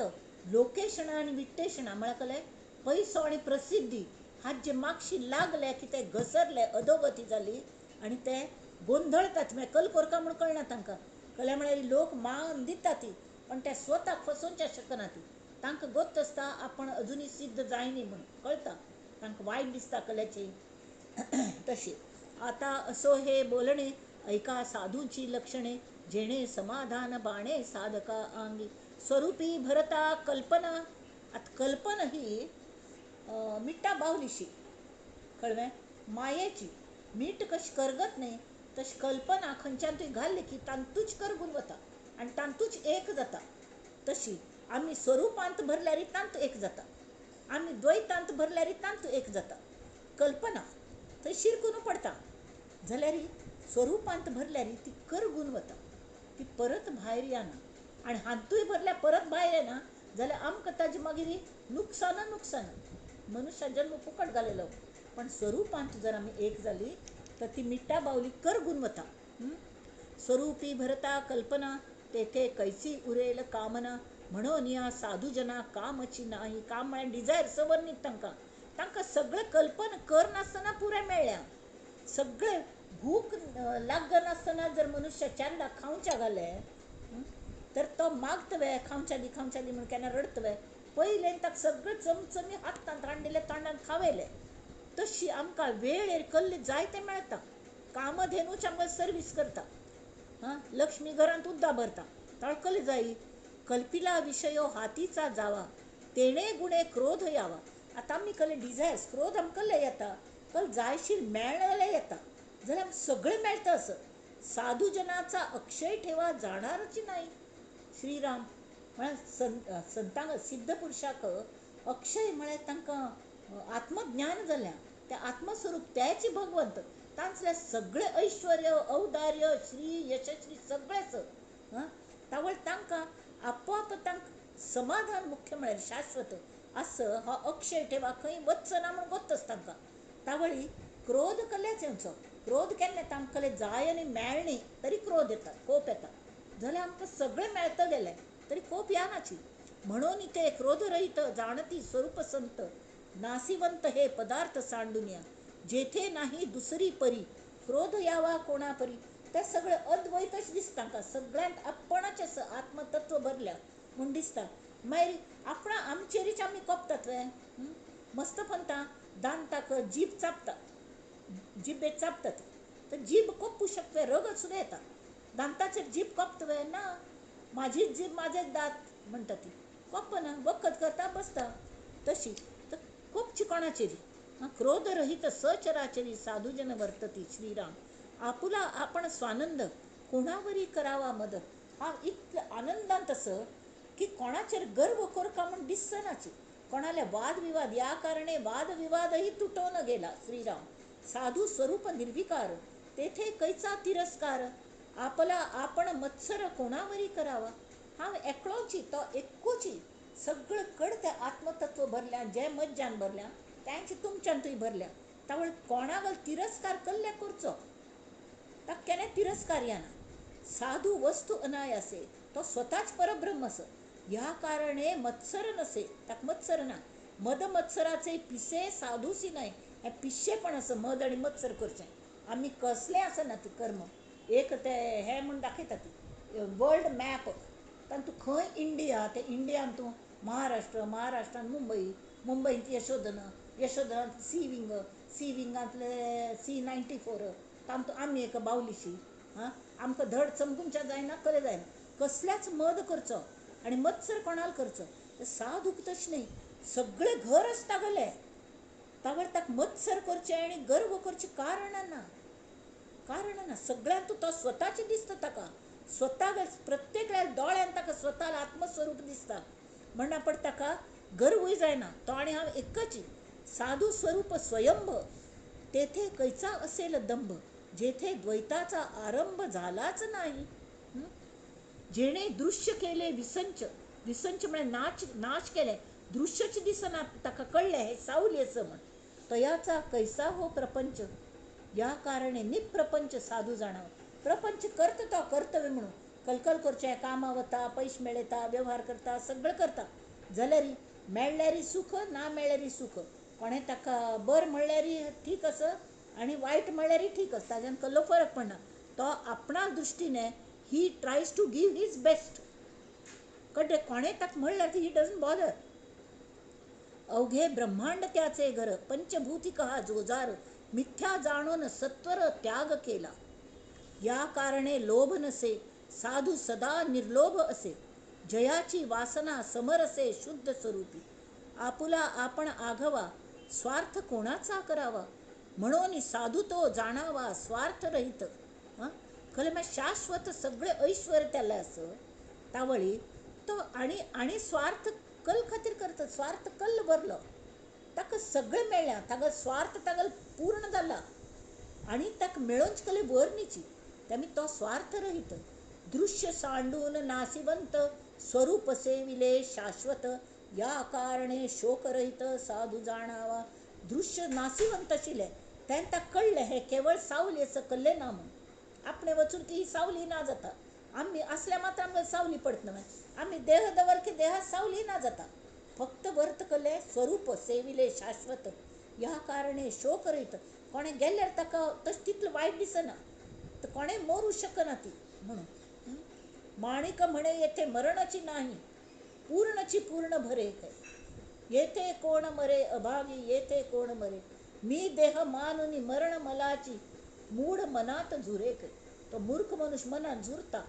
लोकेशणां आनी विट्टेशणां म्हळ्यार कसलें पयसो आनी प्रसिद्धी हाचे मागशी लागले की ते घसरले, अधोगती जाली आनी ते गोंधळतात. म्हळ्यार कल कोरका म्हूण कळना तांकां, कल्या म्हळ्यार लोक मान दिता ती पण ते स्वताक फसोवच्या शकना ती. तांकां गोत्त आसता आपण अजुनूय सिद्ध जायनी म्हूण कळटा तांकां, वायट दिसता कल्याची तशी. आतां असो हे बोलणे ऐका साधूची लक्षणे जेणे समाधान बाणे साधका आंगी. स्वरूपी भरता कल्पना. आतां कल्पना ही मिठा बावलीशी कळ्ळें, मायेची मीठ कशी करगत न्ही तशी कल्पना खंयच्यान तुवें घाली की तातूंच करगून वता आनी तातूंच एक जाता. तशी आमी स्वरुपांत भरल्यार तांत एक जाता, आमी द्वैतांत भरल्यार तांत एक जाता. कल्पना थंय शिरकून पडटा जाल्यार स्वरुपांत भरल्यार ती करगून वता, ती परत भायर येना. आनी हातूय भरल्यार परत भायर येना जाल्यार आमकां ताजें मागीर नुकसान नुकसान, मनुष्या जन्म फुकट घालेलो. पण स्वरुपांत जर आमी एक जाली तर ती मिठा बावली करगून वता. स्वरूपी भरता कल्पना तेथे कैसी उरेल कामना. म्हणून या साधूजना कामची नाही. काम म्हळ्यार डिजायर सवर्णीत तांकां, तांकां सगळें कल्पना कर नासतना पुरें मेळ्ळ्या. सगळें भूक लागनासतना जर मनुष्य चारदां खावच्या घालें तर तो मागतवे खावच्या दी खावच्या दी म्हूण केन्ना रडतवे, पयलें ताका सगळें चमचमी हातांत हाडलें तोंडांत खावयलें. तशी आमकां वेळेर कल्ले जायतें मेळटा. कामधेनूच आमकां सर्वीस करता, हां लक्ष्मी घरांत उद्दा भरता, तळकले जाई. कल्पिला विशयो हातीचा जावा तेणे गुणे क्रोध यावा. आतां आमी कल्ले डिजायर्स क्रोध आमकां कल्ले येता, कल जायशील मेळ्ळें येता जाल्यार आमकां सगळें मेळटा. असं साधूजनाचा अक्षय ठेवा जाणारच नाही. श्रीराम म्हळ्यार संतांक सिद्ध पुरुषाक अक्षय म्हळ्यार तांकां आत्मज्ञान जाल्या, ते आत्मस्वरूप त्याची भगवंत, तांतलें सगळें ऐश्वर्य औदार्य श्री यशस्वी सगळेंच. हां तावळ तांकां आपोआप तांकां समाधान मुख्य म्हळ्यार शाश्वत असं हो अक्षय ठेवा खंय वचना म्हूण गोत्त आसता तांकां. तावळी क्रोध कल्याच येवचो, क्रोध केन्ना येता आमकां जाय आनी मेळ्ळी तरी क्रोध येता, कोप येता. जाल्यार आमकां सगळें मेळत गेलें तरी कोप येनाची. म्हणून ते क्रोधरहित जाणती स्वरूप संत नासिवंत हे पदार्थ सांडून जेथे नाही दुसरी परी क्रोध यावा कोणा परी. ते सगळें अद्वैतच दिसता तांकां, सगळ्यांत आपणाच आसा आत्मतत्व भरल्या म्हूण दिसता. मागीर आपणा आमचेरीच आमी कोपतात वे मस्त पंता दांताक जीब चापता, जिबेक चापतात तर जीब कोप्पू शकता, रगत सुद्दां येता. दांताचेर जीब कोपता वे ना, माझीच जीभ माझेच दात म्हणटा ती, कोप्पना वखद करता बसता तशी. तर कोपची कोणाचेरी क्रोधरहित सचराचरी साधूजन वर्तती. श्रीराम आपुला आपण स्वानंद कोणावरी करावा मद. हा इतलं आनंदान तसं की कोणाचेर गर्व करका म्हूण दिसनाची, कोणाले वादविवाद या कारणे वादविवादही तुटोवन गेला. श्रीराम साधू स्वरूप निर्विकार तेथे कैचा तिरस्कार. आपला आपण मत्सर कोणावरी करावा. हांव एकलोची तो एकूची, सगळं कड ते आत्मतत्व भरल्या, जे मज्जान भरल्या त्यांचे तुमच्यांतूय भरल्या. तावळ कोणाक तिरस्कार कल्ल्या करचो ताका केन्ना तिरस्कार येना. साधू वस्तू अनायासे तो स्वताच परब्रह्म असो, ह्या कारणे मत्सर नसे, ताका मत्सर ना. मद मत्सराचे पिसे साधूसी न्हय, हें पिशेपण आसा मद आनी मत्सर करचें. आमी कसलें आसना ती कर्म एक ते हें म्हूण दाखयता ती वर्ल्ड मॅप, तातूंत खंय इंडिया, ते इंडियान तूं महाराष्ट्र, महाराष्ट्रान मुंबई, मुंबयंत यशोधन, यशोधनांत सी विंग, सी विंगांतले सी 94, तातूंत आमी एक बावलीशी. हां आमकां धड चमकुमच्या जायना, कलें जायना, कसल्याच मद करचो आनी मत्सर कोणाक करचो. साधूक तशें न्हय, सगळें घर आसता गेलें तावर ताका मत्सर करचें आनी गर्व करचें कारण ना, कारण ना. सगळ्यांत तो स्वताचें दिसता ताका, स्वता प्रत्येक दोळ्यान ताका स्वता आत्मस्वरूप दिसता म्हणना, पण ताका गर्वूय जायना, तो आनी हांव एकच. साधू स्वरूप स्वयंभ तेथे कैचा असेल दंभ, जेथे द्वैताचा आरंभ झालाच नाही. जेणे दृश्य केले विसंच, विसंच म्हळ्यार नाच, नाश केले, दृश्यच दिसना ताका कळ्ळें हें सावली आसा म्हण. तयाचा कैसा हो प्रपंच, या कारणे निप्रपंच साधू जाणाव. प्रपंच करता तो कर्तव्य म्हणून कलकल करचें, कामां वता, पयशे मेळयता, वेव्हार करता, सगळें करता, जाल्यार मेळ्ळ्यारी सुख ना मेळ्ळ्यारी सुख, कोणें ताका बरें म्हणल्यारी ठीक आसा आनी वायट म्हणल्यारी ठीक आसा, ताज्यान कसलो फरक पडना. तो आपणा दृश्टीने he tries to give his best, कळ्ळें? कोणें ताका म्हणल्यार he doesn't bother. अवघे ब्रह्मांड त्याचे घर, पंचभूतिक हा जोजार, मिथ्या जाणून सत्वर त्याग केला. या कारणे लोभ नसे, साधू सदा निर्लोभ असे, जयाची वासना समरसे शुद्ध स्वरूपी. आपुला आपण आघवा, स्वार्थ कोणाचा करावा, म्हणून साधू तो जाणावा स्वार्थरहित. हां खरें म्हळ्यार शाश्वत सगळें ऐश्वर्य त्याला आसा तावळी तो आनी आनी स्वार्थ कल खातीर करता, स्वार्थ कल्ल भरलो, ताका सगळें मेळ्ळें, ताका स्वार्थ ताका पूर्ण जाला आनी ताका मेळोवंच कले वर न्हीची, त्यामुळे तो स्वार्थरहित. दृश्य सांडून नासिवंत स्वरूप सेविले शाश्वत, या कारणे शोकरहित साधू जाणावा. दृश्य नासिवंत आशिल्लें तेन्ना ताका कळ्ळें हें केवळ सावली आसा, कल्लें ना म्हूण. आपणें वचून ती सावली ना जाता, आमी आसल्या मात्र आमकां सावली पडत न्हय, आमी देह दवर की देहात सावली ना जाता. फक्त वर्त कले स्वरूप सेविले शाश्वत, ह्या कारणे शोकरहित. कोणें गेल्यार ताका तशें तितलें वायट दिसना, तर कोणें मरूं शकना ती म्हणून. माणिक म्हणे येथे मरणाची नाही, पूर्णची पूर्ण भरे. येथे कोण मरे अभागी, येथे कोण मरे, मी देह मानुनी मरण मलाची, मूढ मनात झुरे. तो मूर्ख मनुष्य मनात झुरता,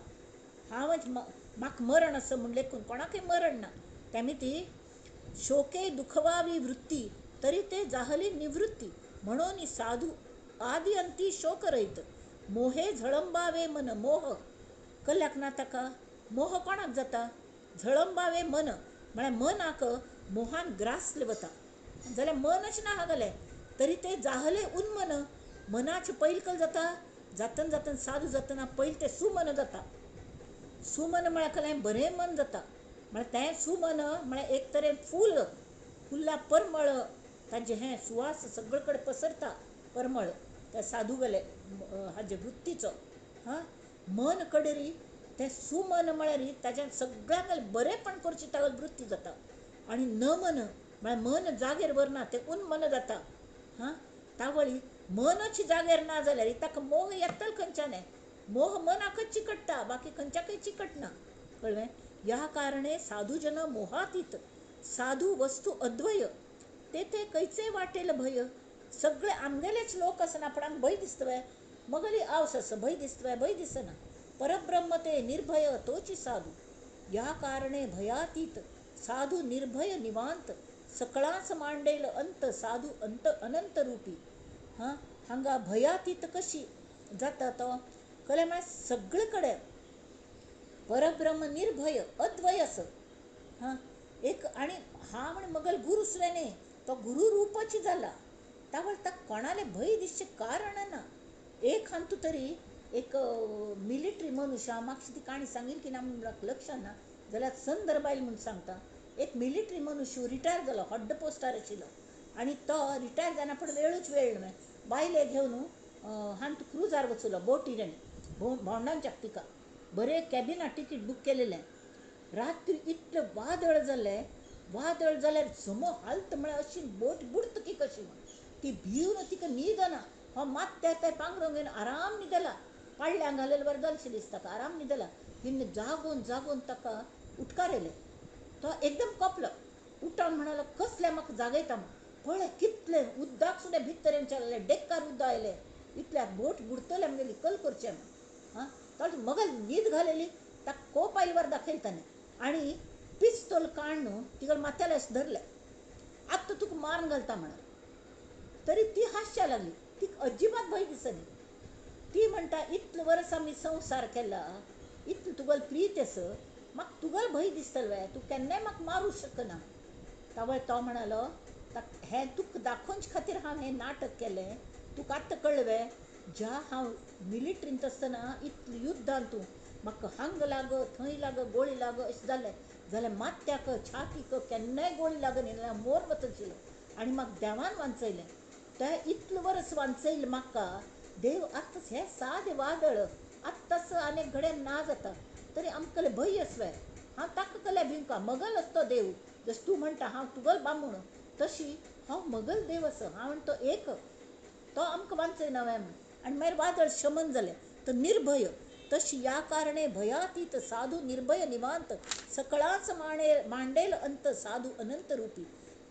हांवच म्हाका मरण आसा म्हूण लेखून कोणाकय मरण ना. तेमी ती शोके दुखवावी वृत्ती, तरी ते जाहली निवृत्ती, म्हणून साधू आदी अंती शोकरहित. मोहे झळंबावे मन, मोह कल्ल्याक ना ताका, मोह कोणाक जाता, झळंबावे मन म्हळ्यार मनाक मोहान ग्रासले वता जाल्यार मनच ना हागलें, तरी ते जाहले उन्मन. मनाचें पयलीं कल जाता, जातन जातन साधू जातना पयलीं तें सुमन जाता. सुमन म्हळ्यार कलें बरें मन जाता, म्हळ्यार तें सुमन म्हळ्यार एक तरेन फूल, फुल्ला परमळ, ताजें हें सुवास सगळे कडेन पसरता परमळ त्या साधू गेले हाजे वृत्तीचो. हां मन कडेरी तें सुमन म्हळ्यार ताज्यान सगळ्यांक बरेंपण करचें ताका वृत्ती जाता. आनी न मन म्हळ्यार मन जागेर व्हरना, तें उन्मन जाता. हां तावळी मनच जागेर ना जाल्यार ताका मोह येतलो खंयच्यान, मोह मनाकच चिकट्टा, बाकी खंयच्याकय चिकटना, कळ्ळें? ह्या कारणे साधूजन मोहातीत, साधू वस्तू अद्वय, तेथे कैचे वाटेल भय. सगळे आमगेलेच लोक आसना पण आमकां भंय दिसतवे, मगली आवस आसा, भंय दिसतवे, भंय दिसना. परब्रह्म ते निर्भय तोची साधू. या कारणे भयातीत साधू निर्भय निवांत सकळांच मांडेल अंत साधू अंत अनंत रुपी. हां, हांगा भयातीत कशी जाता तो कले म्हळ्यार सगळे कडेन परब्रह्म निर्भय अद्वय आस. हां, एक आनी हा म्हण मगल गुरू सुद्दां न्ही, तो गुरू रुपाची जाला. तावळ ताका कोणाले भंय दिसचें कारण ना. एक हांतू तरी एक मिलिटरी मनुष्य, हांव मातशी ती काणी सांगील की ना म्हूण लक्षात ना, जाल्यार संदर्भ आयल म्हूण सांगता. एक मिलिटरी मनुष्य रिटायर जालो, हड्ड पोस्टार आशिल्लो आनी तो रिटायर जायना पूण वेळूच वेळ न्हय, बायले घेवन हांतू क्रुजार वचलो, बोटीर भोंवडांच्या तिका बरें कॅबिना तिकीट बूक केलेलें. रात्री इतलें वादळ जालें, वादळ जाल्यार जमो हालत म्हळ्यार अशी बोट बुडत की कशी म्हण ती भिवन तिका न्हीदना. हो मात्या ते पांगरून घेवन आराम न्हिदला, पाडल्या घालेले बरें जालें दिसता ताका, आराम न्हिदला. हिन्न जागोवन जागोवन ताका उठकार येयलें. तो एकदम कोपलो, उठोन म्हणालो कसलें म्हाका जागयता म्हण, पळय कितलें उदक सुद्दां भितर येवचें लागलें, डेक्कार उदक आयलें, इतल्याक बोट बुडतलें आमगेली कल करचें म्हण. हां, तो मगल न्हीद घालेली ताका कोप आयल्यार दाखयलें ताणें आनी पिस्तोल काडून तिका माथ्याला अशें धरलें, आत्तां तुका मारून घालता म्हणालो. तरी ती हांसच्या लागली, तिका अजिबात भंय दिसना. ती म्हणटा इतले वर्स आमी संवसार केला, इतलें तुगेलो प्रीत आसा, म्हाका तुगेलो भंय दिसतलो वे, तूं केन्नाय म्हाका मारूंक शकना. तावळ तो म्हणालो हें तुका दाखोवचे खातीर हांव हें नाटक केलें, तुका आत्तां कळ्ळें वे, ज्या हांव मिलिटरींत आसतना इतलें युद्धान तूं म्हाका हांग लाग थंय लाग गोळी लाग अशें जालें जाल्यार माथ्याक छातीक केन्नाय गोळी लागनी जाल्यार मोर वचशिल्लो आनी म्हाका देवान वांचयलें. तें इतलें वर्स वांचयलें म्हाका देव. आतां हें सादें वादळ आत्ताच आनी घडये ना जाता तरी आमकां भंय आसवे, हांव ताका कल्या भिवका, मगल आसतो देव, जशें तूं म्हणटा हांव तुगल बामूण, तशी हांव मगल देव आसा, हांव म्हणटा तो एक, तो आमकां वांचयना वे म्हण. आनी मागीर वादळ शमन जालें. तर निर्भय तशी या कारणे भयातीत साधू निर्भय निवांत सकळांच मांडेल अंत साधू अनंत रूपी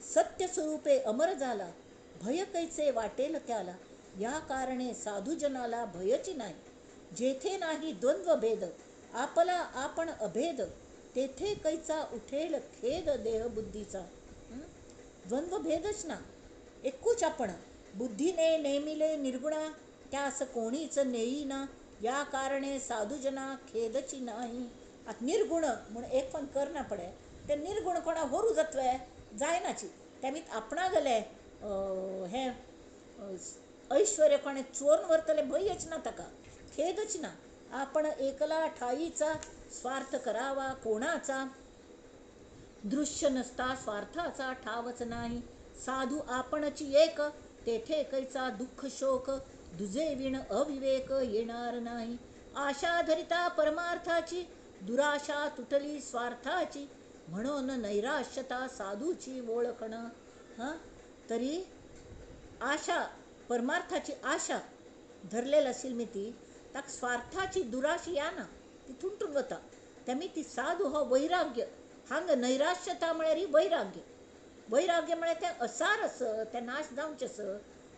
सत्य स्वरूपे अमर झाला भय कैचे वाटेल त्याला या कारणे साधूजनाला भयची नाही. जेथे नाही द्वंद्व भेद आपला आपण अभेद तेथे कैचा उठेल खेद देहबुद्धीचा. द्वंद्व भेदच ना, एकूच आपण. बुद्धीने नेमिले निर्गुणा त्यास कोणीच नेईना या कारणे साधूजना खेदची नाही. आतां निर्गुण म्हूण एक पण करना पडे, ते निर्गुण कोणा व्हरूं जातवे जायनाची, तेमी आपणा गेले हें ऐश्वर्य कोणें चोरून व्हरतलें भंयच ना ताका, खेदच ना. आपण एकला ठाईचा स्वार्थ करावा कोणाचा दृश्य नसता स्वार्थाचा ठावच नाही. साधू आपणची एक तेथे कैचा दुःख शोक दुजे विण अविवेक येणार नाही. आशा धरिता परमार्थाची दुराशा तुटली स्वार्थाची म्हणून नैराश्यता साधूची ओळखणं. हां, तरी आशा परमार्थाची आशा धरलेली असेल मी ती ताका स्वार्थाची दुराशी या ना, ती तुटून वता. तेमी ती साधू हो वैराग्य, हांगा नैराश्यता म्हळ्यार ही वैराग्य. वैराग्य म्हळ्यार तें असार आस, तें नाश जावचें आस,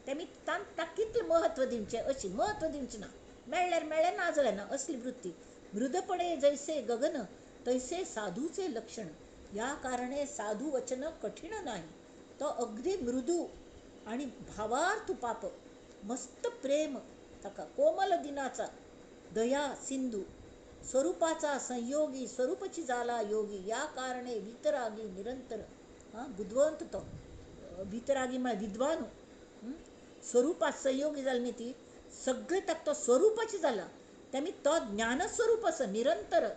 तेमी ताका कितलें म्हत्व दिवचें, अशी म्हत्व दिवचें ना, मेळ्ळ्यार मेळ्ळें ना जाल्यार ना, असली वृत्ती. मृदपणे जैसे गगन तैसे साधूचे लक्षण या कारणे साधू वचन कठीण नाही. तो अगदी मृदू आणि भावार्थ पाप मस्त प्रेम ताका कोमल दिनाचा दया सिंधू स्वरूपाचा संयोगी स्वरूपची जाला योगी या कारणे वितरागी निरंतर. हां, बुदवंत तो वितरागी म्हळ्यार विद्वान. स्वरूपात संयोगी जाली न्ही ती सगळें ताका तो स्वरूपाची जाला, तेमी तो ज्ञानस्वरूप आसा निरंतर.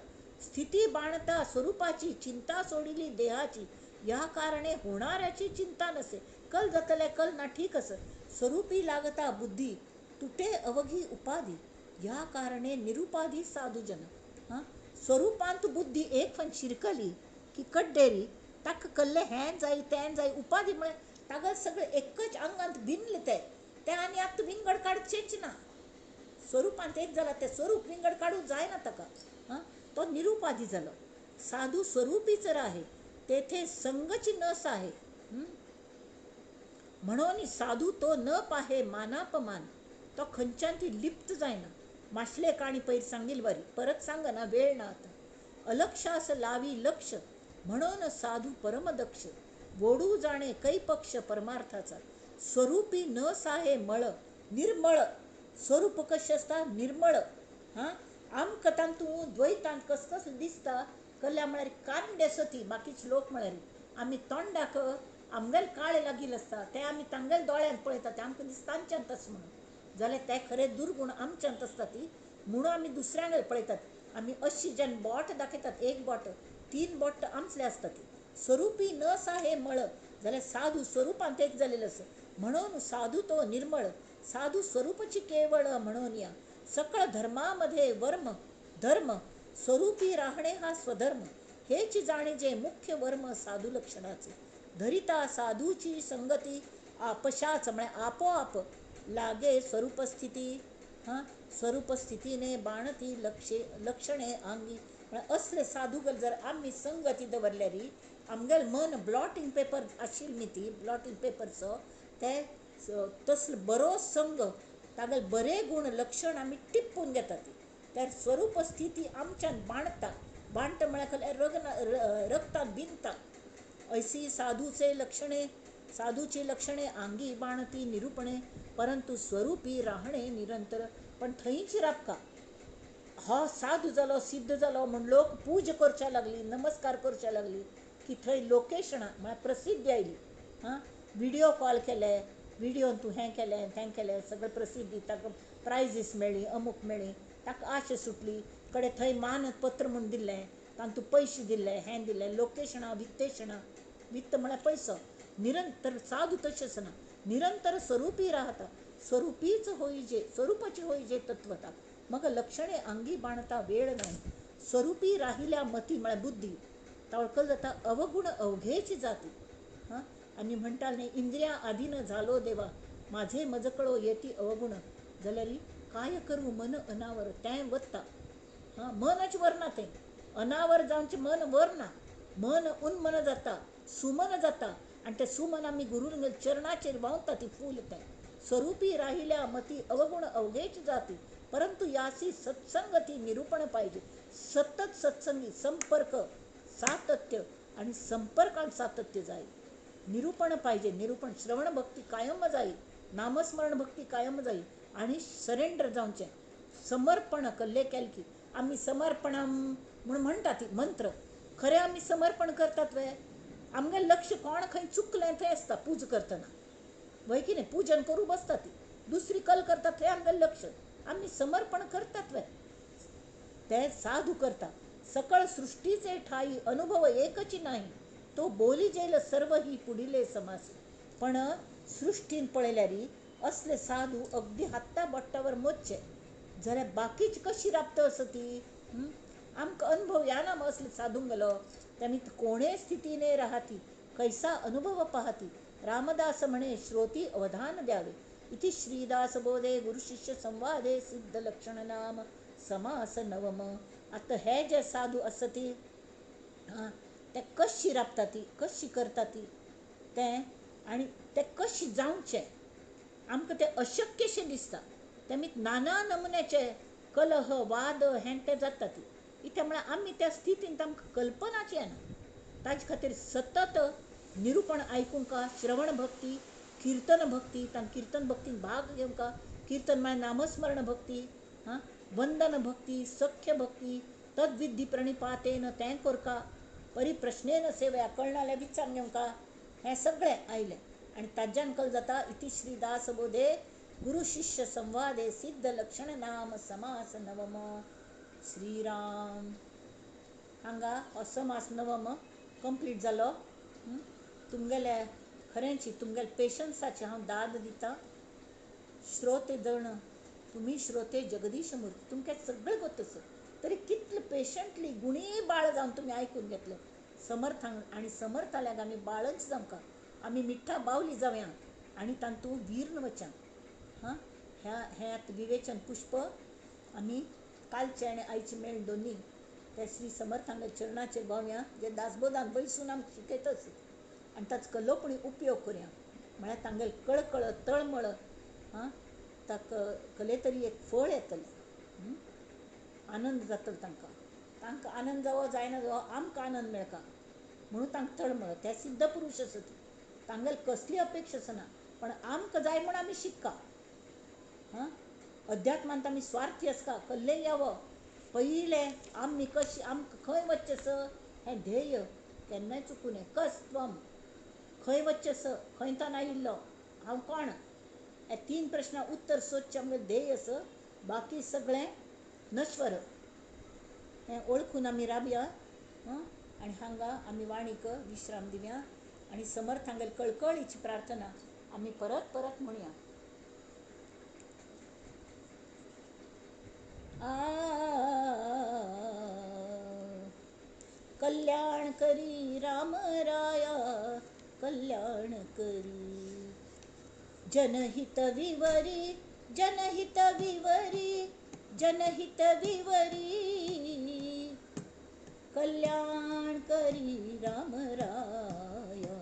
स्थिती बाणता स्वरूपाची चिंता सोडिली देहाची या कारणे होणाऱ्याची चिंता नसे. कल जातलें कल ना ठीक आसा. स्वरूपी लागता बुद्धी तुटे अवघी उपाधी या कारणे निरुपाधी साधूजन. हां, स्वरूपांत बुद्धी एक फन शिरकली की कड्डेरी ताका कल्लें हें जाय तें जाय उपाधी म्हळ्यार ताका सगळें एकच आंगांत भिनलें तें तें आनी आतां विंगड काडचेंच ना. स्वरूपांत एक जाला तें स्वरूप विंगड काडूंक जायना ताका. हां, तो निरुपाधी जालो. साधू स्वरूपीच आहे तेथे संगची नस आहे म्हणून साधू तो न पाहे मानापमान तो खंयच्यान ती लिप्त जायना. माशले काणी पयर सांगील बरी, परत सांगना, वेळ ना आतां. अलक्षास लावी लक्ष म्हणून साधू परमदक्ष. वोडू जाणे कै पक्ष परमार्थाचा. स्वरूपी न साहे मळ निर्मळ. स्वरूप कशें आसता निर्मळ. हां आमकां तातूंत द्वैतांत कस कस दिसता कल्या म्हळ्यार कांडे सती बाकीचे लोक म्हळ्यार आमी तोंडाक आमगेले काळे लागिल्ले आसता ते आमी तांगेले दोळ्यान पळयता ते आमकां दिसता तांच्यांत तशें म्हणून. जाल्यार ते खरें दुर्गूण आमच्यांत आसता ती म्हणून आमी दुसऱ्यांगेर पळयतात. आमी अशी जेन्ना बोट दाखयतात एक बोट तीन बोट आमचें आसता ती. स्वरूपी न साहे मळ जाल्यार साधू स्वरुपांत एक जालेलो आसा म्हणून साधू तो निर्मळ. साधू स्वरूपची केवळ म्हणून या सकळ धर्मामध्ये वर्म धर्म स्वरूपी राहणे हा स्वधर्म. हेच जाणीजे मुख्य वर्म साधू लक्षणाचे. धरिता साधूची संगती आपशाच म्हळ्यार आपोआप लागे स्वरूपस्थिती. हां स्वरूपस्थितीने बाणती लक्षे लक्षणे आंगी. म्हळ्यार असले साधू जर आमी संगती दवरल्यार आमगेलें मन ब्लॉटिंग पेपर आशिल्ली न्ही ती ब्लॉटिंग पेपरचो ते तसलो बरो संग तागेले बरे गूण लक्षण आमी टिप्पून घेतात. तर स्वरूपस्थिती आमच्यान बाणता. बाणता म्हळ्यार रगतान बिनता. ऐसी साधूचे लक्षणे साधूची लक्षणे आंगी बाणती निरूपणे परंतु स्वरूपी राहणे निरंतर. पण थंयच राबका हो साधू जालो सिद्ध जालो म्हूण लोक पूज करच्या लागली नमस्कार करच्या लागली की थंय लोकेशणां म्हळ्यार प्रसिद्धी आयली. हां विडियो कॉल केले विडियोन तूं हें केलें तें केलें सगळें प्रसिद्धी ताका प्रायजीस मेळ्ळी अमूक मेळ्ळी ताका आशा सुटली कडेन थंय मानपत्र म्हूण दिल्लें तातूंत पयशे दिल्ले हें दिल्लें लोकेशणां वित्तेशणां. वित्त म्हळ्यार पयसो. निरंतर साधू तशें आसना निरंतर स्वरूपी राहता. स्वरूपीच होईजे स्वरूपाची होईजे तत्वता मग लक्षणे अंगी बाणता वेळ नाही. स्वरूपी राहिल्या मती म्हळ्यार बुद्धी तावळकल जाता अवगुण अवघेची जाती. हां आनी म्हणटा न्ही इंद्रिया आधीन झालो देवा माझे मजकळो येती अवगुण जाल्यार काय करूं मन अनावर तें वता. हां मनच वरना तें अनावर जावचें मन वरना. मन उन्मन जाता सुमन जाता आनी तें सुमन आमी गुरू चरणाचेर व्हांवता ती फूल तें. स्वरूपी राहिल्या मती अवगुण अवघेच जाती परंतु यासी सत्संगती निरूपण पाहिजे. सतत सत्संगी संपर्क सातत्य आणि संपर्कात सातत्य जाय. निरूपण पाहिजे. निरूपण श्रवण भक्ती कायम जाई नामस्मरण भक्ती कायम जाई आणि सरेंडर जावचें समर्पण कल्ले केले की आमी समर्पणम म्हूण म्हणटा ती मंत्र. खरें आमी समर्पण करतात वे आमगेलें लक्ष कोण खंय चुकलें थंय आसता पूज करतना वय की न्ही. पूजन करूं बसता ती दुसरी कल करता थंय आमगेलें लक्ष. आमी समर्पण करतात वे ते साधू करता. सकळ सृष्टीचे ठाई अनुभव एकच नाही तो बोली जेल सर्व ही पुढिले समासे. पण सृष्टीन पळयल्यार असले साधू अगदी हाता बोटावर मोजचे जाल्यार बाकीची कशी राबता आसा ती. आमकां अनुभव येना असले साधूंक गेलो तेमी कोणे स्थितीने राहती कैसा अनुभव पाहती. रामदास म्हणे श्रोती अवधान द्यावे. इति श्रीदास बोधे गुरुशिष्य संवादे सिद्ध लक्षण नाम समास नवम. आतां हे जे साधू आसा ती ते कशी राबता ती कशी करता ती तें आनी तें कशें जावचें आमकां तें अशक्यशें दिसता. तेमी नाना नमुन्याचे कलह वाद हें तें जाता ती इत्या म्हळ्यार आमी त्या स्थितींत आमकां कल्पनाच येना. ताजे खातीर सतत निरूपण आयकूंक श्रवण भक्ती कीर्तन भक्ती तांकां कीर्तन भक्तीन भाग घेवंक कीर्तन म्हळ्यार नामस्मरण भक्ती हां वंदन भक्ती सख्य भक्ती तद्विद्धी प्रणिपातेन तें करका परिप्रश्नेन सेवया कळना जाल्यार विचारून घेवंक हें सगळें आयलें. आनी ताज्यान कल जाता इति श्रीदास बोधे गुरु शिष्य संवादे सिद्ध लक्षण नाम समास नवम. श्रीराम. हांगा हो समास नवम कंप्लीट जालो. तुमगेल्या खरेंची तुमगेल्या पेशन्साची हांव दाद दितां. श्रोते जण तुमी श्रोते जगदीश मूर्ती तुमकां सगळें गोत आसा तरी कितले पेशंटली गुणी बाळ जावन तुमी आयकून घेतलें समर्थांक. आनी समर्थाल्याक आमी बाळच जावंका आमी मिठ्ठा बावली जावया आनी तातूंत वीर्न वचा. हां ह्या हें आतां विवेचन पुष्प आमी कालचें आनी आयचें मेळ्ळें दोनी ते श्री समर्थांच्या चरणाचेर पावया जे दासबोधान बैसून आमकां शिकयतच आनी ताचो कल्लोपणी उपयोग करुया म्हळ्यार तांगेले कळकळ तळमळ हां ताका कले तरी एक फळ येतलें, आनंद जातलो तांकां. तांकां आनंद जावो जायना जावो, आमकां आनंद मेळका म्हणून तांकां तळमळ. ते सिद्ध पुरुश आसत, तांगेली कसली अपेक्षा आसना, पण आमकां जाय म्हूण आमी शिक्का. हां, अध्यात्मांत आमी स्वार्थी आसता, कल्ले यावो पयलें आमी कशी आमकां खंय वचचें आसा हें ध्येय केन्नाय चुकूं नये. कस त्वम, खंय वचचें आसा, खंय तान आयिल्लो, हांव कोण, हे तीन प्रश्नां उत्तर सोदचें आमगेलें ध्येय आसा. बाकी सगळें नश्वर हें ओळखून आमी राबया. आनी हांगा आमी वाणीक विश्राम दिवया आनी समर्थांगेली कळकळीची प्रार्थना आमी परत परत म्हणया. कल्याण करी राम राया, कल्याण करी, जनहित विवरी, जनहित विवरी, जनहित विवरी, कल्याण करी राम राया.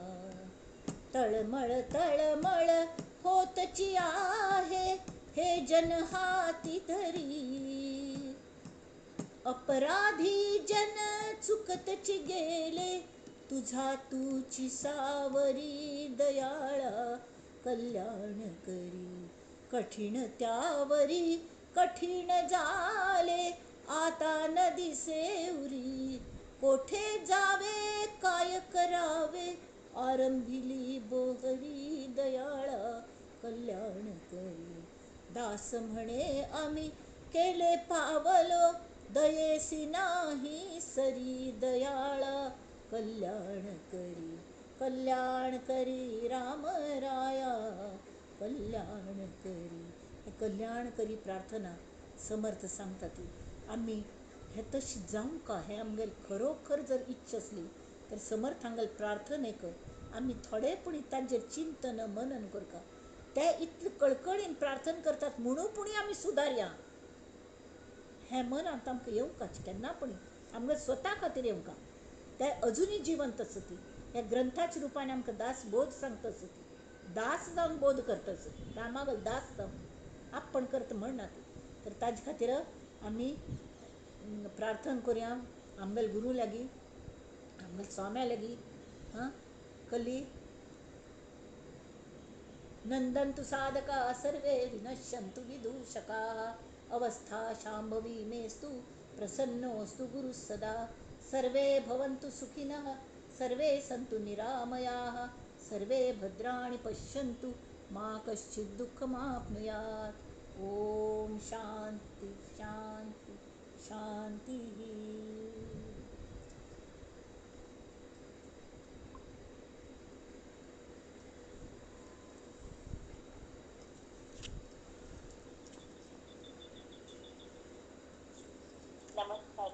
तळमळ तळमळ होतची आहे हे जन हाती धरी, अपराधी जन चुकतची गेले तुझा तुची सावरी दयाळा, कल्याण करी. कठीण त्यावरी कठीण झाले आता न दिसे उरी, कोठे जावे काय करावे आरंभिली बोहरी दयाळा, कल्याण करी. दास म्हणे आम्ही केले पावलो दयेसी नाही सरी दयाळा, कल्याण करी, कल्याण करी राम राया, कल्याण करी. कल्याण करी प्रार्थना समर्थ सांगता ती आमी हे तशी जावंक हें आमगेले खरोखर जर इच्छा आसली तर समर्थांगेले प्रार्थनेक आमी थोडे पुणी तांचेर चिंतन मनन करता. ते इतले कळकळीन प्रार्थना करतात म्हणून पुणी आमी सुदारया हें मनांत आमकां येवंकाच केन्ना पुणी, आमकां स्वता खातीर येवंका. ते अजुनूय जिवंत आसा ती ह्या ग्रंथाच्या रुपान आमकां दास बोध सांगता आसा ती, दास जावन बोध करता आसा, रामागल दास जावन आपण करता म्हणना ती. तर ताजे खातीर आमी प्रार्थना करुया आमगेले गुरू लागीं, आमगेले स्वाम्या लागीं. हां, कली नंदन्तु साधका सर्वे विनश्यन्तु विदूषकाः, अवस्था शांभवी मेस्तु प्रसन्नोऽस्तु गुरुः सदा. सर्वे भवन्तु सुखिनः, सर्वे सन्तु निरामयाः, सर्वे भद्राणि पश्यन्तु मा कश्चित् दुःखमाप्नुयात्. ॐ शांति शांति शांतिः. नमस्कार.